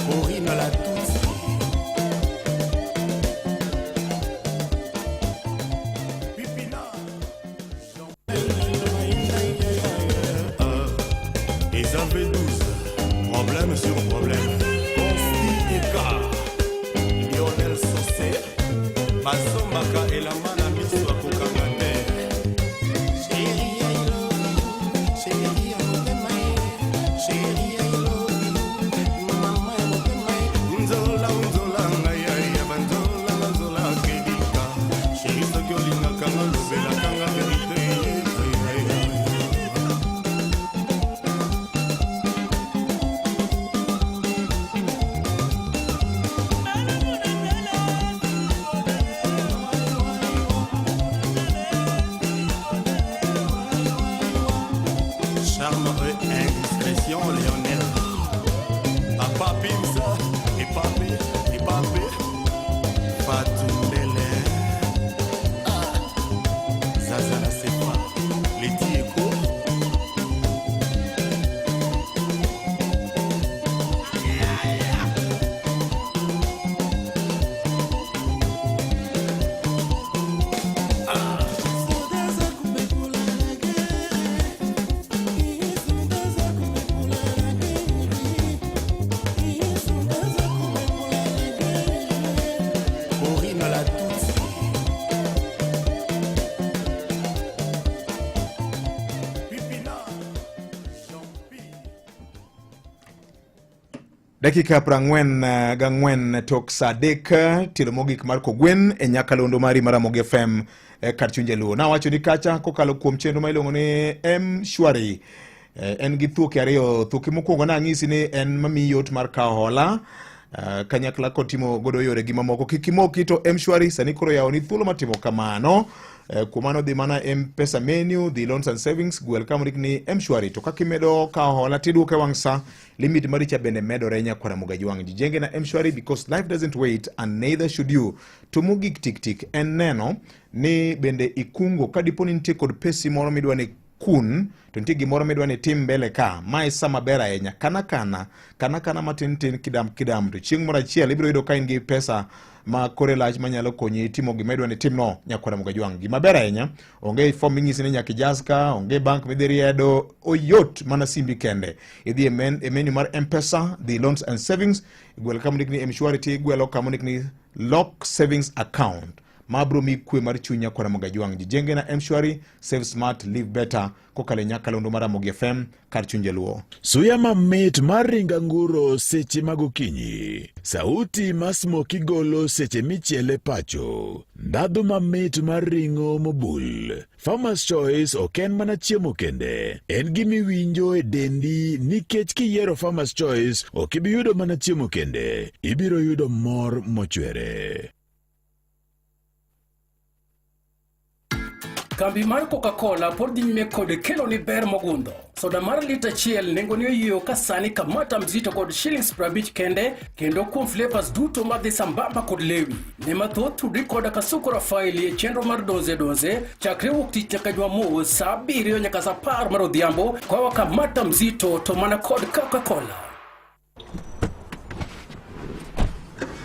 Corinne la Tutsi. Pipina. Ils avaient 12. Problème sur problème. Consti Eka. Lionel Sosé. Basombaka elamba na miso ya kokanga te. Chérie, I love you. Chérie, ya motema ye. Chérie, I love you. Mama ya motema ye. Nzola nzola ngai ya banzola nga nzola kelika. Chérie soki olingaka nga lobelaka nga verite. Charme et indiscrétion, Léonel. Papa Pimsa, et papé, et papé. Fatou Ndele. Ah. Zaza la Sefa, Leti Eko. Corinne la Tutsi. Pipina. Dakika prang'wen gang'wen tok sa adek tielo mogik mar kogwen e nyakalondo mari mar Ramogi FM kar chuny jaluo. Nawacho ni kacha kokalo kuom chenro ma iluongo ni M-Shwari en gi thuoke ariyo. Thuoke mokwongo nang'isi ni en mamiyi yot mar kawo hola kanyakla kod timo godo yore gi mamoko. Kik imoki to M-Shwari sani koro yawoni thuolo mar timo kamano. Kuom mano dhi mana M-Pesa menu, dhi loans and savings, gwel kama ondik ni M-Shwari. To kaka imedo kawo hola tiduoke wang' sa, limit mari cha bende medore nyakwara Mugajwang'. Jijenge na M-Shwari because life doesn't wait and neither should you. To mogik tik tik en neno ni bende ikungo kadipo ni nitie kod pesi moro midwa ni kun to nitie gimoro midwa ni tim mbele ka mae sa maber ahinya kana kana kana kana matin tin kidam kidam to chieng' moro achiel ibiro yudo ka in gi pesa ma kore lach manyalo konyi timo gima idwa ni timno nyakwara Mugajwang'. Gima ber ahinya onge form ming'isi ni nyaka ijas ka onge bank midhi riedo oyot mana simbi kende idhi e, men, e menu mar M-Pesa dhi loans and savings gwel kama ondik ni M-Shwari tigwelo kama ondik ni lock savings account ma biro miyi kwe mar chuny nyakwara Mugajwang'. Jijenge na M-Shwari save smart live better kokalo e nyakalondo mar Ramogi FM kar chuny jaluo. Suya mamit mar ring anguro seche mag okinyi. Sauti ma smoky golo seche michiele pacho. Ndhadhu mamit mar ring'o mobul. Farmer's Choice ok en mana chiemo kende. En gimiwinjo e dendi nikech kiyiero Farmer's Choice ok ibi yudo mana chiemo kende. Ibiro yudo mor mochwere. Kambi mar Coca-Cola pod dhi nyime kod kelo ni ber mogundho. Soda mar lita achiel nengone oyiewo ka sani kamata mzito kod shillings 50 kende kendo kuom flavors duto madhi sambamba kod lewi. Ne mathoth tudri koda Kasuku Rafaeli e chenro mar Donze Donze chakre wuok tich nyaka Jumamos saa 7 nyaka saa 10 mar odhiambo koa kamata mzito to mana kod Coca-Cola.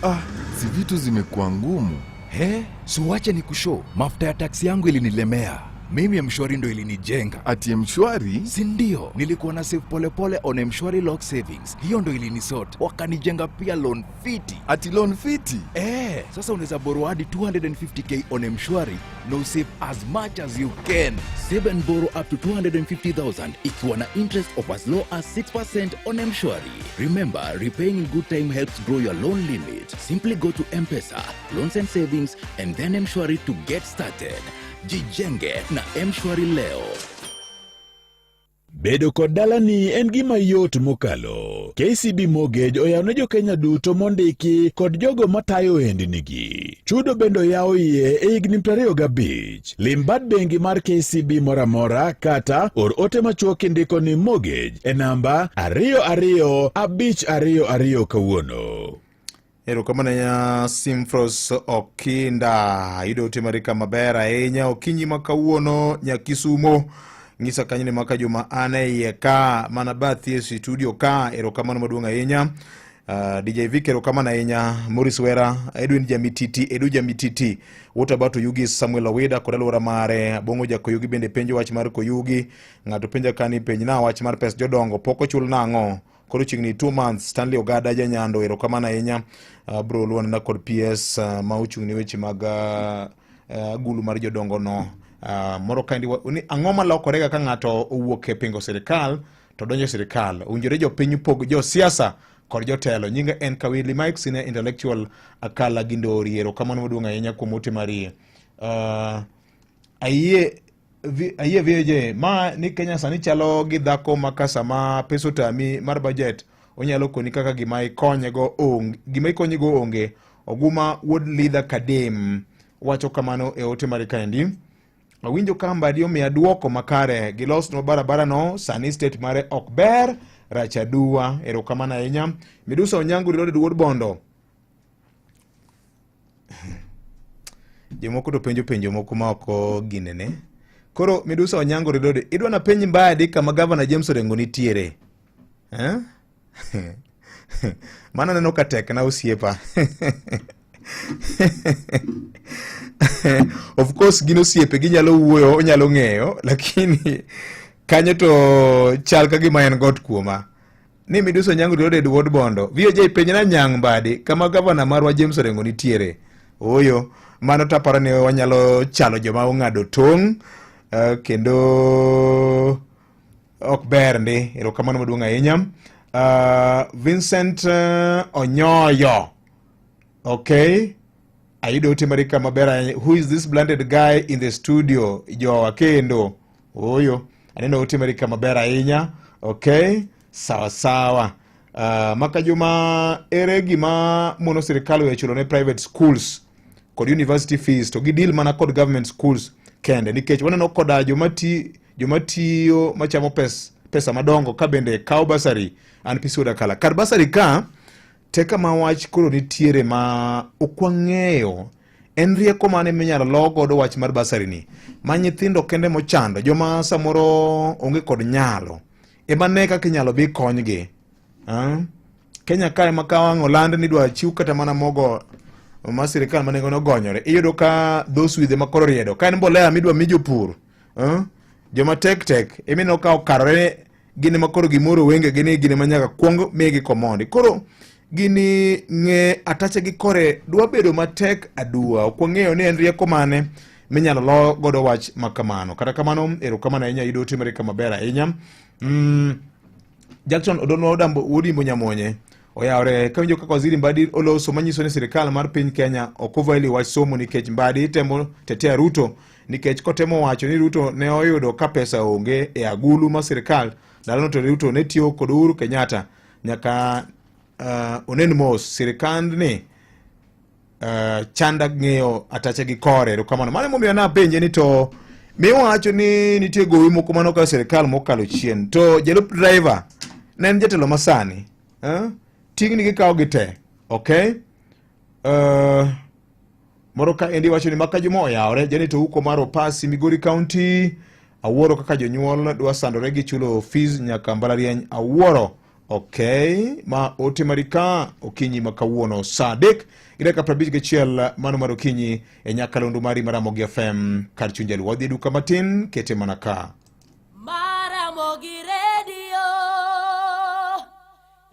Ah, si vitu zimekuwa ngumu. He, siwache ni kushow. Mafuta ya taksi yangu ilinilemea. Mimi Mshwari ndo ilinijenga. Ati Mshwari? Si ndio? Nilikuwa na save polepole on Mshwari Lock Savings. Hiyo ndo ilinisort. Wakanijenga pia loan fiti. Ati loan fiti? Eh, sasa unaweza borrow hadi 250k on Mshwari na usave as much as you can. Save and borrow up to 250,000 ikiwa na interest of as low as 6% on Mshwari. Remember, repaying in good time helps grow your loan limit. Simply go to M-Pesa, Loans and Savings, and then Mshwari to get started. Jijenge na Mshwari leo. Bedo kod dalani en gima yot mokalo. KCB Mortgage oyawo ne jokenya duto mondiki kod jogo matayo ohendnigi. Chudo bende oyaw iye e higni 25. Lim bad bengi mar KCB moro amora kata or ote machuok kindiko ni mortgage e namba 22522 kawuono. Erokamano ahinya Simfros Okinda. Ayudo ote mari ka maber ahinya okinyi ma kawuono Nyakisumo. Ng'isa kanyo ni maka juma an e iye ka mana bathi e studio ka. Erokamano maduong' ahinya. DJ Vic erokamano ahinya. Maurice Wera, Edwin Jamititi, Edu Jamititi. What about Oyugi Samuel Owida kod alwora mare. Abong'o ja Koyugi bende penjo wach mar Koyugi. Ng'ato penja ka ni penj na wach mar pes jodongo pok ochul nang'o? Koro chiegni 2 months. Stanley Ogada Janyando erokamano ahinya. Bro luonana kod PS ma ochung' ne weche mag agulu mar jodongo no. Moro kaendi ni ang'o malokore ga ka ng'ato owuok e pingo sirikal to donjo e sirikal? Owinjore jopiny pog josiasa kod jotelo. Nyinga en Kawili Mike, senior intellectual Akala gi Ndori. Erokamano maduong' ahinya kuom ote mari. Ayie ayie VJ ma ni Kenya sani chalo gi dhako ma ka sama pesa otami mar budget onyalo koni kaka gima ikonyego onge, gima ikonyego onge. Oguma wuod Lidha Kadem wacho kamano e ote mare kaendi. Awinjo ka Mbadi omiya duoko makare, gilosnwa barabara no, sani state mare ok ber, rach aduwa. Erokamano ahinya. Midusa Onyango Reloaded wuod Bondo. Jomoko to penjo penjo moko ma ok ginene. Koro Midusa Onyango Reloaded, idwa na penj Mbadi kama Gavana James Orengo nitiere. Eh? Mano aneno ka tek na osiepa. Of course gin osiepe ginyalo wuoyo, onyalo ng'eyo, lakini kanyo to chal ka gima en got kuoma. Ni Midusa Onyango Reloaded wuod Bondo. VOJ penjna Nyang' Mbadi kama gavana marwa James Orengo nitiere. Ooyo, mano taparo ni wanyalo chalo joma ong'ado tong' kendo ok ber ndi. Erokamano maduong' ahinya. Vincent Onyoyo. Okay. Ayudo ote mari ka maber ahinya. Who is this blinded guy in the studio? Jowa kendo. Ooyo. Aneno ote mari ka maber ahinya. Okay. Sawa sawa. Maka Juma, ere gima mono sirikal owe chulo ne private schools kod university fees to gideal mana kod government schools kende, nikech waneno koda joma tiyo machamo pesa madongo ka bende kawo basari. An Pisi Wuod Akala. Kar basari ka te kama wach koro nitiere ma ok wang'eyo en rieko mane minyalo lo godo wach mar basari ni, ma nyithindo kende mochando, joma samoro onge kod nyalo ema ne kaka inyalo bi konygi. Kenya kae ma ka wang' oland ni idwa chiw kata mana mogo ma sirikal ma nengone ogonyore, iyudo ka those with ma koro riedo ka en mbolea midwa mi jopur, joma tek tek emineno ka okarore gin ema koro gimoro wengegi ni gin ema nyaka kuong migi komondi. Koro gini ng'e atache gi kore dwa bedo matek aduwa. Ok wang'eyo ni en rieko mane minyalo lo godo wach ma kamano. Kata kamano, erokamano ahinya, yudo ote mari ka maber ahinya. Jackson Odonwa Odambo Wuodimbo Nyamonye oyawre kawinjo kaka waziri Mbadi oloso manyiso ni sirikal mar piny Kenya ok ovalue wach somo nikech Mbadi temo tetea Ruto nikech kotemo wacho ni Ruto ne oyudo ka pesa onge e agulu mar sirikal ndalono to Ruto ne tiyo kod Uhuru Kenyatta nyaka onen mos sirikandni chanda ng'eyo atache gi kore. Erokamano. Mano emomiyo napenje ni to Miwacho ni nitie gowi moko mano ka sirkal mokalo chien to jalup driver ne en jatelo masani eh? Ting'ni gikawo gi te okay? Moro ka endi wacho ni maka juma oyawore Janet Ouko mar Opasi Migori County awuoro kaka jonyuol dwa sandore gi chulo fees nyaka mbalariany awuoro okay ma ote mari ka okinyi ma kawuono saa 3 gi dakika 51 mano mar okinyi e nyakalondo mari mar Ramogi FM kar chuny jaluo wadhi e duka matin kete mana ka Maramogi Radio,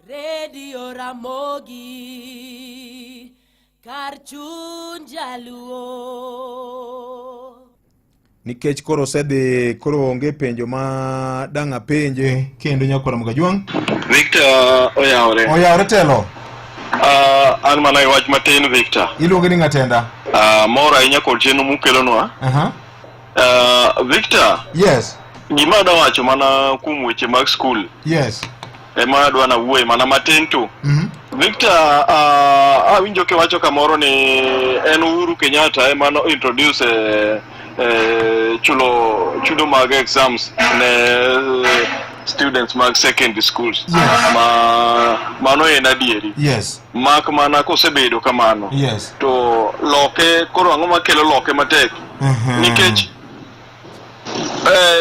Radio Ramogi, kar chuny jaluo. Nikech koro osedhi koro onge penjo ma dang' apenje kendo nyakwara Mgajwang'. Victor oyawre. Oyawre telo. An mana e wach matin Victor. Iluonge ni ng'atenda. Mor ahinya kod chenro mukelonwa. Victor. Yes. Gima adwa wacho mana kuom weche mag skul. Yes. Ema adwa nawuoye mana matin tu. Victor, awinjo kiwacho kamoro ni en Uhuru Kenyatta ema no introduce chulo chudo mag exams ne students mag secondary schools. Yes. Ma mano en adieri. Yes. Mak mana kosebedo kamano. Yes. To loke koro ang'o makelo loke matek? Nikech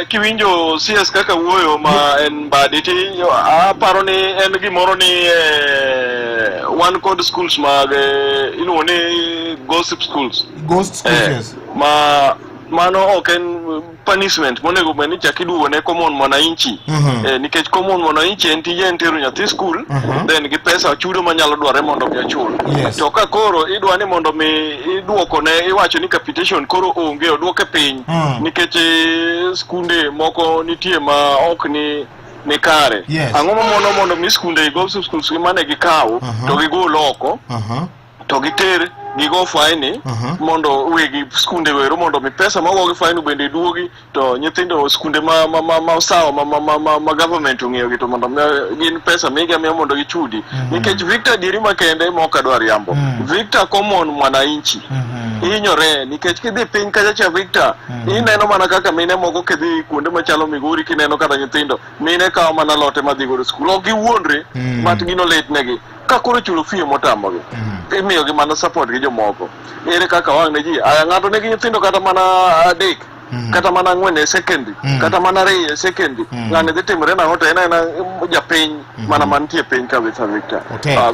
kiwinjo CS kaka wuoyo ma en Mbadi ti aparo ni en gimoro ni wan kod schools mag iluongo ni gossip schools. Ghost schools, yes. Ma mano ok en punishment monego bed ni chak iduogo ne common mwananchi. Nikech common mwananchi en tije en tero nyathi skul then gi pesa chudo manyalo dwarre mondo mi ochul. To ka koro idwa ni mondo mi iduoko ne iwacho ni capitation koro onge oduoke piny nikech skunde moko nitie ma ok ni kare. Ang'o mamono mondo mi skunde go schools gi mane gikawo to gigol oko to giter gigo faini mondo wegi skunde go ero mondo mi pesa mogo gi faini bende duogi to nyithindo skunde ma sawa ma government ong'iewo gi to mondo mi gin pesa migi amiya mondo gichudi. Nikech Victor dieri makende ma ok adwar riambo. Victor common mwananchi hinyore nikech kidhi piny kacha cha Victor ineno mana kaka mine moko kidhi kuonde machalo Migori kineno kata nyithindo mine kawo mana lote madhi godo skul ok giwuondre but gino litnegi ka koro chulo fee motamogi imiyogi mana support gi jomoko ere kaka wang' ne ji aya ng'ato nigi nyithindo kata mana 3 kata mana 4 e secondary kata mana 2 e secondary ng'ani dhi timore nang'o to en aena japiny mana mantie piny kabisa Victor.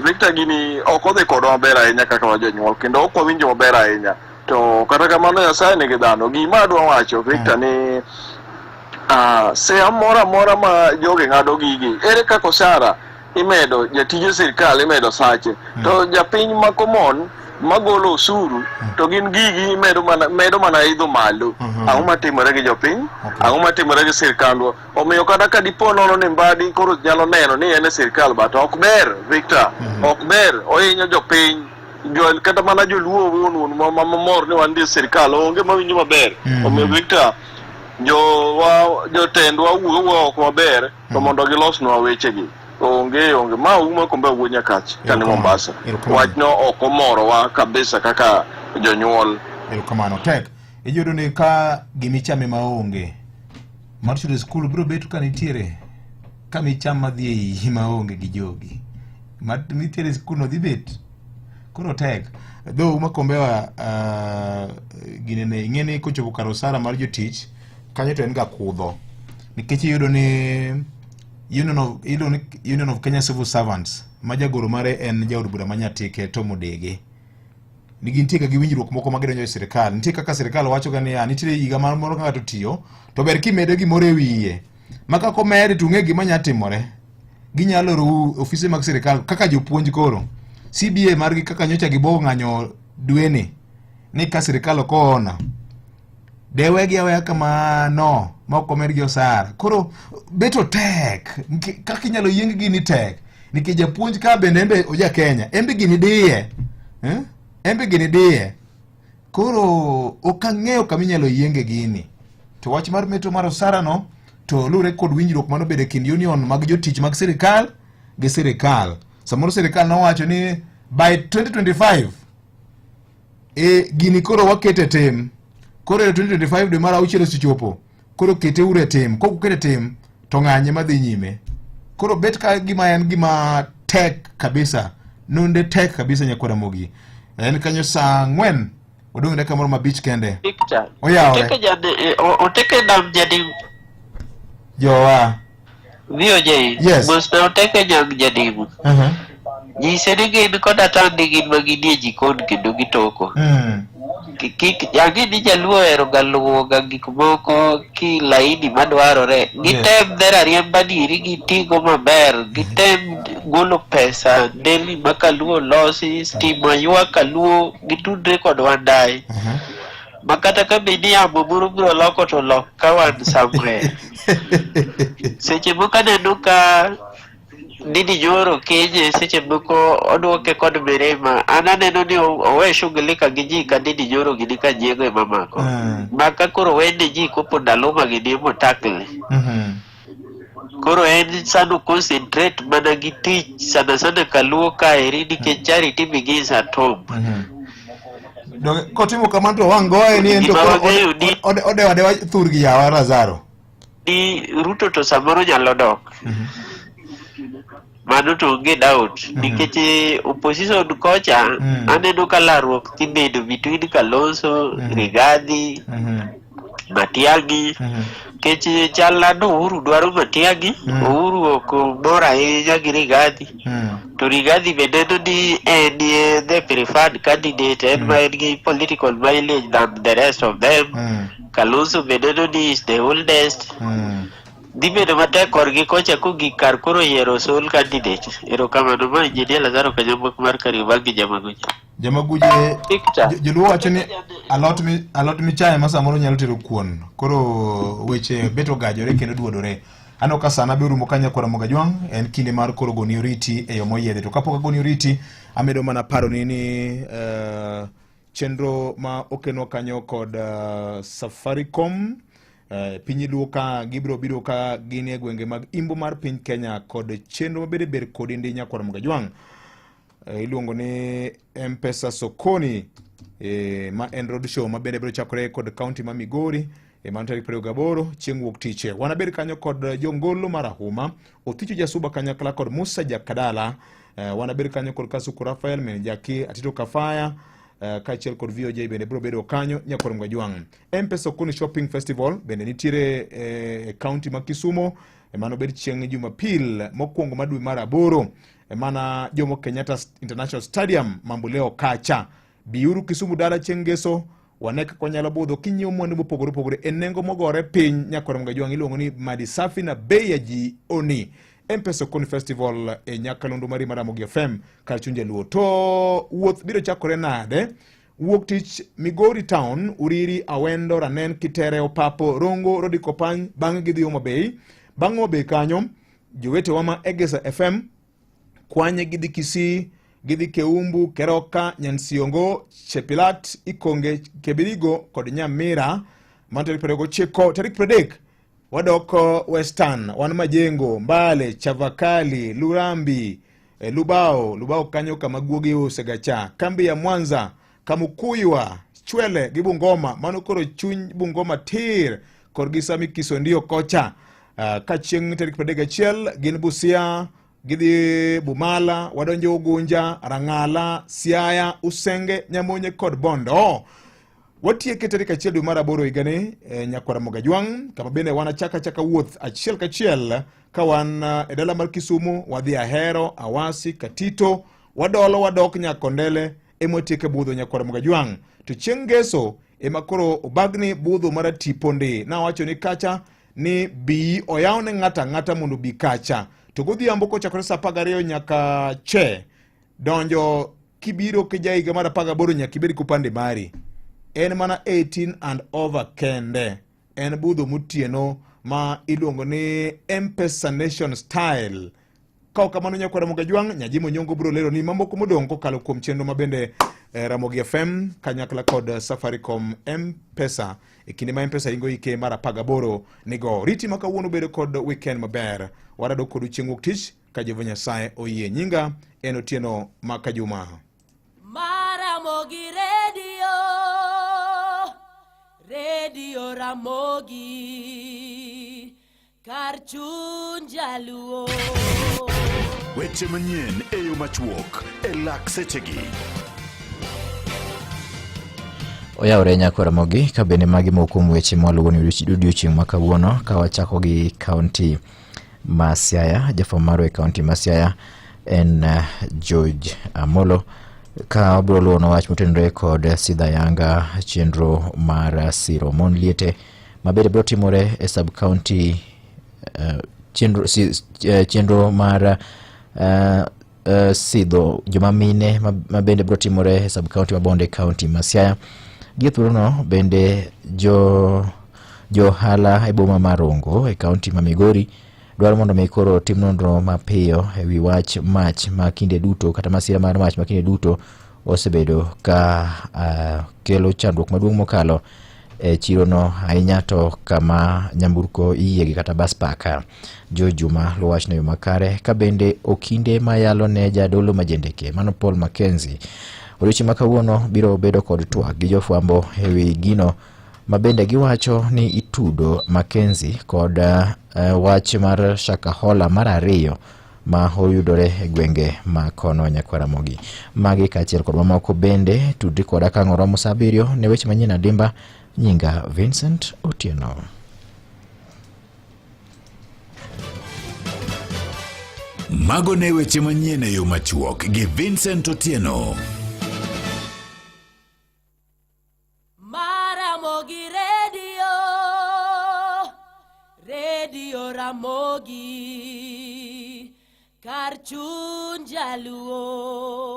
Victor gini ok odhi kodwa maber ahinya kaka wa jonyuol kendo ok wawinjo maber ahinya to kata kamano Nyasaye nigi dhano gima adwa wacho Victor ni seya moro amora ma jogi ng'ado gigi ere kaka osara imedo jatije sirkal imedo sache to japiny ma common magolo osuru to gin gigi imedo mana medo mana idho malo. Ang'o matimore gi jopiny? Ang'o matimore gi sirkandwa? Omiyo kata ka dipo nono ni Mbadi koro nyalo neno ni en e sirkal but ok ber Victor, ok ber ohinyo jopiny jo kata mana joluo wuon wuon mamor ni wan e sirkal onge mawinjo maber. Omiyo Victor jowa jotendwa wuoyo oko maber to mondo gilosnwa wechegi onge ma uma kombe wuo Nyakach kane Mombasa wachno ok omorowa kabisa kaka jonyuol. Erokamano tek iyudo ni ka gimichame maonge mar chulo skul biro bet ka nitiere ka micham madhi e iyi maonge gi jogi nitiere skul no dhi bet koro tek dho uma kombewa ginene ing'e ni kochopo kar osara mar jotich kanyo to en ga kudho nikech iyudo ni Union of Kenya Civil Servants ma jagoro mare en jaod bura ma Nyatike Tom Odege nigi nitie ga gi winjruok moko ma gidonjo e sirkal nitie kaka sirkal wacho ga niya nitiere higa mar moro ka ng'ato tiyo to ber kimede gimoro e wiye ma kaka omedi to ung'e gima nya timore ginyalo loro ofise mag sirkal kaka jopuonj koro CBA margi kaka nyocha gibo ng'anyo dweni ni ka sirkal ok oona dewegi aweya kamano ma ok omedgi osara koro beto tek kaka inyalo yieng gini tek nikech japuonj ka bende embe oja Kenya embe gini diye embe gini diye koro ok ang'eyo kama inyalo yienge gini to wach mar meto mar osara no to luwre kod winjruok mano bedo e kind union mag jotich mag sirikal gi sirikal samoro sirikal nowacho ni by 2025 e gini koro wakete tim Koro e 2025 dwe mar auchiel osechopo, koro kete uru e tim. Kok ukete e tim to ng'anye madhi nyime. Koro bet ka gima en gima tek kabisa, nonde tek kabisa nyakwar Ramogi. En kanyo saa ang'wen odong' dakika moro mabich kende. Victor. Oyawore. Oteke jade, eh, oteke nam jadi Jowa. VOJ. Yes. Mosna oteke nyang jadimu. Uh-huh. Nyise ni gin koda tandi gin ma ginie jikon kendo gitoko. Kik ang'e ni jaluo ohero ga luwo ga gik moko ki laini madwarore. Gitem dher ariemba diri gitigo maber. Gitem golo pesa ndelni ma kaluo losi, stima ywa kaluo, gitudre kod wandayi. Ma kata ka bed ni yamo moro biro loko to lok ka wan somewhere. Seche moko aneno ka Ndindi Nyoro kenye seche moko oduoke kod mirima. An aneno ni owe shughulika gi ji ka Ndindi Nyoro gini ka nyiego ema mako. Ma ka koro wene ji kopo ndalo ma gini emo tackle. Koro en sano concentrate mana gi tich sana sana kaluo kaeri nikech charity begins at home. Donge kotimo kamano to wang' goye ni en to Gima koro wang'eyo ni- odewa adewa thurgi yawa Lazaro. Ni Ruto to samoro nyalo dok. Mano to onge doubt nikech opposition kocha aneno ka larruok dhi bedo between Kalonzo, Rigathi, Matiang'i nikech chalna ni Uhuru dwaro Matiang'i, Uhuru ok mor ahinya gi Rigathi. To Rigathi be neno ni en the preferred candidate, en ma en gi political mileage than the rest of them. Kalonzo be neno ni is the oldest. Dhi bedo matek korgi kocha kogik kar koro yiero sole candidate. Erokamano ma Engineer Lazaro Kanyamok mar Kariobangi Jamaguji. Jamaguje joluo wacho ni alot mi alot michaye ma samoro nyalo tero kuon. Koro weche bet ogajore kendo duodore. Aneno ka sana be orumo ka nyakwar Ramogi Ajwang', en kinde mar koro goni oriti e yo moyiedhi. To kapok agoni oriti, amedo mana paroni ni chenro ma okenwa kanyo kod Safaricom piny Luo ka gibiro biro ka gin e gwenge mag imbo mar piny Kenya kod chenro mabende ber kodi ndi nyakwar Ramogi Ajwang'. Iluongo ni M-Pesa Sokoni ma en road show ma bende biro chakore kod kaunti ma Migori mano tarik 28 chieng' wuok tich. Wanabed kanyo kod jongolo marahuma Othicho Jasuba kanyakla kod Musa Jakadala. Wanabed kanyo kod Kasuku Rafael min Jaki Atito Kafaya kaachiel kod VOJ bende biro bedo kanyo nyakwar Mgajwang'. M-Pesa Sokoni Shopping Festival bende nitiere e kaunti ma Kisumo mano bed chieng' Jumapil mokwongo mar dwe mar aboro mana Jomo Kenyatta International Stadium Mamboleo kacha. Biuru Kisumu dala chieng' ngeso wane kaka wanyalo budho kinyiewo mwandu mopogore opogore e nengo mogore piny nyakwar Mgajwang' iluongo ni Madi Safi na bei ya jioni. M-Pesa Sokoni Festival e nyakalondo mari mar Ramogi FM kar chuny jaluo. To wuoth biro chakore nade? Wuok tich Migori Town, Uriri, Awendo, Ranen, Kitere, Opapo, Rongo, Rodi Kopany, bang'e gidhi Homa Bay. Bang' Homa Bay kanyo, jowetewa ma Egesa FM kwanye gidhi Kisii, gidhi Keumbu, Keroka, Nyansiongo, Chepilat, Ikonge, Kebirigo kod Nyamira. Mano tarik 29, tarik 30 wadok Western, wan Majengo, Mbale, Chavakali, Lurambi, Lubao, Lubao kanyo kama guogi iuse cha, kambi ya Mwanza, Kamukuywa, Chwele gi Bungoma, mano koro chuny Bungoma tir korgi Sami Kisondio kocha. Ka chieng' tarik 31 gin Busia, gidhi Bumala, wadonjo Ugunja, Rang'ala, Siaya, Usenge, Nyamonye kod Bondo. Watieke tarik 1 dwe mar aboro higani nyakwar Ramogi Ajwang', kama bende wanachaka chaka wuoth achiel kachiel ka wan e dala mar Kisumu, wadhi Ahero, Awasi, Katito, wadolo wadok Nyakondele ema watieke budho nyakwar Ramogi Ajwang'. To chieng' ngeso ema koro obagni budho mar tipo ndi. Nawacho ni kacha ni bi oyaw ne ng'ato ang'ata mondo obi kacha. To godhiambo kochakore saa 12 nyaka che donjo kibiro kija higa mar 18 nyaka ibed kupande mari. En mana 18 and over kende. En budho motieno ma iluongo ni M-Pesa Nation Style. Ka ok kamano nyakwar Ramogi Ajwang', Nyajimo Nyongo biro lero ni mamoko modong' kokalo kuom chenro ma bende Ramogi FM kanyakla kod Safaricom M-Pesa e kinde ma M-Pesa ingo ike mar 18 nigo. Riti ma kawuono bedo kod weekend maber. Warado kodu chieng' wuok tich ka Jehova Nyasaye oyie. Nyinga en Otieno Makajuma. Maramogi Radio. Radio Ramogi kar chuny jaluo. Weche manyien e yo machuok e lak sechegi. Oyawore nyako Ramogi ka bende magi moko kuom weche mwaluwo ni odiochieng' ma kawuono ka wachako gi kaunti ma Siaya. Jafwambo marwa e kaunti ma Siaya en eh, George Amolo ka wabiro luwono wach motenore kod Sidha Yanga chenro mar siro mon liete ma bende biro timore e sub county eh, chenro, si, eh, chenro mar eh, eh, sidho joma mine ma, ma bende biro timore e sub county ma Bonde county ma Siaya. Gi e thuolono bende jo jo ohala e boma ma Rongo e county ma Migori dwaro mondo mi koro tim nonro mapiyo e wi wach mach ma kinde duto kata masira mar mach ma kinde duto osebedo ka uh, kelo chandruok maduong' mokalo e chirono ahinya to kama nyamburko iyiegi kata bas paka. Joe Juma luwo wachno e yo makare ka bende okinde ma yalo ne jadolo majendeke mano Paul Mackenzie odiochieng' ma kawuono biro bedo kod twak gi jofwambo e wi gino ma bende giwacho ni itudo Mackenzie kod uh, wach mar Shakahola mar ariyo ma oyudore e gwenge ma kono nyakwar Ramogi. Magi kaachiel kod mamoko bende tudri koda ka ang' oromo sa abiriyo ne weche manyien adimba. Nyinga Vincent Otieno. Mago ne weche manyien e yo machuok gi Vincent Otieno. Maramogi Radio, Radio Ramogi, kar chuny jaluo.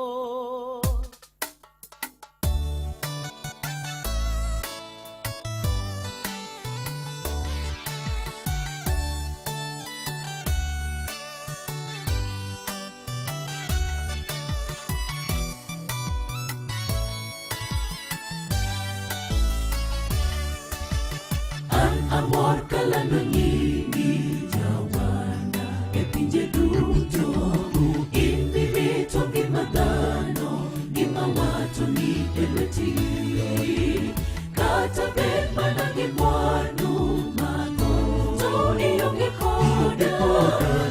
An amor kalando nyingi jawana e pinje duto. In mirito ngima dhano, ngima wato ni e lweti. Kata bed mana gi mwandu mathoth, to ionge koda.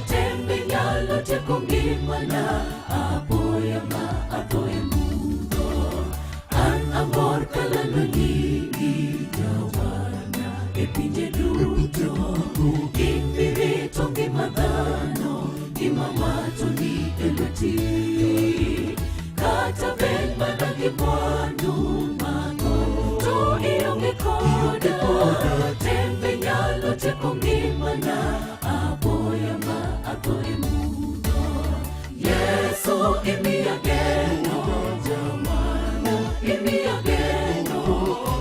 Tembe nyalo tieko ngimana apoya ma atho e mudho. An amor kalando nyingi jawana e pinje duto. In mirito ngima dhano, ngima wato ni e lweti. Kata bed mana gi mwandu mathoth, to ionge koda. Tembe nyalo tieko ngimana apoya ma atho e mudho. Yesu imiya geno, jawana imiya geno,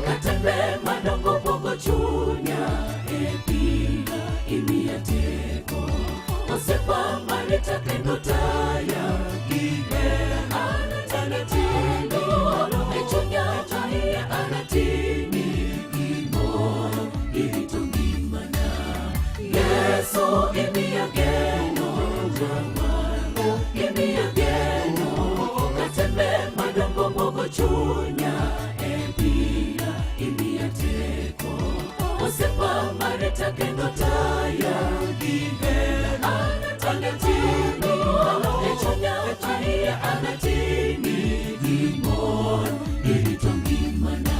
kata tembe madongo bwogo chunya e piga imiya teko. Osiepa marita kendo taya gi hera anatimi e chunya maiye anatimi gimor irito ngimana. Yesu imiya geno, jawana imiya geno, katembe madongo bwogo chunya e piga imiya teko. Osiepa marita kendo taya gi hera anatimi e chunya maiye anatimi gimor irito ngimana.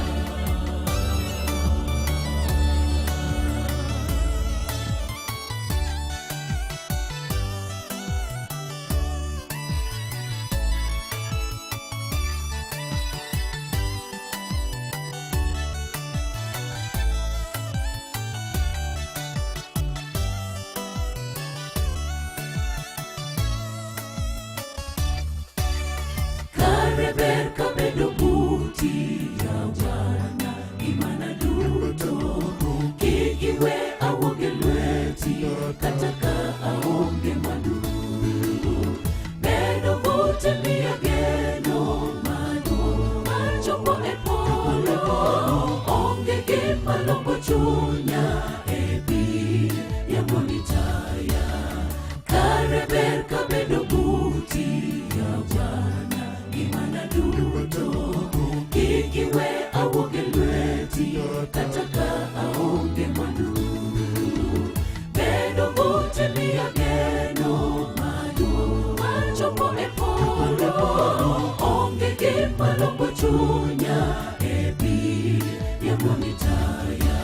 chunya e pi yakuomi taya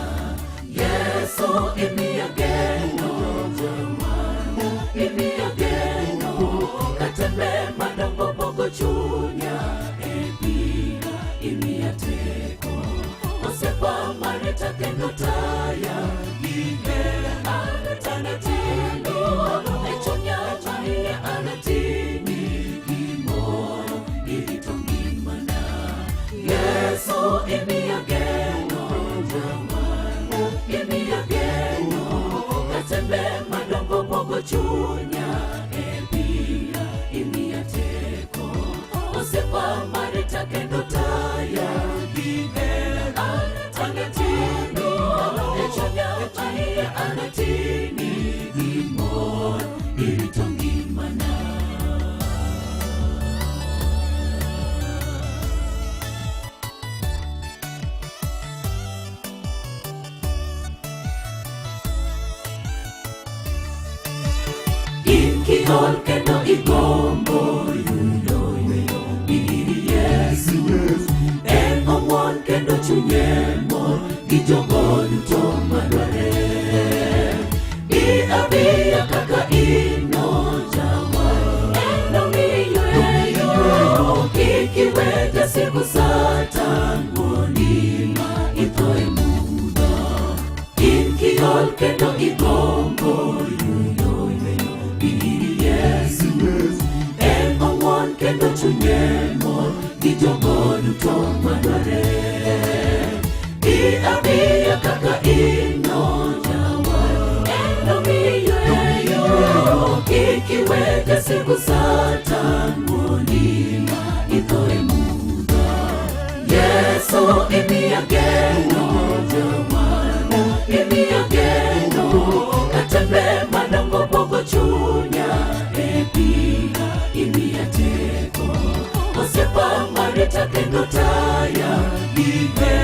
Yesu imiya geno jawar imiya geno katembe madongo pogo chunya e pi imiya teko osiepa marita kendo taya gihera anatanatini e chunya maiye anatini gimoro irito ngimana Yesu imiya geno jawar imiya geno katembe madongo pogo chunya e piya imiya teko osiepa marita kendo taya gihera anatanatini e chunya maiye anatini gimor irito ngimana. In kiol kendo igombo yudo yweyo ir Yesu. En ong'won kendo chunye mor gi jogo duto madware. Bi abiya kaka in no jawar, en nomiyi yweyo. Kik iwe jasigu Satan wuondi ma itho e mudho. In kiol kendo igombo yudo yweyo ir Yesu. En ong'won kendo chunye mor gi jogo duto madware. Bi abiya kaka in no jawar, en nomiyi yweyo. Kik iwe jasigu Satan wuondi ma itho e mudho. Yesu imiya geno jawar, imiya geno katembe madongo pogo chunya e pi imiya teko osiepa marita kendo taya gihera